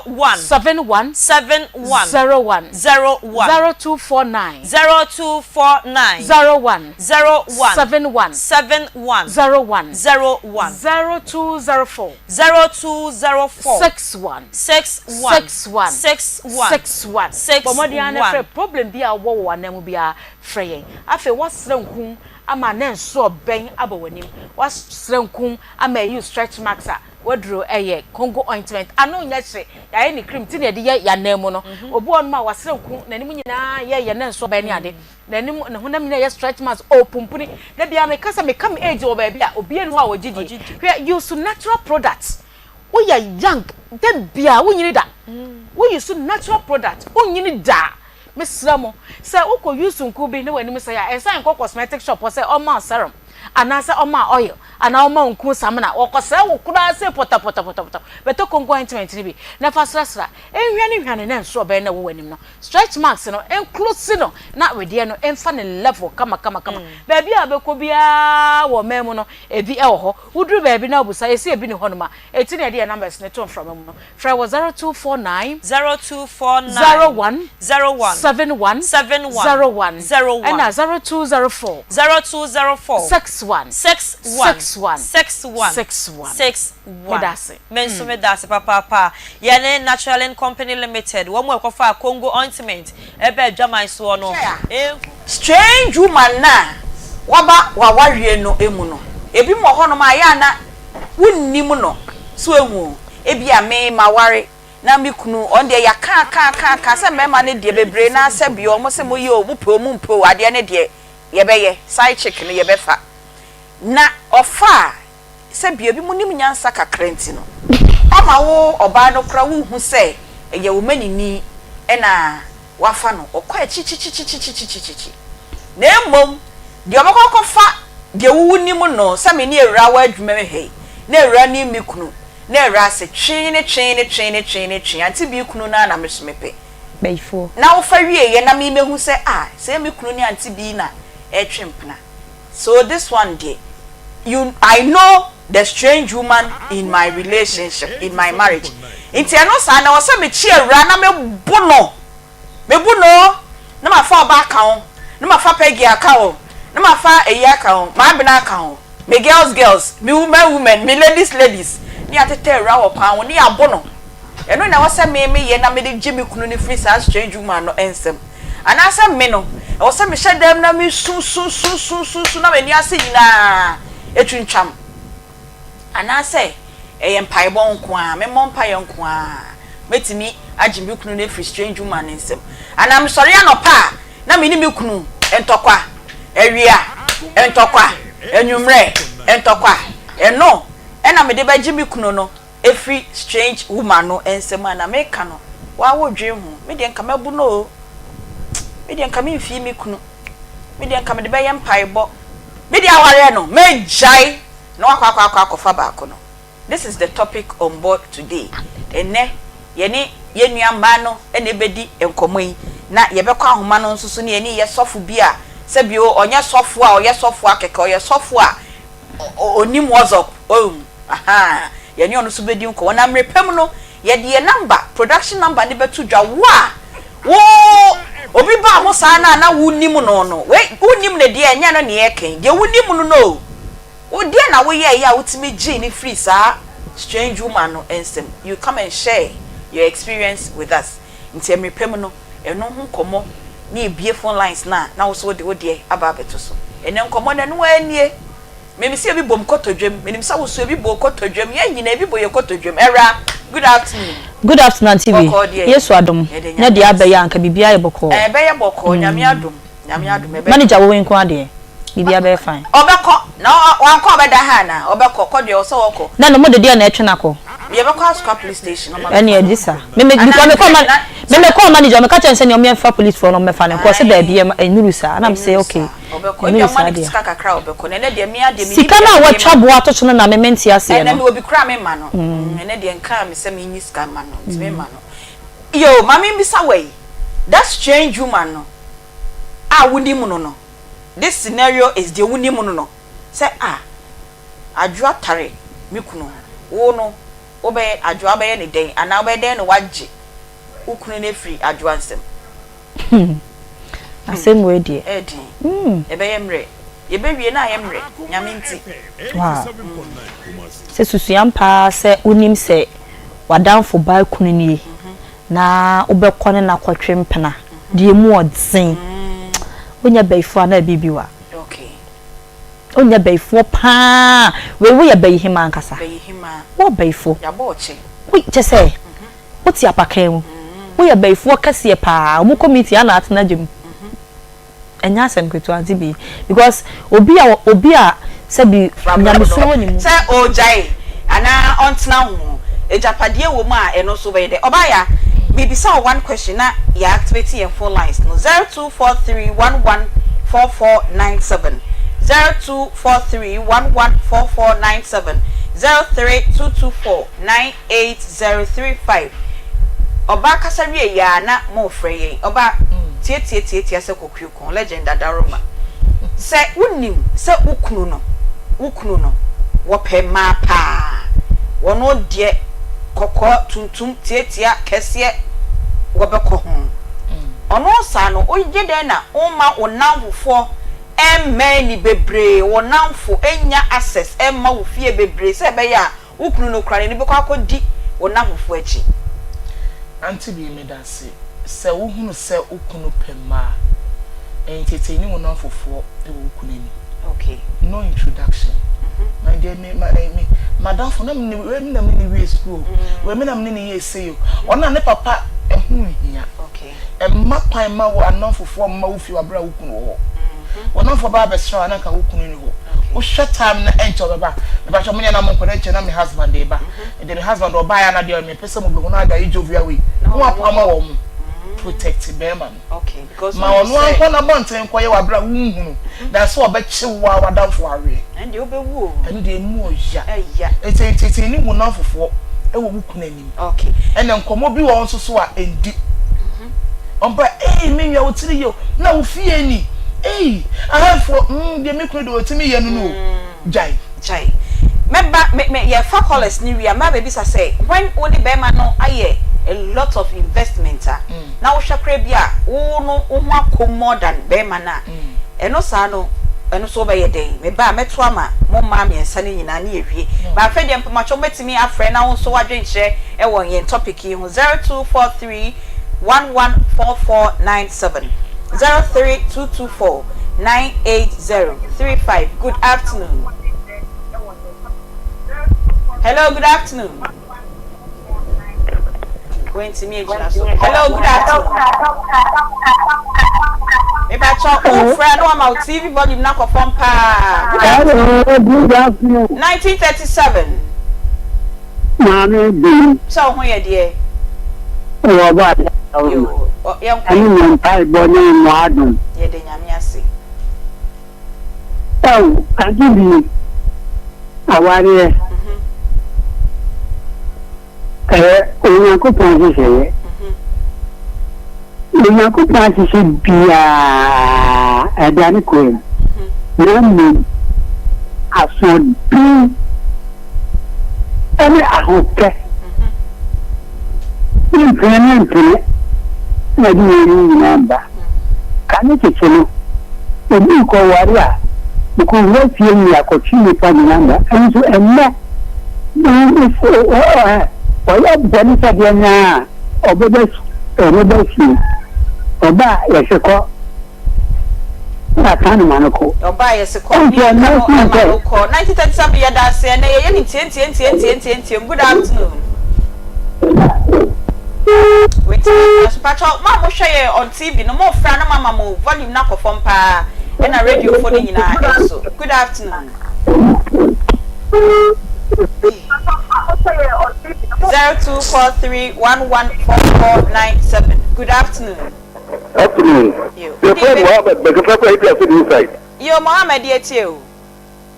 01. 71. 71. 01. 01. 0249. 0249. 01. 01. 71. 71. 01. 01. 0204. 0204. 61. 61. 61. 61. 61. 61. Bɔ mmɔden ara na frɛ problem bi a wowɔ wɔ w'anan mu biara frɛ yɛn. Afei woasrɛ nku ama ne nso ɔbɛn aba w'anim. Woasrɛ nku ama ayi stretch marks a waduro ɛyɛ Congo ointment. Ano nyɛ hye, yɛayɛ ne cream ti na yɛde yɛ yɛn anan mu no. Obi wɔ hɔnom a wasrɛ nku n'anim nyinaa yɛ yɛ ne nso ɔbɛn ne ade. N'anim ne honam nyinaa yɛ stretch marks ɔrepumpuni. Da biara meka sɛ meka me age wɔ baabi a obiara nni hɔ a ɔgye die. Hwɛ use natural products. Woyɛ young da biara wonyini da. Wo use natural product wonyini da. Mesrɛ mo sɛ wokɔ use nku bi na w'anim sɛe a ɛnsan nkɔ cosmetic shop hɔ sɛ ɔmma wo serum anaasɛ ɔmma wo oil anaa ɔmma wo nku samina. Wɔkɔsɛe wo koraa sei pɔtɔpɔtɔpɔtɔpɔtɔ. Bɛtɔ Congo ointment no bi na fa srasra. Nhwanehwane na nso ɔbɛn na ɛwɔ w'anim no. Stretch marks no enclose no na wedeɛ no mfa ne level kama kama kama. Baabi a wobɛkɔ biara wɔ ɔman mu no ebi wɔ hɔ. Woduru baabi na wobisa yɛse ebi ni hɔnom a, eti na yɛde yɛn numbers no to mframa mu no. Frɛ wɔ 0249. 0249. 01. 01. 71. 71. 01. 01. Ɛna 0204. 0204. 61. 61. 61. 61. 61. 61. Meda ase. Me nso meda ase papaapa. Yɛne Naturalin Company Limited, wɔn a ɛkɔfaa Congo Ointment baa adwaman soɔ no. Strange woman no a waba w'awareɛ no mu no, ebinom wɔ hɔnom a ɛyɛ a na wonnim no. So woahu o? Ebia me maware na me kunu, ɔno deɛ yɛaka aka aka aka sɛ mmarima no deɛ bebree no ara sɛbi wɔn se moyɛ o, mopɛ o mompɛ o, adeɛ no deɛ yɛbɛyɛ, side chick no yɛbɛfa. Na ɔfa a, sɛ bia ebinom nim nyansa kakra nti no, ɔma wo ɔbaa no koraa wonhu sɛ ɛyɛ wo manini na wafa no, ɔkɔ akyikyikyikyikyikyikyikyi. Na mmom deɛ ɔbɛkɔ akɔfa deɛ wo wonim no sɛ me ne awuraa wɔ adwuma mu ha yi, na awuraa nim me kunu, na awuraa se twee ne twee ne twee ne twee ne twee, ante bii kunu no ara na me so mepɛ. Bayifoɔ. Na wofa wieɛ na me mɛhu sɛ ah, sɛ ɛyɛ me kunu ne ante bii na ɛretwe mpena. So this one deɛ you I know the strange woman in my relationship in my marriage nti ɛno saa no ɛwɔ sɛ mekye awura na mebo no mebo no na mafa ɔba aka ho na mafa Peggy aka ho na mafa eyi aka ho maabena aka ho me girls girls me women women me ladies ladies ne yɛatetɛ awura wɔ kwan ho ne yɛabo no Ɛno na ɛwɔ sɛ me meyɛ na mede gye me kunu no firi saa strange woman no nsam. Anaasɛ me no, ɛwɔ sɛ mehyɛ dɛm na mesu su su su su su na m'ani ase nyinaa atwintwam. Anaasɛ ɛyɛ mpaebɔ nko ara, memmɔ mpaeɛ nko ara, mɛtumi agye me kunu no afiri strange woman no nsam. Anaa mesɔre anɔpa a, na me ne me kunu ntɔkwa, awia ntɔkwa, anwummerɛ ntɔkwa, ɛno na mede bɛgye me kunu no Ɛfiri strange woman no nsam a na meka no waa wo dwen ho me deɛ nka mɛbo no oo me deɛ nka memfii me kunu me deɛ nka mede bɛyɛ mpaebɔ me deɛ awareɛ no mɛgyae na wakɔ akɔ akɔ akɔfa baako no this is the topic on board today ɛnnɛ yɛne yɛn nua mmaa no na ɛbɛdi nkɔmmɔ yi na yɛbɛkɔ ahoma no nso so ne yɛne yɛ sɔfo bi a sɛbio ɔnyɛ sɔfo a ɔyɛ sɔfo akɛkɛ ɔyɛ sɔfo a ɔnim what's up oh. Ahaa, yɛne ɔno nso bɛdi nkɔmmɔ. Na mmerɛ pa mu no, yɛde yɛn number, production number no bɛto dwa. Wo a, wo, obi baa ho saa no a na wonim no no, wei, wonnim no deɛ, ɛnyɛ ɛno na yɛreka yi. Deɛ wonim no no o, wo, deɛn na woyɛeɛ a wotumi gyee no firii saa strange woman no nsam? You come and share your experience with us. Nti mmerɛ pa mu no, ɛno ho nkɔmmɔ ne yɛbue phone lines no a, na wo nso wode wo deɛ aba abɛto so. Ɛnnɛ nkɔmmɔ no, ɛno ara nie. Menim sɛ ebi bom kotodwem. Menim sɛ wo so ebi bɔ wo kotodwem. Yɛn nyinaa ebi bɔ yɛn kotodwem. Awuraa, good afternoon. Good afternoon Auntie Wee. Bɔkɔɔ deɛ. Yesu adom. Yɛda Nyɛ Nyame deɛ ase. abɛyɛ a anka biribiara ayɛ bɔkɔɔ. Ɛbɛyɛ bɔkɔɔ, Nyame adom. Nyame adom, ɛbɛyɛ Manager wɔ hɔ yi nko ara deɛ, biribiara bɛyɛ fine. Ɔbɛkɔ. Na wankɔ a ɔbɛda ha anaa? Ɔbɛkɔ. Kɔ deɛ ɔwɔ sɛ ɔkɔ. Na no mode deɛ na ɛtwe no akɔ? Yɛbɛkɔ Asukwa police station na ɔmo abɛfa Ɛneɛ no. gye saa. Me me Anaa because me kɔɔ na man me me kɔɔ manager me ka kyerɛ no sɛ nea ɔmo yɛnfa police foɔ no ɔmo mɛfa no nkɔ ɔse Ae. daabi ɛma ɛnuru saa ɛna me se Ɛnuru okay saa. Ɔbɛkɔ. Ebia ɔma no sika kakra a ɔbɛkɔ. Na ɛnɛ deɛ me ara deɛ menni Sika bi no a a mede watwa ma no. boɔ ato so no na me mente aseɛ Ɛnɛ no. mewɔ bi koraa a memma no. Ɛnɛ deɛ nkaa me sɛ menyi sika mma no nti memma no. Yoo ma membisa wo yi, that strange woman no a wonim no no, this scenario is deɛ wonim no no, sɛ ah Adwoa tare me kunu ho, wo no wobɛyɛ Adwoa wobɛyɛ no dɛn anaa wobɛyɛ dɛn na woagye wo kunu no afiri Adwoa nsam? Hmm. Asɛm wei deɛ. Ɛyɛ den. Ɛbɛyɛ mmerɛ. Yɛbɛwie na ayɛ mmerɛ. Nyame nti. Wow. Sɛ susuam paa sɛ wonim sɛ w'adamfo baa kunu nie na wobɛkɔ ne no akɔtwe mpena deɛ emu ɔdzen. Wonyɛ bayifoɔ a na biribi wa. Okay. Wonyɛ bayifoɔ paa. Wei woyɛ bayihemaa ankasa. Bayihemaa. Wowɔ bayifo. Yɛabɔ wo kyɛ. Wo kyɛ sɛ Wote apakan mu. Woyɛ bayifoɔ kɛseɛ paa. Wɔn kɔ meeting a na atena gya mu. Ɛnyɛ asɛm ketewa Auntie Bee. Because obi a obi a sɛbi nyamesuo wɔ ne mu. Sɛ ɔgyae anaa ɔntena ho. Agyapadeɛ wɔ mu a ɛno nso wobɛyɛ dɛn? Ɔbaaya, mebisa wo one question na yɛ activate yɛn phone lines no, 0243114497, 0243114497, 03224 98035 Ɔbaa kasa wie yɛ a na mo frɛ yɛn Ɔbaa tiatiatiatia sɛ kɔkuo kɔn legend Adaroma Sɛ wo nim sɛ wo kunu no wo kunu no wɔpɛ mmaa paa Wɔno deɛ kɔkɔɔ tuntum tiatia kɛseɛ wɔbɛkɔ ho Ɔno saa no wo yɛ dɛn na wo mma wo nnamfofoɔ mmɛn ni bebree Wo nnamfo nnya access mma wo fie bebree sɛ ɛbɛyɛ a Wo kunu no koraa n'ani bɛkɔ akɔdi wo nnamfofoɔ akyi. Auntie Bee medase, sɛ wo hunu sɛ wo kunu pɛ mma a, ntetee ne wo nnamfofoɔ wɔ wo kunu anim. Okay. No introduction. My dear me ma me madamfo na me wei me na me ne wie school o, wei me na me ne ne yɛ sei o. Ɔno a ne papa ɛho nhia. Okay. Mma kwan mma wo anamfofoɔ mma wo fie wɔ abere a wo kunu wɔ hɔ. W'anamfoɔ ba abɛsra wo a na nka wo kunu nni hɔ. Wohwɛ time na ɛnkyɛ ɔbɛba. Mepakyɛw mo nyɛ na monkɔ na ɛnkyɛ na me husband reba. Ɛdeɛ me husband ɔbaeɛ a na deɛ mepɛ sɛ mobɛhu no agya yi jovial wei. Na wapam wɔn. Protect bɛrima no. Ma ɔno ara nkɔ n'abɔnten nkɔyɛ wɔ abere a wonhu no than sɛ ɔbɛkye wo ara w'adamfo aweɛ. Ɛno deɛ ɛmu ɔya. Nti ntetee ne wo nnamfofoɔ wɔ wo kunu anim. Okay. Ɛna nkɔmɔ bi wɔ hɔ nso so a ɛndi. Ɔba ei me nua wo tiri yɛ o na wo fie ni ei ahanfoɔ mm deɛ me kunu deɛ ɔtumi yɛ no no o gyae. Gyae. Mɛba me me yɛfa callers no wie a mɛba abɛbisa sɛ when wo ne bɛrima no ayɛ a lot of investment a na wohwɛ koraa bi a wo no wo ho akɔ mu more than bɛrima no a ɛno saa no ɛno nso wobɛyɛ dɛn? Meba a mɛto ama mo mmaa mmiɛnsa no nyinaa ne yɛwie. But afei deɛ mpamoakyɛw mobɛtumi afrɛ na wo nso w'adwenkyerɛ wɔ yɛn topic yi ho 0243 114497 03224 98035 Good afternoon. Hello, good afternoon. Wentumi egyina so. Hello, good afternoon. Mepakyɛw, wofrɛ na wama wo TV volume no akɔ fam paa. Good afternoon. Hello, good afternoon. 1937. Maame bi. Sɛ wo ho yɛ deɛ. Wɔ bɔ ade. Yo, yɛnkɔ. Ɛne mo mpaebɔ ne mo adom. Yɛde Nyame ase. Ao, ade bi, awareɛ, ɛyɛ Onyankopɔn nhyehyɛeɛ. Onyankopɔn ahyehyɛ biara, ɛda ne kwan mu, na mmom asoɔden ne ahopɛ ne mpene ne mpene na ɛde weinom nyinaa ba. Kane tete no, obi rekɔware a, ɔkɔwura fie mu akɔtwe nnipa de no aba. Nso ɛnnɛ, ɔyɛ bɔne sɛdeɛ no ara a, ɔbɛba ɔbɛba fie. Ɔba a, yɛse kɔ, na aka no ma no kɔ. Ɔba a, yɛse kɔ, ne yɛka no ma no kɔ. 1937, yɛda ase. Ɛnnɛ yɛyɛ no ntiantiantiantiantiantiam. Good afternoon. Wait, so pacho, ma mo hwɛ yɛ on TV no, mo fra no mama mo volume na kɔ fam paa. Ɛna radio fo no nyinaa ɛso. Good afternoon. 0243114497. Good afternoon. Afternoon. You. Your friend Mohammed Bekefefe Ipia City inside. Yo, Mohammed yɛtie o.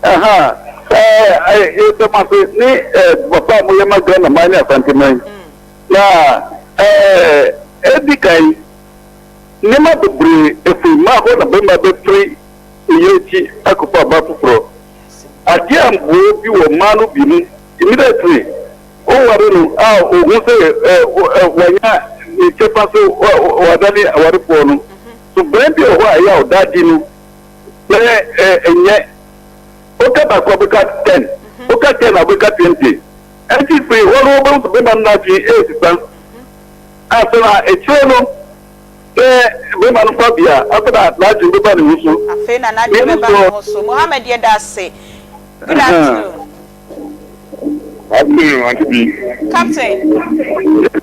Aha, ɛɛ, yɛda mo ase ne ɛɛ papa a moyɛ ma Ghana man ne Asante man. Na ɛɛ, edi kan, nneɛma bebree efiri mmaa hɔ na bɛrima bɛfiri ne yere akyi akɔfa ɔbaa foforɔ. Adeɛ a mmoa bi wɔ mmaa no bi mu, immediately woware no a ohu sɛ ɛɛ wanya ne kyɛfa so wadane awarefoɔ no, suban bi wɔ hɔ a ɛyɛ a ɔda adi no Sɛ ɛnyɛ, woka baako a wobɛka ten, woka ten a wobɛka 20. Ɛnti firi hɔ no wobɛhu sɛ bɛrima no n'adwene ɛresesa. Ansa na akyire no, sɛ bɛrima no fa bi a, afei na n'adwene bɛba ne ho so. Afei na n'adwene bɛba ne ho so. Mohammed yɛda ase. Good afternoon. Afternoon, Auntie B. Captain.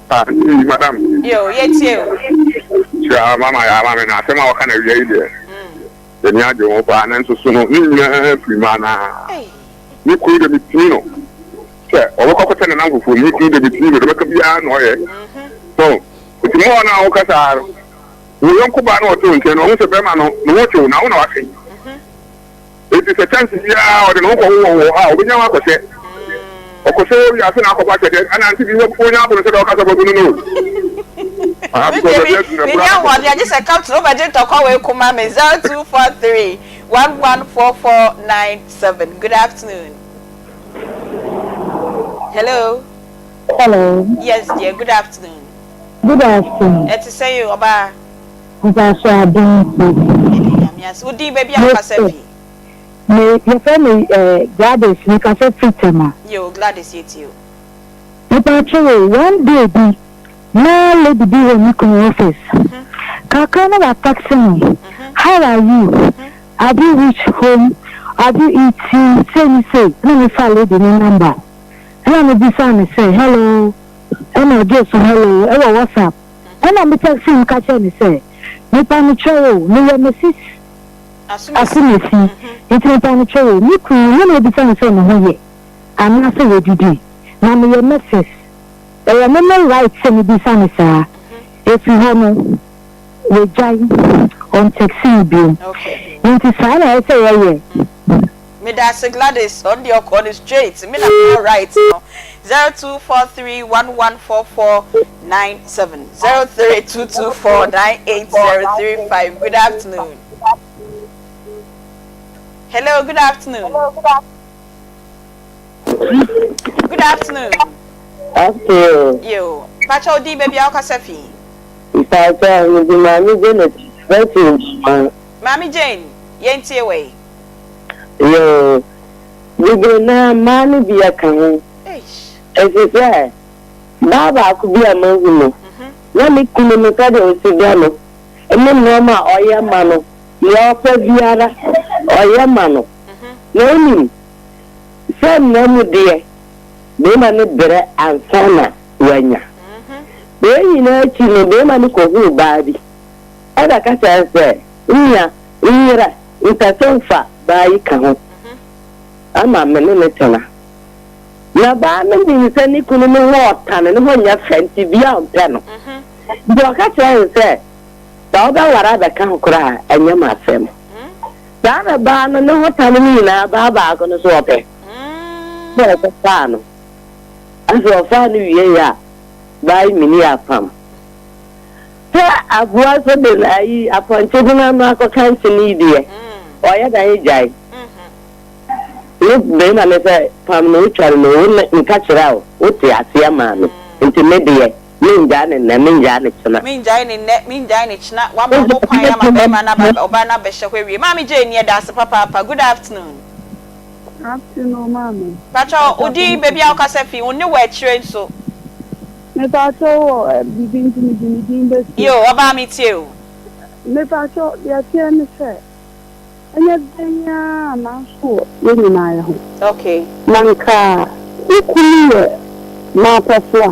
Ah, madam. Yo, yɛtie o. Kyerɛ mama yɛ ama me na asɛm a wɔka na awia yi deɛ. Yɛni agye ho paa nanso so no ne nyinaa firi mu anaa? Me kunu de metumi no sɛ ɔbɛkɔ akɔkyɛ ne namfofoɔ mu me kunu de metumi no de bɛka biara na ɔyɛ. So nti mo a na woka saa no wo yɔnko baa na ɔte wo nkyɛn no ɔhu sɛ bɛrima no ne ho tew na wo na wahwɛ. Enti sɛ kyɛnse biara ɔde ne ho kɔwowɔ wɔ hɔ a, obenya hɔ akɔhyɛ. Ɔkɔhyɛ hɔ wie a, afei na akɔbɔ ahyɛdeɛ. Ɛna ante bi wonya abo no sɛdeɛ ɔka sɛ ɔbɛbu no no o. Aha, because baabi aduru no, Menni ɛboro ahoɔden agye sɛ captain wobɛgye ntɔkwa wei ko ma me 0243 114497 Good afternoon. Hello. Hello. Yes dear, good afternoon. Good afternoon. Ɛte sɛn o, ɔbaa? Mpacho adom nti. Yɛda Nyame ase. Wo din baabi a wo kasa fi? Me yɛfrɛ me eh, Gladys, me kasa firi Tema. Yoo Gladys yɛtie o. Mepacho o, one day bi na lady bi wɔ me kunu office, kakra na wa text me, how are you, have you reached home, have you eaten, sei ne sei, ɛna me faa lady no number, ɛna me bisaa no sɛ hello, ɛna ɔgyee so hello ɛwɔ WhatsApp. Ɛnna me taxi no ka kyerɛɛ me sɛ, Mepa no kyɛw o, meyɛ Mrs. Asomasi, enti mepa no kyɛw o. Me kunu no, me na obisa no sɛ ne ho yɛ anaasɛ wadidi, na meyɛ Mrs. Ɛyɛ me me right sɛ mebisa no saa. Ɛfiri hɔ no, wagyae, ɔntaxi me bio. Enti saa na ɛsɛ sɛ yɛyɛ. Medase Gladys ɔno deɛ ɔkɔɔ no straight me na mewɔ right no 0243114497 0322498035 good afternoon hello good afternoon good afternoon Afternoon. Yo pakyɛ wo din baabi a wokasa fi. Mpakyɛ mede maame Janet Betty Nkyima. Maame Jane yɛntie wei. Yoo, bebree no ara mmaa no bi ka ho. Efisɛ baa baako bi a mahu no, na ne kunu no sɛdeɛ ɔsi dɔ no ne nneɛma a ɔyɛ ma no, nea ɔpɛ biara ɔyɛ ma no. Na wonim sɛ nna mu deɛ, barima no brɛ ansa na wanya. Wei nyinaa akyi no, barima no kɔhuu baa bi ɛna ka kyerɛɛ no sɛ, Nua, nyera. Mpɛ sɛ wofa baa yi ka ho ama me ne no tena. Na baa no nim sɛ ne kunu no ho ɔtane, ne ho nyɛ fɛ nti bia ɔmpɛ no. Nti ɔka kyerɛɛ no sɛ, Sɛ wobɛware abɛka ho koraa a, ɛnyɛ m'asɛm. Saa na baa no ne ho tane no nyinaa, baa baako no so ɔpɛ sɛ ɔkɔfaa no. Afei ɔfaa no wiei a, baa yi menii apam. Sɛ aboa nso de ayi apɔnkye de n'ano akɔka nkyene yi deɛ, ɔyɛ dan gyae. Ne barima no sɛ, Pam no, wotware no, wo ne meka kyerɛ wo, wote aseɛ maa me, nti me deɛ, mengyaa no nnɛ, mengyaa no kyena. Mengyae no nnɛ, mengyae no kyena, wama ho kwan ama barima no aba, ɔbaa no abɛhyɛ hɔ awie. Maame Jane, yɛda ase papaapa. Good afternoon. Afternoon, maame. Pakyɛ, wo din, baabi a wokasa fi, wo ne wɔ akyire nso. Mepakyɛw wɔ biribi nti mede me din bɛsie. Yoo ɔbaa me tie o. Mepakyɛw deɛ ɛteɛ ne sɛ ɛnyɛ dɛn ara a nanso wɔ yɛn nyinaa yɛ ho. Okay. Na nka wo kunu yɛ maapɛfo a,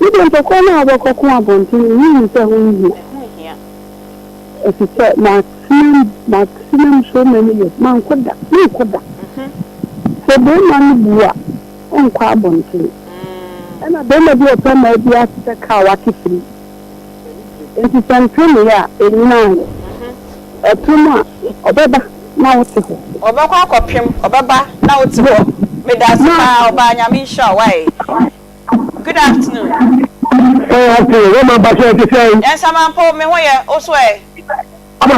me deɛ ntɔkwa no a wobɛkɔko abɔnten no mehu sɛ ɛho nhia. Ɛho nhia. Efisɛ matena matena mu so many years manko da menkɔ da. Sɛ barima no bu a ɔnkɔ abɔnten. Ɛna barima bi a ɔpɛ mmaa biara te sɛ kaa a wate firi. Enti sɛ mpem yɛ a, ɛnyina ayɛ. Ɛpem a, ɔbɛba. na wote hɔ. Ɔbɛkɔ akɔpem, ɔbɛba na wote hɔ. Medase paa ɔbaa Nyame nhyira wo wai. Good afternoon. Ɛɛ afei wọ́n máa bàtɛ ẹ̀ ti sẹ́yìn. Nsamampo me ho yɛ, wo so ɛ? Ama.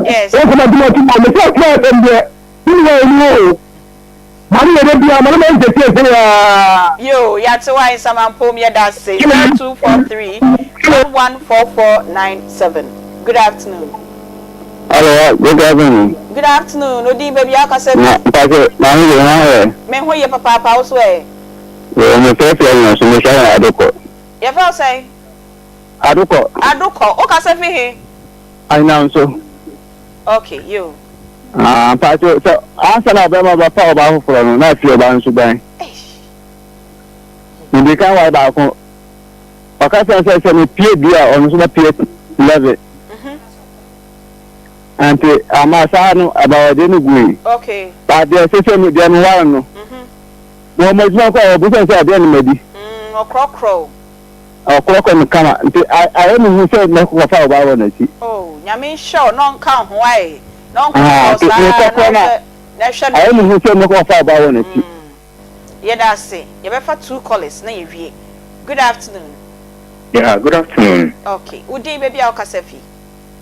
Yes. Wọ́n sọ ma di ma ti ma mi sẹ́ ẹ̀ ẹ̀ deɛ mi wɔ ɛni o. Maame yɛ dɛ bia ma ne ma nsɛsi ɛsɛ yaa. Yoo yate wa Nsamampom yɛda ase 0243 114497 good afternoon. Hello, good afternoon. Good afternoon, odin baabi a wakasa fi. Na mpakyɛ maame de ho ayɛ. Me ho ye papaapa wo so ɛ. Yoo me fɛ fɛ no so me hwɛ yɛn adokɔ. Yɛfrɛ wo sɛn? Adokɔ. Adokɔ, wo kasa fi he? Anyinam so. Okay, yoo. Ah, mpakyɛ sɛ ansa na ɔbɛma ɔbɛfa ɔbaa foforɔ no na afie ɔbaa nso ban. Mede kan wae baako. Ɔka kyerɛ sɛ sɛ mepie du a ɔno nso bɛpie 11. Nti ama saa no abawɔdeɛ no gui. Okay. But deɛ ɛsɛ sɛ deɛ meware no. Wɔ mo adwuma kɔ a ɔbisa sɛ adeɛ no madi. Ɔkorɔkorɔ o. Ɔkorɔkorɔ me kama nti ayɛ me hu sɛ mɛkɔfa ɔbaa wɔ n'akyi. Oh Nyame nhyira wo na ɔnka wo ho ae na ɔnkorɔkorɔ wo saa na hwɛ na hwɛ no Ayɛ me hu sɛ mɛkɔfa ɔbaa wɔ n'akyi. Yɛda ase yɛbɛfa two callers na yɛwie Good afternoon. Yeah, good afternoon. Okay, wo din baabi a wokasa fi?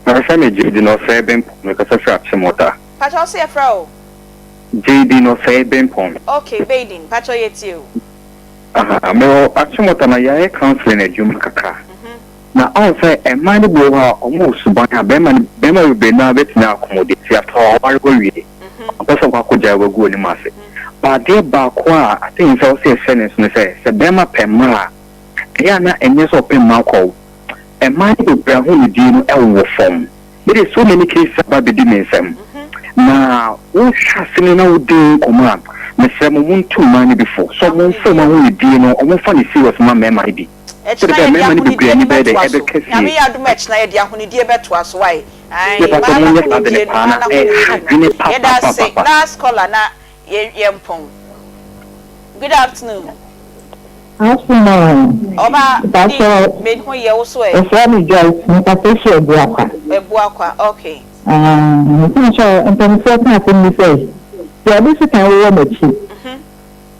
Mefrɛ me JD Nosei Bempong, mekasa firi Achimota. Pakyɛ wo se yɛfrɛ wo? JD Nosei Bempong. Okay, Baden, pakyɛ yɛtie wo. Aha, mewɔ Achimota na yɛayɛ counseling adwuma kakra. Na ɔhu sɛ mmaa no bi wɔ hɔ a wɔn wɔ suban a bɛrima no bɛrima bebree no ara bɛtumi accommodate after waware wawie. Ɔmpɛ sɛ ɔkɔ akɔgyae wo agu w'anim ase. But adeɛ baako a I think sɛ ɔsɛ yɛhyɛ ne nso ne sɛ, sɛ bɛrima pɛ mmaa a, ɛyɛ a na ɛnyɛ sɛ ɔpɛ mmaa kwa o. Mmaa no bebree ahonidie no wɔ fam. Me de so many cases aba abɛdi me nsam. Na wohwɛ ase no na wodi ho nkɔmmɔ a, mesrɛ mo montu mmaa no bi fo sɛ wɔmfa wɔn ahonidie no wɔmfa no serious mma mmarima no bi. Ɛkyena Sɛdeɛ ɛbɛyɛ a yɛde mmarima no bebree ahonidie ani no bɛyɛ dɛn bɛtoa so. ɛbɛka fie. Nyame yɛ adom a ɛkyena yɛde ahonidie bɛtoa so wai. Ae, Mepa mmaa kyɛw no monyɛ saa ade no ahonidie no, paa mmaa na no ɛha ahonidie no. adwene Yɛda ase. papapapapa. Last caller na yɛ yɛmpɔn. Good afternoon. Afternoon. Ɔba, Mpakyɛw, me ho yɛ, wo so ɛ? Wɔfrɛ me Joyce, mekasa fi Abuakwa. Abuakwa, okay. Ah, mpakyɛw, mpanyinfoɔ ka asɛm bi sɛ, deɛ ɔde sekan wowɔ m'akyi,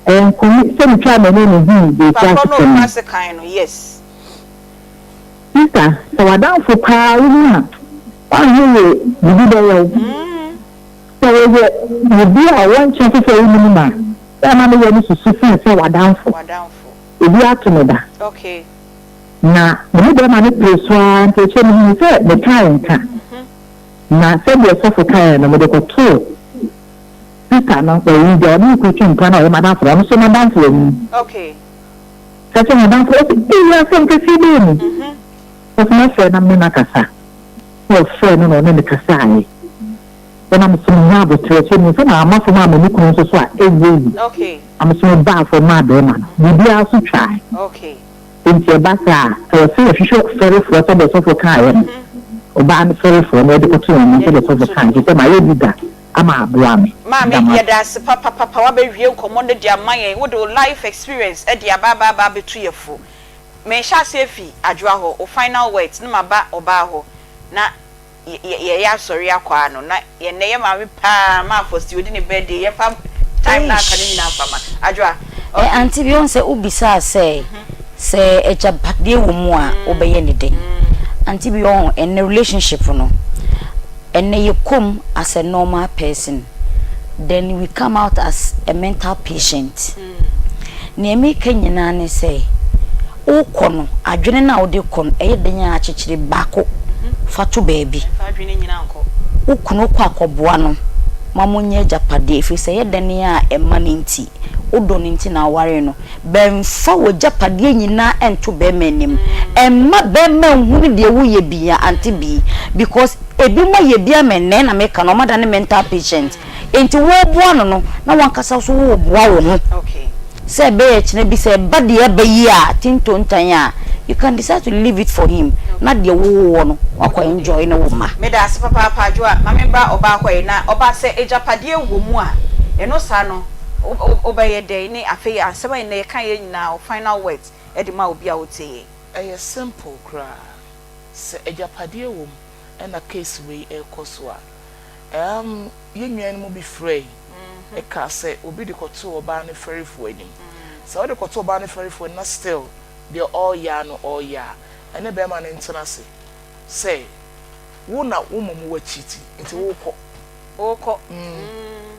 ɛyɛ nkumi sɛ metwaa m'ani mehuu deɛ ɛtwa Nipa korɔ no sekan ɔkura no. sekan no, yes. Sister, sɛ w'adamfo paa wohu a, woanhwɛ yie biribi bɛyɛ wo. Sɛ wɔyɛ obi a wɔnkyɛ nso sɛ wonnim no a, yɛ a na ne yɛ no susu sen sɛ w'adamfo. Ebi ato me da. Na me ne bɛrima no pere so ara nti akyire mehuu sɛ mekae nka. Na sɛdeɛ sɔfo kaeɛ no, mede kɔtoo sista no, ɛyi deɛ ɔne me kɔtwe mpena no a ɔyɛ m'adamfo no, ɔno nso n'adamfo anim. Ka kyerɛ m'adamfo, ɔse, Ei, asɛm kɛseɛ bɛn ni? Ɔse, mɛfrɛ na me ne no akasa. Na ɔfrɛɛ no na ɔne no kasaeɛ. Ɛna me nso menyaa aboterɛ kyɛ menim sɛ mamma fam amma me kunu nso so a ɛnyɛ yie. Na me nso mebaa fam maa barima no. Biribiara nso twae. Enti ɛba saa a, ɛwɔ sɛ yɛhwehwɛ fɛrefoɔ sɛdeɛ ɔsɔfo kaeɛ no. Ɔbaa no fɛrefoɔ na yɛde kɔto wɔn anim sɛdeɛ ɔsɔfo kaeɛ no, ɛfiri sɛ mayɛ bi da ama aboa me. Maame Meda mo ase. yɛda ase papapapa wabɛwie nkɔmmɔ no de ama yɛn wode wo life experience de aba aba aba abɛtu yɛ fo. Mehyɛ aseɛ fi Adwoa hɔ wo final words na maba ɔbaa hɔ na yɛyɛ asɔre akɔ ano na yɛn nɛ yɛ maame paa maa Fosti odi ne birthday yɛfa time na aka ne nyinaa nfa ma Adwoa Eh, okay. auntie bi wohu sɛ wobisaa sɛ sɛ agyapadeɛ wɔ mu a wobɛyɛ ne dɛn? Auntie bi ɔho ɛnnɛ relationship no ɛnnɛ yɛkɔ mu as a normal person then we come out as a mental patient. Nea meka nyinaa ne sɛ, wokɔ no, adwene no a wode kɔ no, ɛyɛ dɛn ara a kyekyere baako fa to baabi. Wo kunu kɔ akɔboa no ma monyɛ agyapadeɛ, ɛfiri sɛ ɛyɛ dɛn ara a ɛma no nti, wodɔ no nti na wowaree no. Bɛmfa w'agyapadeɛ nyinaa nto barima anim. Mma barima nhunu deɛ woyɛ biara, Auntie Bee, because ebinom ayɛ bi ama ɛnnɛ na meka no, wɔadane mental patient. Enti woreboa no no, na w'ankasa nso woreboa wo ho sɛ ɛbɛyɛ kyena bi sɛ ɛba deɛ ɛba yi a, tintontan a, you can decide to leave it for him na deɛ wowɔ no wakɔ enjoy ne wo mma. Meda ase papaapa Adwoa, ma me mbra ɔbaa hɔ yi na ɔbaa sɛ agyapadeɛ wɔ mu a ɛno saa no wobɛyɛ dɛn ne afei asɛm a nnɛ yɛka yɛ nyinaa wo final words de ma obi a ɔtie yɛn. Ɛyɛ simple koraa, sɛ agyapadeɛ wɔ mu ɛna case wei ɛrekɔ so a. Ɛɛm, yɛn nua no mu bi frɛe kaa sɛ obi de kɔtoo ɔbaa no fɛrefoɔ anim. Sɛ wode kɔto ɔbaa no fɛrefoɔ anim na still deɛ ɔreyɛ ara no ɔreyɛ a, ɛne barima no ntena ase sɛ wo na wo mmom woakyiti nti wokɔ. Wokɔ.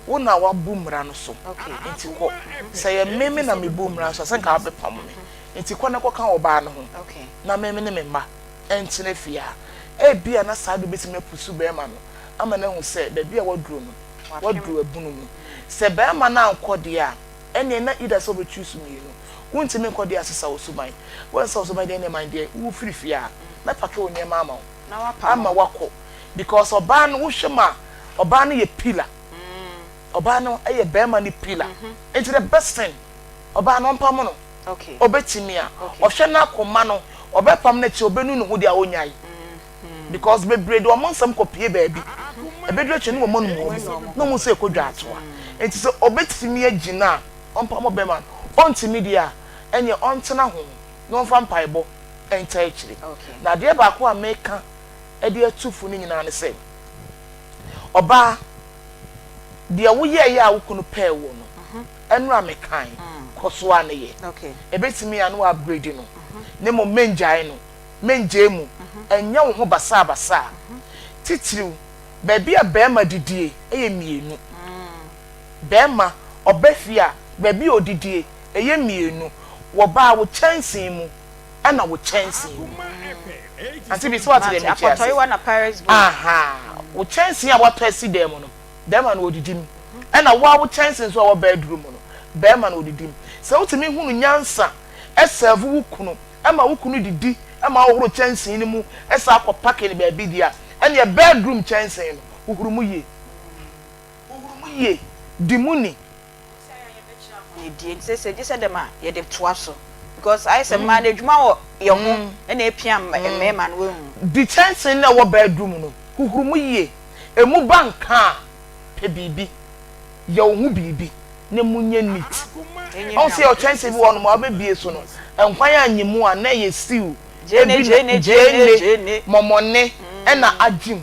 Wo na woabu mmara no so nti kɔ. Sɛ ɛyɛ me me na mebu mmara no so a, sɛ nka wobɛpamo me. Nti kɔ na kɔka ɔbaa no ho na me ne me mma ntena fie ha. Ebia na saa de wobɛtumi apusu barima no ama no ahu sɛ baabi a waduru no, waduru abunu mu. Sɛ barima no ankɔ deɛ a, ɛnneɛ na either sɛ wobɛ choose mmienu. Wontumi nkɔ deɛ a, sesa wo suban. Woansesa wo suban deɛ ɛnneɛ man deɛ wofiri fie a, mɛpake wo nneɛma ama wo ama woakɔ. Because ɔbaa no wohwɛ mu a, ɔbaa no yɛ pillar. Ɔbaa no yɛ barima no pillar. Nti the best thing, ɔbaa no ɔmpamo no. Ɔbɛtumi a, ɔhwɛ n'akoma no, ɔbɛpam no akyi ɔbɛnu ne ho deɛ a ɔnyae. Because bebree de wɔn nsɛm kɔ pie baabi, ɛbɛduru akyire no wɔn anum wɔn na wɔn nsa ɛkɔ dwa atoa. Nti sɛ ɔbɛtumi agyina a, ɔmpamo bɛrima no, ɔntumi deɛ a, ɛneɛ ɔntena ho na ɔmfa mpaebɔ ntaa akyire. Na adeɛ baako a meka de atu fo no nyinaa ne sɛ, ɔbaa, deɛ woyɛeɛ a wo kunu pɛɛ woɔ no, ɛno a mekae, kɔ so ara na yɛ. Ɛbɛtumi a na wa upgrade no, na mmom mengyae no. Mengyae mu. Ɛnyɛ wo ho basaabasaa. Titiriw, baabi a barima didie yɛ mmienu. Barima, ɔba fie a, baabi a ɔdidie, ɛyɛ mmienu. Wɔbaa wo kyɛnsee mu, ɛna wo kyɛnsee mu. Ante bi, sɛ woate deɛ mekyerɛ ase? Ahaa, wo kyɛnsee a woatɔ asi dan mu no, barima no ɔdidi mu. Ɛna wo ara wo kyɛnsee nso a ɛwɔ bedroom no, barima no ɔdidi mu. Sɛ wotumi hunu nyansa sɛɛvo wo kunu ma wo kunu didi ma wohoro kyɛnsee no mu san kɔ pake no baabi deɛ a, ɛnneɛ bedroom kyɛnsee no, hohoro mu yie. Hohoro mu yie. Di mu ni. Sɛ yɛbɛkyerɛ ahonidie nti sɛsɛ gye sɛ dɛm a yɛde toa so because ayɛ sɛ mmaa no adwuma wɔ yɛn ho ɛna epia mmarima no wahu. Di kyɛnsee no a ɛwɔ bedroom no, hohoro mu yie. Emu ba nka a, pɛ biribi, yɛ wo ho biribi. na emu nyɛ neat. Ɔhu sɛ yɛwɔ kyɛnsee bi wɔ hɔnom a wobɛbie so no, nkwan anyɛ mu a na ɛyɛ stew, ebi na gyeene, mɔmɔne ɛna agye mu.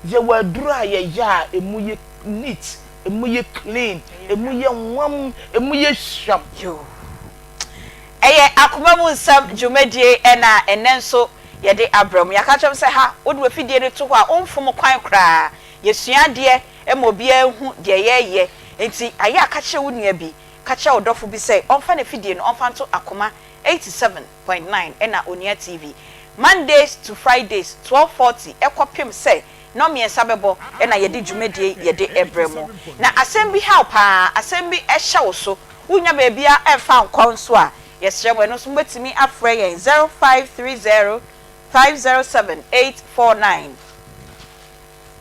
Yɛwɔ aduro a yɛyɛ a emu yɛ neat, emu yɛ clean, emu yɛ nwam, emu yɛ hwam. Yoo. Ɛyɛ akoma mu nsɛm dwumadie ɛna ɛnnɛ nso yɛde abrɛ mo. Yɛaka akyerɛ mo sɛ ha wode w'afidie no to hɔ a womfom kwan koraa. Yɛsua adeɛ ma obiara hu deɛ yɛreyɛ. Enti ayɛ a ka kyerɛ wo nua bi, ka kyerɛ wo dɔfo bi sɛ ɔmfa n'afidie no ɔmfa nto Akoma 87.9 ɛna Onua TV. Mondays to Fridays 12:40 kɔpem sɛ nnɔnmiɛnsa bɛbɔ ɛna yɛde dwumadie yi yɛde brɛ mo. Na asɛm bi haw pa ara, asɛm bi hyɛ wo so, wonnya baabiara mfa nkɔ nso a, yɛsrɛ mo ɛno nso mobɛtumi afrɛ yɛn 0530 507 849.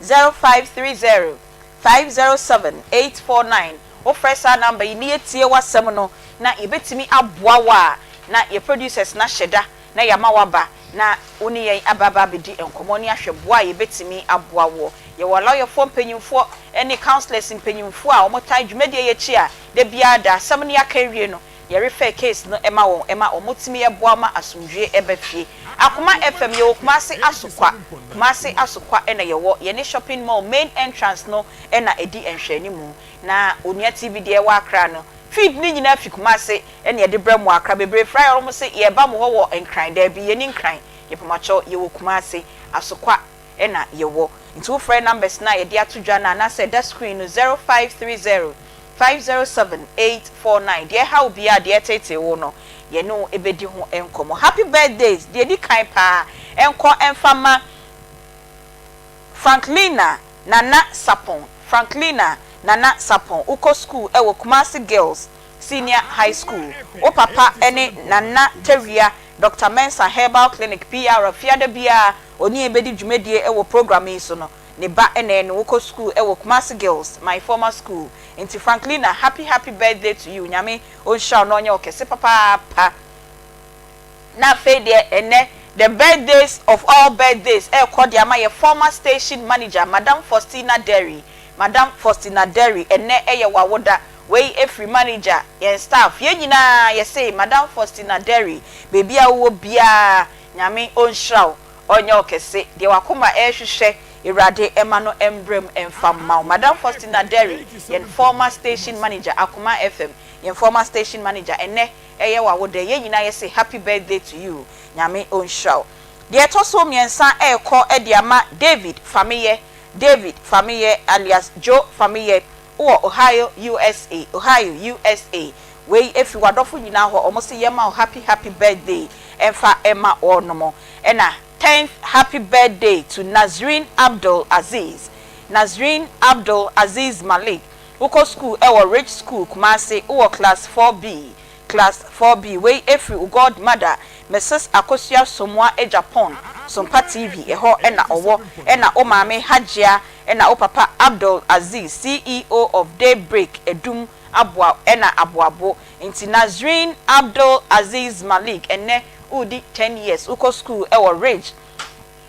0530 507 849 Wofrɛ saa number yi na yɛtie w'asɛm no na yɛbɛtumi aboa wo a, na yɛ producers no ahyɛ da na yɛama woaba na wo ne yɛn aba aba abɛdi nkɔmmɔ ne ahwɛ boa a yɛbɛtumi aboa woɔ. Yɛwɔ alɔyafoɔ mpanyinfoɔ ne councillors mpanyinfoɔ a wɔtaa dwumadie yi akyi a da biara da asɛm no yɛaka awie no Yɛ refer case no ma wɔn ma wɔn tumi boa ma asomdwie ba fie. Akoma FM yɛwɔ Kumasi Asokwa, Kumasi Asokwa na yɛwɔ, yɛne shopping mall main entrance no na ɛdi nhwɛanimu. Na Onua TV deɛ ɛwɔ Accra no, feed no nyinaa fi Kumasi na yɛde brɛ mo Accra. Bebree frɛ yɛn wɔn se yɛreba mo hɔ wɔ Nkran, daabi yɛnni Nkran, yɛpamakyɛw yɛwɔ Kumasi Asokwa na yɛwɔ. Nti wo frɛ numbers no a yɛde ato dwa no anaasɛ ɛda screen no 0530 507 849 Deɛ ɛha wo biara, deɛ ɛteetee wo no, yɛne wo bɛdi ho nkɔmmɔ. Happy birthdays, deɛ ɛdi kan pa ara, nkɔ mfa mma Franklina Nana Sarpong, Franklina Nana Sarpong, wokɔ sukuu wɔ Kumasi Girls Senior High School. Wo papa ne Nana Tawia, Doctor Mensah Herbal Clinic PR, Fiada biara ɔne yɛn bɛdi dwumadie wɔ program yi so no. Ne ba na ɛne wo kɔ sukuu wɔ Kumasi girls my former school nti Franklina happy happy birthday to you Nyame ɔnhyira wo na ɔnyɛ wo kɛse papaapa Na afei deɛ ɛnɛ the birthdays of all birthdays ɛrekɔ de ama yɛ former station manager Madam Faustina Derry Madam Faustina Derry ɛnɛ ɛyɛ w'awoda wei ɛfiri manager yɛn staff yɛn nyinaa yɛse Madam Faustina Derry baabi a wowɔ biara Nyame ɔnhyira wo Ɔnyɛ wo kɛse, deɛ w'akoma rehwehwɛ Awurade mma no mbra mu mfa mma wo. Madam Faustina Derry, yɛn former station manager, Akoma FM, yɛn former station manager, ɛnnɛ ɛyɛ w'awoda, yɛn nyinaa yɛse happy birthday to you, Nyame ɔnhyira wo. Deɛ ɛtɔ so mmiɛnsa ɛrekɔ de ama David Fameyɛ, David Fameyɛ alias Joe Fameyɛ, wowɔ Ohio, USA, Ohio, USA, wei ɛfiri w'adɔfo nyinaa hɔ, wɔn se yɛma wo happy happy birthday ɛmfa mma wɔnom, ɛna Tenth happy birthday to Nazreen Abdul Aziz Nazreen Abdul Aziz Malik Wokɔ sukuu wɔ Ridge School, Kumasi Wowɔ class 4B Class 4B Wei ɛfiri wo godmother Mrs Akosua Somoa Agyapong Sompa TV ɛhɔ na ɔwɔ Ɛna wo maame Hajia Ɛna wo papa Abdul Aziz CEO of Day Break Adum Aboa ɛna Aboabo Nti Nazreen Abdul Aziz Malik ɛnnɛ woredi ten years wokɔ school wɔ Ridge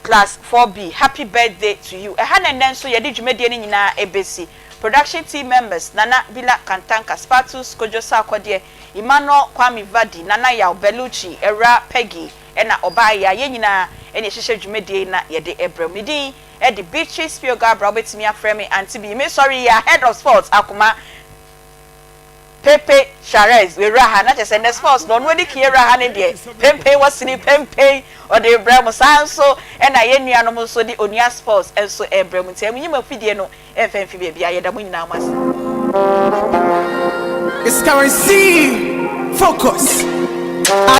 class 4B happy birthday to you Ɛha na ɛnnɛ nso yɛde dwumadie no nyinaa ɛbɛsi Production team members Nana Bila Kantanka Spatus Kojo Sarkodie Emmanuel Kwame Vadi Nana Yaw Bellucci Awuraa Peggy ɛna Ɔbaa Yaa Yɛn nyinaa ɛna yɛhyehyɛ dwumadie yi na yɛde ɛbrɛ mo Me din de Beatrice Pio-Gabra wobɛtumi afrɛ me Auntie Bee Me sɔre yi a Head of Sports Akoma Pepe Charez wura ha na kyerɛ sɛ nnɛ sports no ɔno ani kue wura ha ne deɛ pempen wɔ sini pempen ɔde rebrɛ mo saa nso ɛna yɛn nuanom nso de onua sports nso rebrɛ mo nti ɛmo nyi mo afidie no ɛmfa mfi baabi a yɛda mo nyinaa mo ase. It's currency focus.